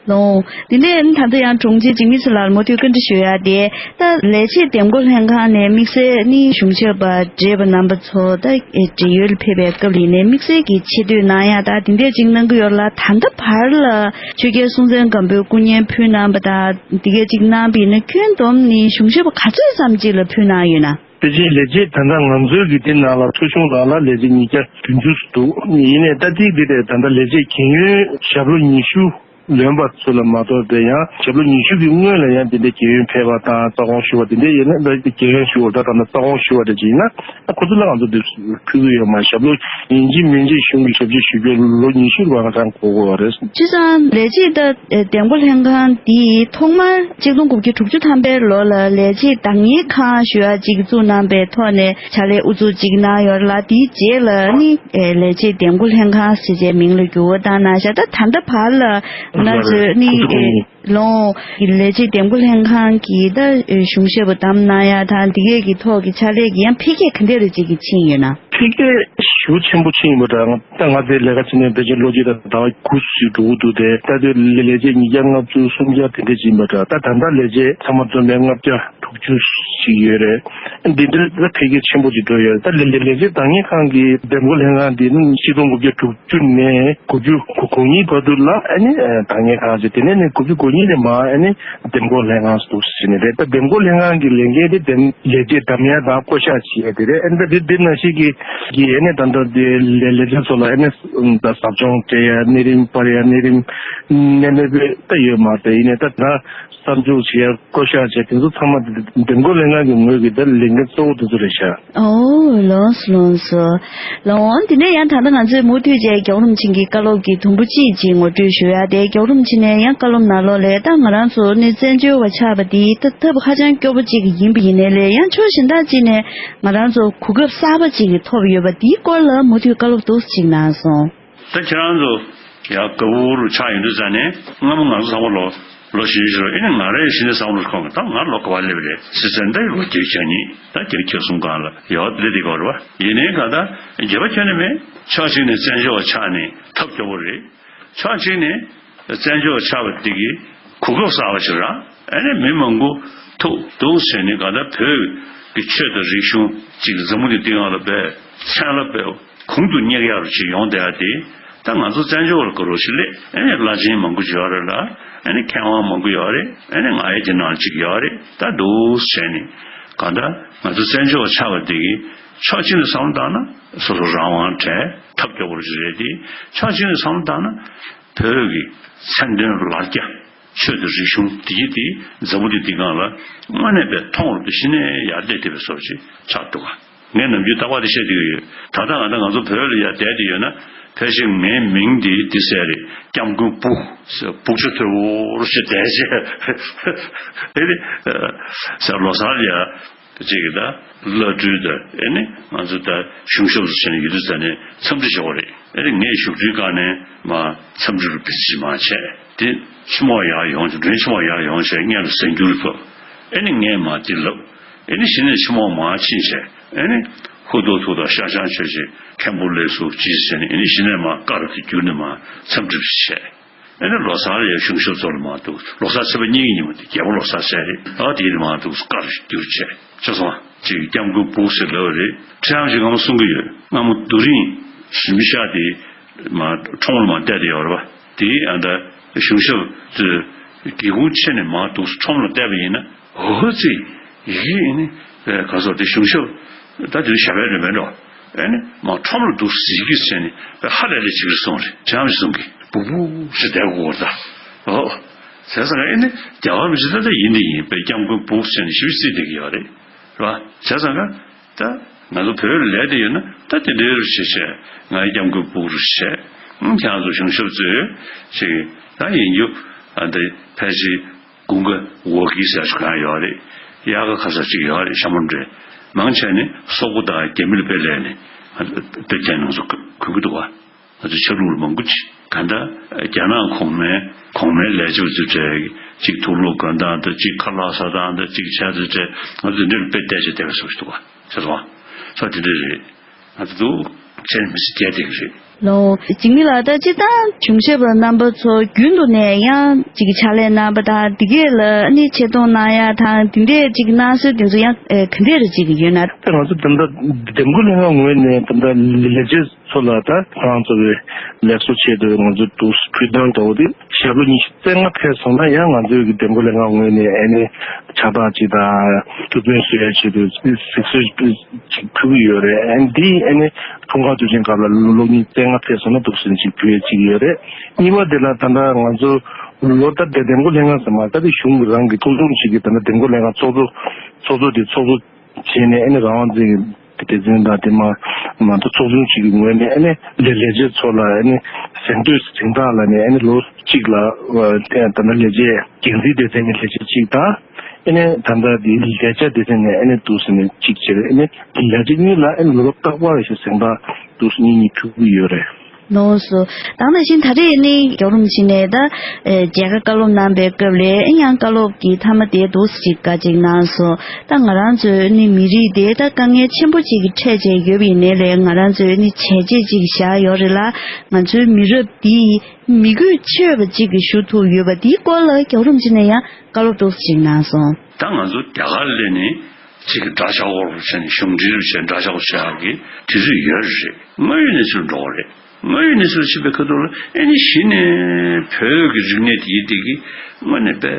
ལོང་། དེ་ནས་ད་ལྟ་ཡང་དྲུང་ཆེ་འཇིགས་མེད་ཚེ་ལགས་ལ་མུ་མཐུད་བཀའ་འདྲི་ཞུ་ཡ་དེ། ད་ལས་བྱེད་འདེམས་བསྐོ་ལྷན་ཁང་ནས་དམིགས་བསལ་ནི་གཞུང་ཞབས་པ་བགྲེས་པ་རྣམ་པ་ཚོ་ད་བགྲེས་ཡོལ་ལ་ཕེབས་པའི་སྐབས་ལ་ཡིན་ནའི་དམིགས་བསལ་གྱི་ཆེ་བསྟོད་གནང་ཡ་ད་དེ་འདྲས་ཅིག་གནང་གི་ཡོད་ལ། ད་ལྟ་བར་ལ་ཆོས་རྒྱལ་སྲོང་བཙན་སྒམ་པོས་སྐུ་བརྙན་ཕུལ་གནང་བ་དང་དེ་གས་ཅིག་གནང་བ་ཡིན་ན་ཁྱོན་བསྡོམས་ནི་གཞུང་ཞབས་པ་ག་ཚོད་ཙམ་ཅིག་ལ་ཕུལ་གནང་ཡོད་ན། ཕལ་ཆེར་ལས་བྱེད་ད་ལྟ་ང་ཚོའི་གི་དེ་ནང་ལ་ཐོ་གཞུང་ནང་ལ་ལས་བྱེད་ཉིས་བརྒྱ་བདུན་ཅུ་ཙམ་འདུག་ཡིན་ནའི་ད་ཐིག་འདི་རེད། ད་ལྟ་ལས་བྱེད་རྒན་ཡོལ་ཞབས་ལོ་ཉི་ཤུ་ལོན་པ་ཚོ་ལ་མ་གཏོགས་པའི་ཡང་ཞབས་ལོ་ཉི་ཤུ་གི་སྔོན་ལ་ཡང་དེ་འདྲའི་རྒན་ཡོལ་ཕེབས་པ་དང་རྩ་དགོངས་ཞུ་བ་དེ་འདྲའི་ཡོད་ན། ད་རྒན་ཡོལ་ཞུ་བ་ད་ད་ལྟ་རྩ་དགོངས་ཞུ་བ་དེ་ཅིག་ཡིན་ན། ཁོ་ཚོ་ལ་ང་ཚོ་འདི་ཕུལ་གི་ཡོད་མ་རེད། ཞབས་ལོ་ཡིན་གཅིག་མིན་གཅིག་གཞུང་གི་ཞབས་ཕྱི་ཞུ་རྒྱུ་ལོ་ཉི་ཤུ་ལ་ང་ཚང་གོ་དགོས་པ་རེད། བྱས་ཙང་ལས་བྱེད་ད་འདེམས་བསྐོ་ལྷན་ཁང་འདིས་ཐོག་མར་གཅིག་སྟོང་དགུ་བརྒྱ་དྲུག་ཅུ་ཐམ་པའི་ལོ་ལ་ལས་བྱེད་བདག་གཉེར་ཁང་ཞུ་ཡག་ཅིག་བཙུགས་གནང་པའི་ཐོག་ནས་ཕྱག་ལས་དབུ་འཛུགས་ཅིག་གནང་ཡོད་ལ། དེའི་རྗེས་ལ་ནི་ལས་བྱེད་འདེམས་བསྐོ་ལྷན་ཁང་ཟེར་བྱའི་མིང་ལ་འགྱུར་བ་བཏང་གནང་ཤག་ད་ད་ལྟ་བར་ལ་ང་ཚོས་ནི་ལོང་ལས་བྱེད་འདེམས་བསྐོ་ལྷན་ཁང་གི་ད་གཞུང་ཞབས་པ་བདམས་གནང་ཡག་དང་དེ་གས་ཀྱི་ཐོག་གི་ཕྱག་ལས་ཀྱི་ཡང་འཕེལ་རྒྱས་ག་འདྲ་རེ་ཅིག་གི་ཕྱིན་ཡོད་ན། འཕེལ་རྒྱས་ཞེ་པོ་ཆེན་པོ་ཕྱིན་ཡོད་པ་འདྲ། ད་ང་ཚོའི་ལས་ཀ་བྱེད་མཁན་ཕལ་ཆེར་ལོ་གཅིག་དང་ཟླ་བ་དགུ་ཙམ་འགྲོ་གི་འདུག་སྟེ། ད་དུང་ལས་བྱེད་ཉིས་བརྒྱ་ལྔ་བཅུ་སུམ་བརྒྱ་དེ་འདྲ་ཅིག་ཡིན་པ་འདྲ། ད་ད་ལྟ་ལས་བྱེད་ཚང་མ་འཛོམས་པའི་ལྔ་བརྒྱ་དྲུག་ཅུ་ཞིག་ཡོད་རེད། འདི་འདྲ་ད་འཕེལ་རྒྱས་ཆེན་པོ་ཅིག་འགྲོ་ཡོད་རེད། ད་ལས་ལས་ལས་བྱེད་བདག་གཉེར་ཁང་གི་འདེམས་བསྐོ་ལྷན་ཁང་འདི་ནི་ཆིག་སྟོང་དགུ་བརྒྱ་དྲུག་ཅུ་ནས་དགུ་བཅུ་གོ་གཉིས་བར་དུ་ལ་ཨ་ནི་བདག་གཉེར་ཁང་ཅིག་དེ་ནས་ནི་དགུ་བཅུ་གོ་གཉིས་ནས་མར་ཨ་ནི་འདེམས་བསྐོ་ལྷན་ཁང་ཟེར་འདུག་ཟེར་ནས་རེད། ད་འདེམས་བསྐོ་ལྷན་ཁང་གི་ལས་འགན་དེ་འདེམས་ལས་བྱེད་འདེམས་ཡག་དང་བསྐོ་གཞག་བྱེད་ཡག་དེ་རེད། ཨ་ནི་ད་དེ་དེ་ནང་བཞིན་གྱི་གི་ཨ་ནི་ད་ལྟ་དེ་ལས་ལས་བྱེད་ཚོ་ལ་ཨ་ནི་ད་ཟབ་སྦྱོང་སྤྲད་ཡག་གནས་རིམ་སྤར་ཡག་གནས་རིམ་གནས་མེད་པའི་ད་ཡོད་མ་རེད། ཡིན་ནའི་ད་ད་གསར་འཇུག་བྱེད་ཡག་བསྐོ་གཞག་བྱེད་དེ་ཚོ་ཚང་མ་འདེམས་བསྐོ་ལྷན་ཁང་གི་ངོས་ཀྱི་ད་ལས་འགན་གཙོ་བོ་དེ་ཚོ་རེད་ཤག་ཨོ་ལགས་སོ་ལགས་སོ། ལགས་འོང་། དེ་ནས་ཡང་ད་ལྟ་ང་ཚོས་མུ་མཐུད་བྱས་རྒྱལ་བ་རིན་པོ་ཆེ་གི་བཀའ་སློབ་ཀྱི་དུམ་བུ་གཅིག་ཅིག་ངོ་སྤྲོད་ཞུ་ཡ་དེ། རྒྱལ་བ་རིན་པོ་ཆེ་ནས་ཡང་བཀའ་སློབ་ནང་ལོགས་ལས་ད་ང་རང་ཚོ་ནི་བཙན་བྱོལ་བ་ཆགས་པ་དེ་ད་ཐབས་ཧ་ཅང་སྐྱོ་པོ་གཅིག་ཡིན་པ་ཡིན་ནའི་ལས་ཡང་ཕྱོགས་གཞན་དག་ཅིག་ནས་ང་རང་ཚོ་གོ་སྐབས་གསར་པ་ཅིག་གི་ཐོབ་ཡོད་པ་དེའི་སྐོར་ལ་མུ་མཐུད་བཀའ་སློབ་འདུག་ཅིག་གནང་སོང་། ད་ཁྱེད་རང་ཚོ་ཡ་དགའ་པོ་རུ་ཆགས་ཡོང་དུས་ཙང་ནས་སྔ་མོ་ང་ཚོ་ཚང་མ་ལོ། ལོ་བཞི་བཅུ་ཞེ་དྲུག་ཨེ་ནི་ང་རའི་གཞི་ནས་བསམ་བློ་ཁོང་གི་ད་ང་ལོ་ག་བ་སླེབས་རེད་སྲིད་ཚན་འདི་ལོ་བརྒྱད་ཅུ་གྱ་གཉིས་ད་བརྒྱད་ཅུ་གྱ་གསུམ་སྒང་ལ་ཡོད་སླེབས་དེ་ག་རེད་བ། ཡིན་ནའི་གང་ལྟར་འགྱོད་པ་ཁྱོན་ནས་མེད། ཕྱོགས་གཅིག་ནས་བཙན་བྱོལ་བ་ཆགས་ནས་ཐབས་སྐྱོ་པོ་རེད། ཕྱོགས་གཅིག་ནས་བཙན་བྱོལ་བ་ཆགས་པ་དེ་གི་གོ་སྐབས་གསར་བ་ཞིག་རག་ཨེ་ནི་མི་མང་པོ་ཐུག་འདུག་ཟེར་ནས་གང་ལྟར་བོད་ཀྱི་ཆོས་དང་རིག་གཞུང་གཅིག་འཛམ་བུ་གླིང་འདི་སྒང་ལ་བས་མཚན་ལ་བས། གོང་དུ་སྙེག་ཡག་རུ་ཅིག་ཡོང་བསྡད་ཡ་དེ། ད་ང་ཚོ་བཙན་བྱོལ་བར་དགའ་རོགས་ཤིག་སླེབས་ཨེ་ནི་བླ་ཆེན་མང་པོ་ཅིག་ཡོད་རེད་ལ། ཨེ་ནི་མཁས་དབང་མང་པོ་ཡོད་རེད། ཨེ་ནི་ང་ཡི་དེ་ནང་ཅིག་ཡོད་རེད། ད་འདུག་བྱས་ནས་གང་ལྟར་ང་ཚོ་བཙན་བྱོལ་བ་ཆགས་པ་དེ་གི་ཕྱོགས་གཅིག་ནས་བསམ་བློ་བཏང་ན་སོ་སོ་རང་དབང་བྲལ་ཐབས་སྐྱོ་པོ་ཅིག་རེད་དེ། ཕྱོགས་གཅིག་ནས་བསམ་བློ་བཏང་ན་བོད་ཀྱི་མཚན་དོན་ལ་རྒྱ། ཆོས་དང་རིག་གཞུང་དེ་གྱིས་དེ་འཛམ་བུ་གླིང་འདི་སྒང་ལ་དངོས་གནས་པའི་མཐོང་རུ་དུ་གཞི་ནས་ཡར་སླེབས་བསྡད་པའི་བཟོ་ཅིག་ཆགས་འདུག་ག་ངས་ནམ་རྒྱུན་རྟག་པར་དེ་བཤད་བསྡད་ཀྱི་ཡོད། ད་ལྟ་ང་ད་ང་ཚོ་བོད་ལ་ཡར་བསྡད་དེ་ཡོད་ན་ཕལ་ཆེར་ངའི་མིང་འདི་འདི་ཟེར་རེད། སྐྱབས་མགོན་བུ་ཟེར་བུ་ཆུ་ཐོལ་བོར་ཞེས་བསྡད་བྱས་ཨེ་ནི་ཟེར་ལོ་སར་ཡ། ཅིག་གིས་ད་བླ་སྤྲུལ་དང་ཨེ་ནི་ང་ཚོ་ད་གཞུང་ཞབས་སུ་ཕྱིན་ནས་ཡོད་དུས་ཙ་ནས་འཚམས་འདྲི་ཞུ་བ་རེད། ཨེ་ནི་ངས་བཞུགས་ཁྲིའི་སྒང་ནས་མ་འཚམས་འདྲི་རུ་བི་ཙི་མ་བྱས་དེ་ཕྱི་མོ་ཡར་ཡོང་བྱས་མགྲོན་ཕྱི་མོ་ཡར་ཡོང་བྱས་སྔོན་ལ་གཟའ་འགྱུར་ཕབ། ཨེ་ནི་ངས་མ་དེ་ལབ། ཨེ་ནི་གཞི་ནས་ཕྱི་མོ་མ་ཕྱིན་བྱས་ཨེ་ནི་ཧུ་ཏོ་ཐུ་དང་ཤ་ཆང་མཆོད་བྱས་མཁན་པོ་ལེགས་སོ་ཅི་ཟེར་ནས་ཨེ་ནི་གཞི་ནས་མ་ཀར་དུ་བསྒྱུར་ནས་མ་འཚམས་འདྲི་བྱས། ཨེ་ནི་ལོ་སར་ཡ་གཞུང་ཞབས་ཚོ་ལ་མ་འདུག་ལོ་སར་ཚེས་པ་གཉིས་ཀྱི་ཉིན་མོ་དེ་རྒྱལ་པོ་ལོ་སར་ཟེར་རེད། ཨ་དེ་ཡིན་མ་འདུག་སྐར་བསྒྱུར་བྱས་ཆ་སོང་ཅིག་སྐྱབས་མགོན་བུ་ཟེར་ལབ་རེད། ཁྲི་ཨམ་ཞིག་སྔ་མོ་གསུང་གི་ཡོད། སྔ་མོ་རྡོ་རིང་ཞིམ་ཤག་དེ་མ་ཁྲོམ་ལ་མ་བལྟས་དེ་ཡོད་རེད་པ། དེ་ཨ་ད་གཞུང་ཞབས་ཚོས་སྒེའུ་ཁུང་ཕྱེ་ནས་མ་འདུག་ཁྲོམ་ལ་བལྟས་པ་ཡིན་ན་འོ་ཙི་ཡི་གེ་ཡིན་ནི་ག་སོགས་དེ་གཞུང་ཞབས་ད་དེ་ཞབས་པའི་རིན་མེད་འགྲོ། ཨེ་ནི་མ་ཁྲོམ་ལ་འདུག་ཟིག་གིས་ཟེར་ནས་ཧ་ལས་ལས་ཅིག་རེད་སོང་རེད། ཁྲི་ཨམ་ཞིག་གསུང་གི་སྦུག་སྦུག་ཞིག་བསྡད་དགོས་ད། ཨོ། བྱས་ཙང་ཨེ་ནི་རྒྱ་གར་མི་ཚོ་ད་ད་ཡིན་དེ་ཡིན་པའི་སྐྱབས་མགོན་སྦུག་ཟེར་ནས་ཞིབ་རྩིས་བསྡད་ཀྱི་ཡོད་རེད། རེད་བ། བྱས་ཙང་ད་ང་ཚོ་བོད་ལ་ལས་དེ་ཡོད་ན་ད་དེ་འདྲའི་རུ་བྱེད་བྱས་ང་ཡི་སྐྱབས་མགོན་སྦུག་རུ་བྱས། ཁྱེད་རང་ཚོ་གཞུང་ཞབས་ཚོས་ཅིག་ད་ཡིན་རྒྱུ་ཨ་འདི་ཕལ་ཆེར། དགུན་ཁ་འོ་གི་ཟེར་ཞིག་གང་ཡོད་རེད། དབྱར་ཁ་ཁ་ས་ཅིག་ཡོད་རེད་ཤ་མོ་འདྲེ། མང་ཆེ་ནི་སོག་པོ་དང་རྒྱ་མི་ལ་དཔེ་ལས་ནས་དཔེ་ཁྱེད་ནང་ཚོ་གོན་གི་འདུག་བ། ང་ཚོ་ཆ་ལུགས་ལ་མང་པོ་ཅིག་ག་འདྲ་རྒྱ་ནག་གོང་མའི་གོང་མའི་ལས་བྱེད་པ་ཚོ་གྲས་ཅིག་དུག་ལོག་གོན་སྟངས་དང་ཅིག་ཁ་ལག་ཟ་སྟངས་དང་ཅིག་བྱས་ཚོ་གྲས་ང་ཚོ་འདི་འདྲ་ལ་དཔེ་བལྟས་བྱས་བསྡད་པའི་བཟོ་ཞིག་འདུག་བ། ཤེས་སོང་བ། ས་དེ་འདྲ་རེད། ང་ཚོ་ཁྱེད་མི་སྲིད་བསྡད་དེ་གི་རེད། ལོ། འཇིགས་མེད་ལགས་ད་སྤྱིར་བཏང་གཞུང་ཞབས་པ་རྣམ་པ་ཚོ་རྒྱུན་དུ་ནས་ཡང་ཅིག་ཕྱག་ལས་གནང་པ་དང་འདི་གས་ལ་ནི་ཆེ་མཐོང་གནང་ཡ་དང་འདི་འདྲས་ཅིག་གནང་སྲོལ་དེ་ཚོ་ཡང་ག་འདྲས་རེ་ཅིག་ཡོད་ན། ད་ང་ཚོ་ད་ལྟ་འདེམས་བསྐོ་ལྷན་ཁང་ངོས་ནས་ད་ལྟ་ལས་བྱེད་ཚོ་ལ་ད་ཁོ་རང་ཚོ་གི་ལེགས་གསོ་ཆེད་དུ་ང་ཚོ་འདུག་ཕུལ་སྟངས་འདྲ་བོ་དེ་ཞབས་ལོ་ཉི་ཤུ་རྩ་ལྔ་ཕེབས་སོང་ན་ཡང་ང་ཚོའི་གི་འདེམས་བསྐོ་ལྷན་ཁང་ངོས་ནས་ཨ་ནི་ཕྱག་རྟགས་ཅིག་དང་ཐུགས་ཕན་གསོས་ཡ་ཆེད་དུ་གཟིགས་གསོལ་ཅིག་ཕུལ་གི་ཡོད་རེད། ཨ་ནི་འདི་ཨ་ནི་འཁྲུངས་སྐར་དུས་ཆེན་སྐབས་ལ་ལོ་ལོ་ཉི་ཤུ་རྩ་ལྔ་ཕེབས་སོང་ན་འདུག་ཟེར་ནས་ཅིག་ཕུལ་ཡ་ཅིག་ཡོད་རེད། གཉིས་པ་དེ་ལ་ད་ལྟ་ང་ཚོ་ལོ་ལྟར་དེ་འདེམས་བསྐོ་ལྷན་ཁང་ཟེར་མ་ད་དེ་གཞུང་གི་རང་གི་ཚོགས་ཆུང་ཅིག་གི་ད་ལྟ་འདེམས་བསྐོ་ལྷན་ཁང་ཚོགས་གཙོ་ཚོགས་གཙོ་དེ་ཚོགས་གཙོ་བྱས་ནས་ཨ་ནི་རང་དབང་འཛིན་གྱི་སྡེ་ཚན་དང་དེ་མ་མ་གཏོགས་ཚོགས་ཆུང་གཅིག་གི་ངོས་ནས་ཨ་ནི་ལས་ལས་བྱེད་ཚོ་ལ་ཨ་ནི་གཟེངས་བསྟོད་གཟེངས་རྟགས་ལ་ནི་ཨ་ནི་ལོ་གཅིག་ལ་ད་ལྟ་ལས་བྱེད་འགན་འཛིན་སྡེ་ཚན་གྱི་ལས་བྱེད་གཅིག་དང་ཨ་ནི་ད་ལྟ་དེ་ལས་བྱ་སྡེ་ཚན་ནས་ཨ་ནི་འདུག་ཟེར་ནས་གཅིག་བྱས་ཨ་ནི་ལས་བྱེད་གཉིས་ལ་ཨ་ནི་ལོ་རྟག་པར་ཞིག་གཟེངས་རྟགས་འདུག་ཟེར་གཉིས་གཉིས་ཕུལ་གྱི་ཡོད་རེད། ལགས་སོ། ད་ནང་བཞིན་ད་རེས་ནི་རྒྱལ་བ་རིན་པོ་ཆེ་ནས་ད་མཇལ་ཁ་བཀའ་སློབ་གནང་པའི་སྐབས་ལ་ཡང་བཀའ་སློབ་ཀྱི་མཐའ་མ་དེ་འདུག་ཅིག་བཀའ་ཅིག་གནང་སོང་། ད་ང་རང་ཚོའི་ནི་མི་རིགས་དེ་ད་དཀའ་ངལ་ཆེན་པོ་ཅིག་གིས་འཕྲད་བྱས་ཡོད་པ་ཡིན་ནའི་ལས་ང་རང་ཚོའི་ནི་བྱས་རྗེས་ཅིག་བཞག་ཡོད་རེད་ལ། ང་ཚོའི་མི་རབས་འདིས་མི་གོས་ཆོད་པ་ཅིག་གི་ཞུ་ཐུབ་ཡོད་པ་འདིའི་སྐོར་ལ་རྒྱལ་བ་རིན་པོ་ཆེ་ནས་ཡང་བཀའ་སློབ་འདུག་ཅིག་གནང་སོང་། ད་ང་ཚོ་རྒྱ་གར་སླེབས་ནས་ཅིག་གི་འདྲ་ཆགས་སྐོར་བྱས་ནས་གཞུང་འབྲེལ་བྱས་འདྲ་ཆགས་སྐོར་བྱེད་ཡག་གི་དུས་ཚོད་ཡོད་རེད། དངོས་ཡོད་གནས་ཚུལ་འགྲོ་བ་རེད། དངོས་ཡོད་གནས་ཚུལ་ཕྱིན་པའི་ཁ་ཐུག་ལ་ཨེ་ནི་གཞི་ནས་བོད་ཀྱི་རིག་གནས་དེ་ཡི་དེ་གི་དངོས་གནས་པའི་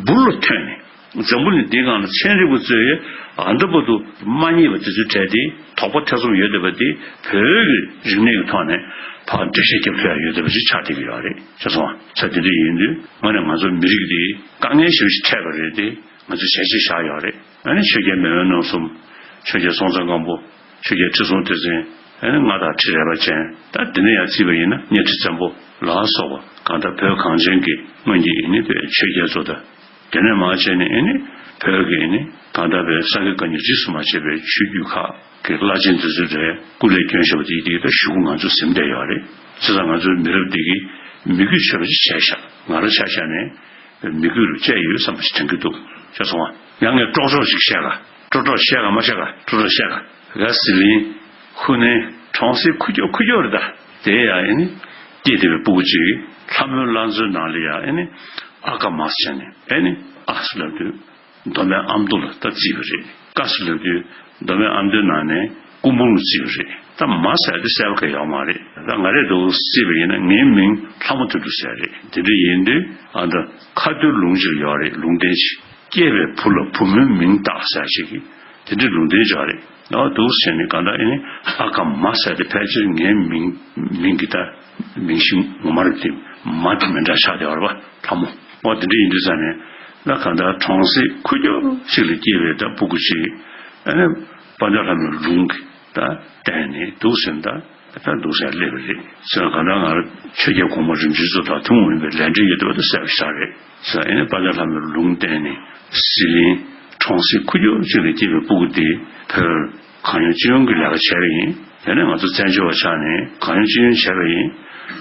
འབུར་ལ་ཐོན་ནས་འཛམ་བུ་གླིང་འདིའི་སྒང་ལ་ཚན་རིག་པ་ཚོས་ཨ་འདྲ་པོ་དུ་མ་རྙེད་པ་དེ་ཚོའི་གྲས་དེ་དོགས་པ་ཐེ་ཚོམ་ཡོད་བསྡད་པ་དེ་བོད་ཀྱི་རིག་གནས་ཀྱི་ཐོག་ནས་ཕར་འགྲེལ་བཤད་རྒྱབ་ཐུབ་ཡ་ཡོད་བསྡད་པ་ཞིག་ཆགས་བསྡད་ཀྱི་ཡོད་རེད། ཤེས་སོང་ང་། ས་དེ་འདྲ་ཡིན་དུས་དངོས་གནས་ང་ཚོ་མི་རིགས་འདི་དཀའ་ངལ་ཞེ་པོ་ཞིག་འཕྲད་པ་རེད་དེ། ང་ཚོས་བྱས་རྗེས་བཞག་ཡོད་རེད། ཨ་ནི་ཆོས་རྒྱལ་མེས་དབོན་རྣམ་གསུམ། ཆོས་རྒྱལ་སྲོང་བཙན་སྒམ་པོ། ཆོས་རྒྱལ་ཁྲི་སྲོང་ལྡེ་བཙན། ཨ་ནི་མངའ་བདག་ཁྲི་རལ་པ་ཅན། ད་འདི་ནས་ཡང་བརྩིས་པ་ཡིན་ན་གཉའ་ཁྲི་བཙན་པོ་ལ་སོགས་པ་གང་ལྟར་བོད་གངས་ཅན་གྱི་སྔོན་གྱི་ཨེ་ནི་བོད་ཆོས་རྒྱལ་ཚོ་དང་། དེ་ནས་མར་བྱས་ནས་ཨེ་ནི་བོད་ཀྱི་ཨེ་ནི་གང་ལྟར་བོད་ས་དགེ་བཀའ་རྙིང་རིས་སུ་མ་ཆད་པའི་ཆོས་བརྒྱུད་ཁག་གི་བླ་ཆེན་འདི་ཚོའི་གྲས་སྐུ་ལས་བསྐྱོན་བཞག་པ་དེ་དེ་ད་གཞུག་གུ་ང་ཚོས་ཟིན་བསྡད་ཡོད་རེད། བྱས་ཙང་ང་ཚོའི་མི་རབས་འདི་གིས་མི་གོས་ཆོད་པ་ཞིག་བྱས་ཤག་ང་རང་ཆ་བཞག་ནས། མི་དགོས་རུ་བཅད་ཡོད་བསམ་པ་ཞིག་དྲན་གྱི་འདུག་ཤེས་སོང་ང་། ཡང་ངས་དཀྲོག་ཤོག་ཞིག་བཤད་ག། དཀྲོག་དཀྲོག་བཤད་ག་མ་བཤད་ག། དཀྲོག་དཀྲོག་བཤད་ག། ག་ཟི་ལིང་། ཧུ་ནན། གྲོང་གསེབ་ཁུག་ཀྱོག་ཁུག་ཀྱོག་རེད་ད། དེ་ཡང་ཨེ་ནི། སྐྱེས་བསྡད་པའི་སྤུ་གུ་ཅིག་ལྷ་མོའི་བླ་མཚོའི་ནང་ལ་ཡང་ཨེ་ནི། ཨ་ཀ་མ་ཟེར་ནས་ཨེ་ནི། ཨ་ཟེར་ལབ་དུས། མདོ་སྨད་ཨ་མདོ་ལ་ད་བརྩིས་པ་རེད། ཀ་ཟེར་ལབ་དུས་མདོ་སྨད་ཨ་མདོའི་ནང་ནས་སྐུ་འབུམ་ལ་བརྩིས་པ་རེད། ད་མ་ཟེར་དེ་གསལ་པོ་གང་ཡོད་མ་རེད། ད་ང་རེ་འདུག་བརྩིས་པ་ཡིན་ན་ངའི་མིང་ལྷ་མོ་དོན་གྲུབ་ཟེར་རེད། དེ་འདྲ་ཡིན་དུས་ཨ་ད་ཁ་ཐུག་ལུང་ཅིག་ཡོད་རེད། ལུང་བསྟན་ཅིག་སྐྱེས་པའི་བུ་ལ་བུ་མོའི་མིང་བཏགས་ཟེར་ཅིག་གིས་དེ་འདྲའི་ལུང་བསྟན་ཅིག་ཡོད་རེད། ཨ་འདུག་ཟེར་ནས་གང་ལྟར་ཨེ་ནི་ཨ་ཀ་མ་ཟེར་དེ་ཕལ་ཆེར་ངའི་མིང་མིང་གི་ད་མིང་གཞི་ངོ་མ་རེད་དེ། མ་དེ་མི་འདྲ་ཆགས་བསྡད་པ་རེད་པ། ལྷ་མོ། འོ་དེ་འདྲ་ཡིན་དུས་ཙང་ནས་ད་གང་ལྟར་གྲོང་གསེབ་ཁུག་ཀྱོག་ཅིག་ལ་སྐྱེས་པའི་ད་སྤུ་གུ་ཅིག་ཨ་ནི་དཔལ་ལྡན་ལྷ་མོའི་ལུང་གི་ད་བསྟན་ནས་འདུག་ཟེར་ད་ད་འདུག་ཟེར་སླེབས་པ་རེད་ཟེར། གང་ལྟར་ང་རང་ཆོས་རྒྱལ་གོང་མ་རིམ་བྱོན་ཚོ་དང་ཐུན་མོང་མིན་པའི་ལས་འབྲེལ་ཡོད་བསྡད་པ་ད་གསལ་པོ་ཞིག་རེད་ཟེར། ཨ་ནི་དཔལ་ལྡན་ལྷ་མོའི་ལུང་བསྟན་ནས་ཟི་ལིང་གྲོང་གསེབ་ཁུག་ཀྱོག་ཅིག་ལ་སྐྱེས་པའི་སྤུ་གུ་དེ་བོད་གང་ཡོང་ཅི་ཡོང་གི་ལས་ཀ་བྱས་པ་ཡིན། དེ་ནས་ང་ཚོ་བཙན་བྱོལ་བ་ཆགས་ནས་གང་ཡོང་ཅི་ཡོང་བྱས་པ་ཡིན།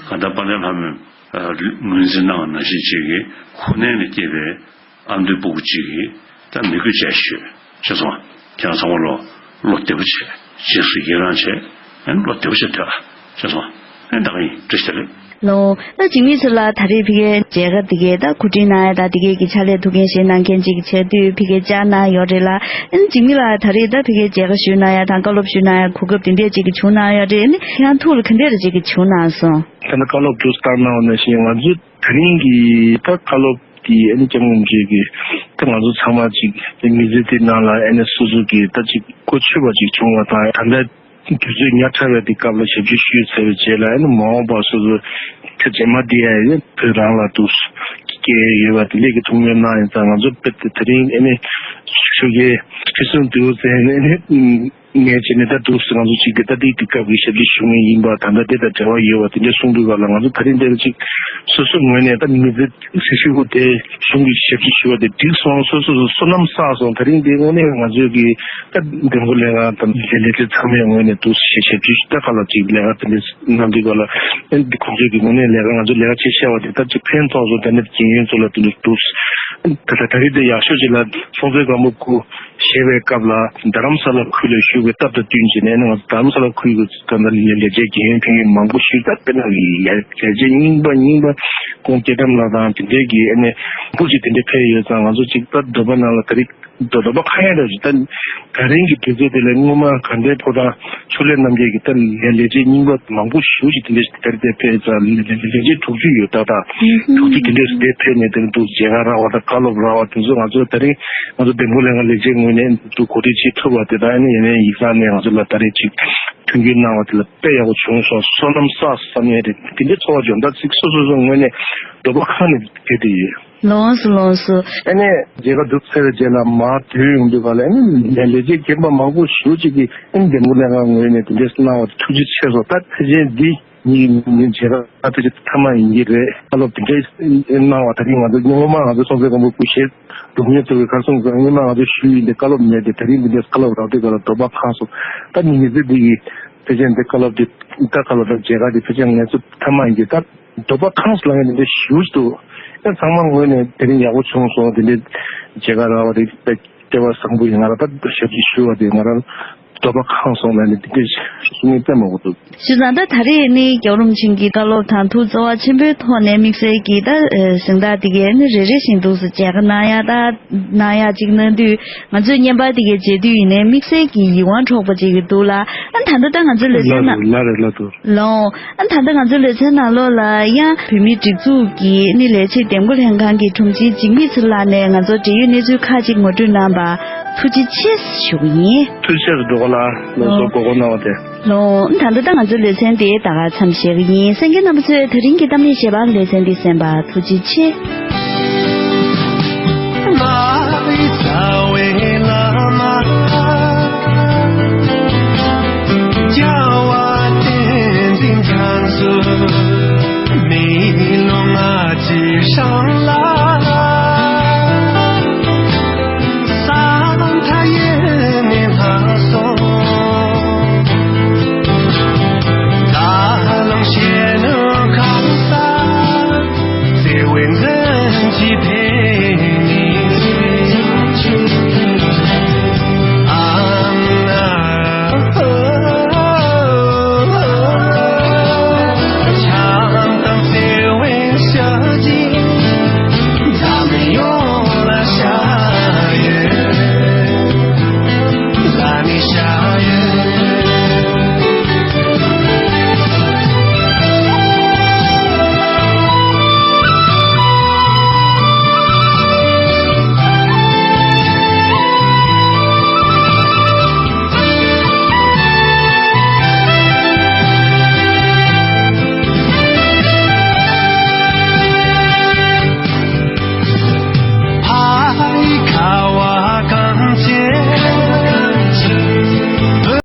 གང་ལྟར་དཔལ་ལྡན་ལྷ་མོས་ངོས་འཛིན་གནང་བ་ནང་བཞིན་ཅིག་གིས་ཧུ་ནན་ལ་སྐྱེས་པའི་ཨ་མདོའི་སྤུ་གུ་ཅིག་གིས་ད་མི་དགོས་བྱས་ཤོད་ཤེས་སོང་། ཁྱེད་རང་ཚང་མ་ལོ་ལོ་བདེ་པོ་བྱས། རྗེས་སུ་ཡི་རང་བྱས། ཨ་ནི་ལོ་བདེ་པོ་བྱས་སྡོད་ཨ་ཤེས་སོང་། ཨ་ནི་ད་ག་ཡིན། བཀྲ་ཤིས་བདེ་ལེགས། ལོ། ད་འཇིགས་མེད་ཚེ་ལགས་ད་རེས་ཕ་གིའི་མཇལ་ཁ་འདི་གའི་ད་གོ་སྒྲིག་གནང་ཡ་དང་འདི་གའི་གི་ཕྱག་ལས་ཐུགས་འགན་བཞེས་གནང་མཁན་ཅིག་གི་ཆེད་དུ་ཕ་གིར་བཅར་གནང་ཡོད་རེད་ལ། ཨ་ནི་འཇིགས་མེད་ལགས་ད་རེས་ད་ཕ་གིར་མཇལ་ཁ་ཞུ་གནང་ཡ་དང་བཀའ་སློབ་ཞུ་གནང་ཡ་གོ་སྐབས་དེ་འདྲས་ཅིག་གི་བྱུང་གནང་ཡོད་རེད། ཨ་ནི་ཁྱེད་རང་ཐུགས་ལ་ག་འདྲས་རེ་ཅིག་གི་བྱུང་གནང་སོང་། ད་ནི་བཀའ་སློབ་ཏུ་བསྟར་གནང་བ་ནང་བཞིན་ང་ཚོས་ད་རིང་གི་ད་བཀའ་སློབ་དེ་ཨ་ནི་སྐྱབས་མགོན་རིན་པོ་ཆེ་གིས་ད་ང་ཚོ་ཚང་མ་ཅིག་མི་ཚེ་དེ་ནང་ལ་ཨ་ནི་སོ་སོ་གི་ད་ཅིག་གོ་ཆོད་པ་ཅིག་བྱུང་བ་དང་། ད་ལྟ་དུས་ཚོད་ཉག་ཕྲ་བའི་དུས་སྐབས་ལ་ཞབས་ཕྱི་ཞུས་ཚར་བའི་རྗེས་ལ་ཨ་ནི་མ་འོངས་པ་སོ་སོ་ཐེངས་རྗེས་མ་འདི་ཡང་ཡོད་བོད་རང་ལ་འདུག་སྐྱེས་ཡོད་པ་དེ་འདྲས་ཀྱི་ཐུགས་སྨོན་གནང་ཡིན་ཙང་། ང་ཚོ་དཔེ་དེ་ད་རིང་ཨ་ནི་ཆོས་རྒྱལ་ཁྲི་སྲོང་ལྡེའུ་བཙན་ནས་ཨ་ནི་ངས་བྱས་ནས་ད་འདུག་སེ་ང་ཚོ་གཅིག་གི་ད་ལྟའི་དུས་སྐབས་ཀྱི་ཞབས་ཕྱི་ཞུ་མཁན་ཡིན་པ་དང་། ད་དེ་དང་འབྲེལ་བ་ཡོད་པ་དེ་འདྲས་གསུང་དུས་ག་ལ། ང་ཚོ་ད་རིང་འདིར་གཅིག་སོ་སོ་ངོས་ནས་ད་མི་ཚེ་གཟི་བརྗིད་པོ་དེ་གཞུང་གི་ཞབས་ཕྱི་ཞུ་བ་དེ་འགྲིག་སོང་། སོ་སོ་སོ་བསོད་ནམས་བསགས་སོང་། ད་རིང་འདི་དངོས་གནས་ང་ཚོས་ཀྱི་ད་འདེམས་བསྐོ་ལས་ཁང་དང་ལས་ལས་བྱེད་ཚང་མའི་ངོས་ནས་འདུག་སེ་ཞབས་ཕྱི་ཞུ་ད་ག་ལ་གཅིག་ལས་ཀ་དེ་འདྲས་གནང་དུས་ག་ལ། ཨ་ནི་ཁོང་ཚོས་ཀྱི་ངོས་ནས་ལས་ཀ་ང་ཚོ་ལས་ཀ་བྱེད་བཞག་པ་དེ་ད་གཅིག་ཕན་ཐོགས་སོང་། ད་ནི་རྒན་ཡོལ་ཚོ་ལ་དེ་འདྲས་འདུག་སེ་ད་ད་ད་རིང་འདི་ཡག་ཤོས་ཅིག་ལ་སྲོང་བཙན་སྒམ་པོ་སྐུ་གཤེགས་པའི་སྐབས་ལ་རྡ་རམ་ས་ལ་ཁུལ་ལ་བཞུགས་པའི་སྟབས་དང་བསྟུན་བྱས་ནས་ང་ཚོ་རྡ་རམ་ས་ལ་ཁུལ་གྱི་ད་ལྟ་ལས་བྱེད་རྒན་ཡོལ་ཕེབས་མཁན་མང་པོ་ཞིག་ད་དཔེར་ན་ལས་ལས་བྱེད་རྙིང་པ་རྙིང་པ་ཁོང་སྐྱེ་ཁམས་ལགས་དང་དེ་འདྲའི་གི་ཨ་ནི་སྐུ་ཅིག་དེ་འདྲའི་ཕེབས་ཡོད་ཙང་། ང་ཚོ་ཅིག་ད་འདོད་པ་ནང་ལ་ད་རིང་འདོད་འདོད་པ་ཁ་ཡ་འདྲ་ཅིག་ད་ད་རིང་གི་དུས་ཚོད་དེ་ལ་སྔོན་མ་དགའ་ལྡན་ཕོ་བྲང་ཕྱོགས་ལས་རྣམ་རྒྱལ་གྱི་ད་ལས་ལས་བྱེད་རྙིང་པ་མང་པོ་ཞེ་པོ་ཅིག་དེ་འདྲའི་ད་རིང་དེ་ཕེབས་ཙང་ལས་ལས་བྱེད་དྲུག་ཅུ་ཡོད། ད་ད་དྲུག་ཅུ་དེ་འདྲའི་དེ་ཕེབས་ནས་དེ་འདུག་མཇལ་ཁ་རག་པ་དང་བཀའ་སློབ་རག་པ་དེ་ཚོ་ང་ཚོ་ད་རིང་ང་ཚོ་འདེམས་བསྐོ་ལྷན་ཁང་ལས་བྱེད་ངོས་ནས་འདུག་གོ་སྒྲིག་བྱེད་ཐུབ་པ་དེ་དང་། ཨ་ནི་ཡིན་ནའི་ཡིག་ཚང་ནས་ང་ཚོ་ལ་ད་རེས་ཅིག་མཐུན་འགྱུར་གནང་བ་དེ་ལ་དཔེ་ཡག་པོ་བྱུང་སོང་། བསོད་ནམས་བསགས་བསམ་ཡས་རེད། དེ་འདྲའི་ཚོར་བ་འཇོན་ཐང་ཅིག་སོ་སོ་སོ་ངོས་ནས་འདོད་པ་ཁ་ནས་བརྗེད་དེ་ཡོད། ལོངས་སུ་ལོངས་སུ། ཨ་ནི་མཇལ་ཁ་གྲུབ་ཚར་བའི་རྗེས་ལ་མར་ཐོན་ཡོང་དུས་ག་ལ་ཨ་ནི་ལས་ལས་བྱེད་རྒན་པ་མང་པོ་ཞེ་པོ་ཅིག་གིས་ཨ་ནི་འདེམས་བསྐོ་ལྷན་ཁང་ངོས་ནས་དེ་འདྲའི་གནང་བ་དེ་ཐུགས་རྗེ་ཆེ་སོང་། ད་ཕལ་ཆེར་འདི་ཉིད་ཉིད་མཇལ་ཁ་ཕལ་ཆེར་མཐའ་མ་ཡིན་གྱི་རེད། བཀའ་སློབ་དེ་འདྲའི་གནང་བ་ད་རིང་ང་ཚོ་སྔོན་མ་ང་ཚོ་སྲོང་བཙན་སྒམ་པོ་སྐུ་གཤེགས་སྒྲུབ་གནས་ཚོགས་པའི་གར་སོང་ཙང་སྔོན་མ་ང་ཚོ་ཞུས་ཡིན་ཏེ་བཀའ་སློབ་མེད་དེ། ད་རིང་འདི་འདྲའི་བཀའ་སློབ་རག་དུས་ག་ལ་འདོད་པ་ཁེངས་སོང་། ད་ནི་མི་ཚེ་འདི་གི་ཕལ་ཆེར་འདི་བཀའ་སློབ་དེ་ད་བཀའ་སློབ་དང་མཇལ་ཁ་དེ་ཕལ་ཆེར་ངལ་རྩོལ་མཐའ་མ་ཡིན་གྱི། ད་འདོད་པ་ཁེངས་སོང་ལབ་མཁན་དེ་འདྲ་ཞེ་པོ་ཅིག་འདུག་ཨ་ཚང་མ་ངོས་ནས་དེ་རིང་ཡག་པོ་བྱུང་སོང་། དེ་འདྲའི་མཇལ་ཁ་རག་པ་དེ་དཔེ་སྐལ་བ་བཟང་པོ་ཡིན། ང་རང་ད་ཞབས་ཕྱི་ཞུ་བ་དེ་ང་རང་འདོད་པ་ཁེངས་སོང་ལབ་ནས་དེ་འདྲའི་གསུང་མཁན་དཔེ་མང་པོ་འདུག་ཞུ་ཙང་ད་ད་རེས་ནི་རྒྱལ་བ་རིན་པོ་ཆེ་གི་བཀའ་སློབ་དང་ཐུགས་བརྩེ་བ་ཆེན་པོའི་ཐོག་ནས་དམིགས་བསལ་གྱི་ད་ཨ་གཟེངས་རྟགས་དེ་གའི་ནི་རེ་རེ་བཞིན་འདུག་སེ་མཇལ་ཁ་གནང་ཡ་ད་གནང་ཡ་ཅིག་གནང་དུས། ང་ཚོས་བརྙན་པར་དེ་གའི་མཇལ་དུས་ཡིན་ནའི་དམིགས་བསལ་གྱི་ཡིད་དབང་འཕྲོག་པ་ཅིག་འདུག་ལ། ཨ་ད་ལྟ་ད་ང་ཚོའི་ལེ་ཚན་ནང་ལ་རེད་ལ་དུ། ལོང་། ཨ་ད་ལྟ་ང་ཚོའི་ལེ་ཚན་ནང་ལོགས་ལ་ཡང་བོད་མིའི་སྒྲིག་འཛུགས་ཀྱི་ནི་ལས་བྱེད་འདེམས་བསྐོ་ལྷན་ཁང་གི་དྲུང་ཆེ་འཇིགས་མེད་ཚེ་ལགས་ནས་ང་ཚོར་འབྲེལ་ཡོད་གནས་ཚུལ་ཁག་ཅིག་ངོ་སྤྲོད་གནང་བར་ཐུགས་རྗེ་ཆེ་ཞུ་གི་ཡིན། ཐུགས་རྗེ་ཆེ་འགྲོ་གོ་ལ་ལོ་སོ་གོ་གོ་གནང་བ་དེ། ལོང་། ཨ་ད་ལྟ་ད་ང་ཚོའི་ལེ་ཚན་དེ་ད་ག་མཚམས་བཞག་གི་ཡིན། གསན་མཁན་རྣམ་པ་ཚོས་ད་རིང་གི་གཏམ་གླེང་ཞལ་པར་ལེ་ཚན་འདི་གསན་པར་ཐུགས་རྗེ་ཆེ།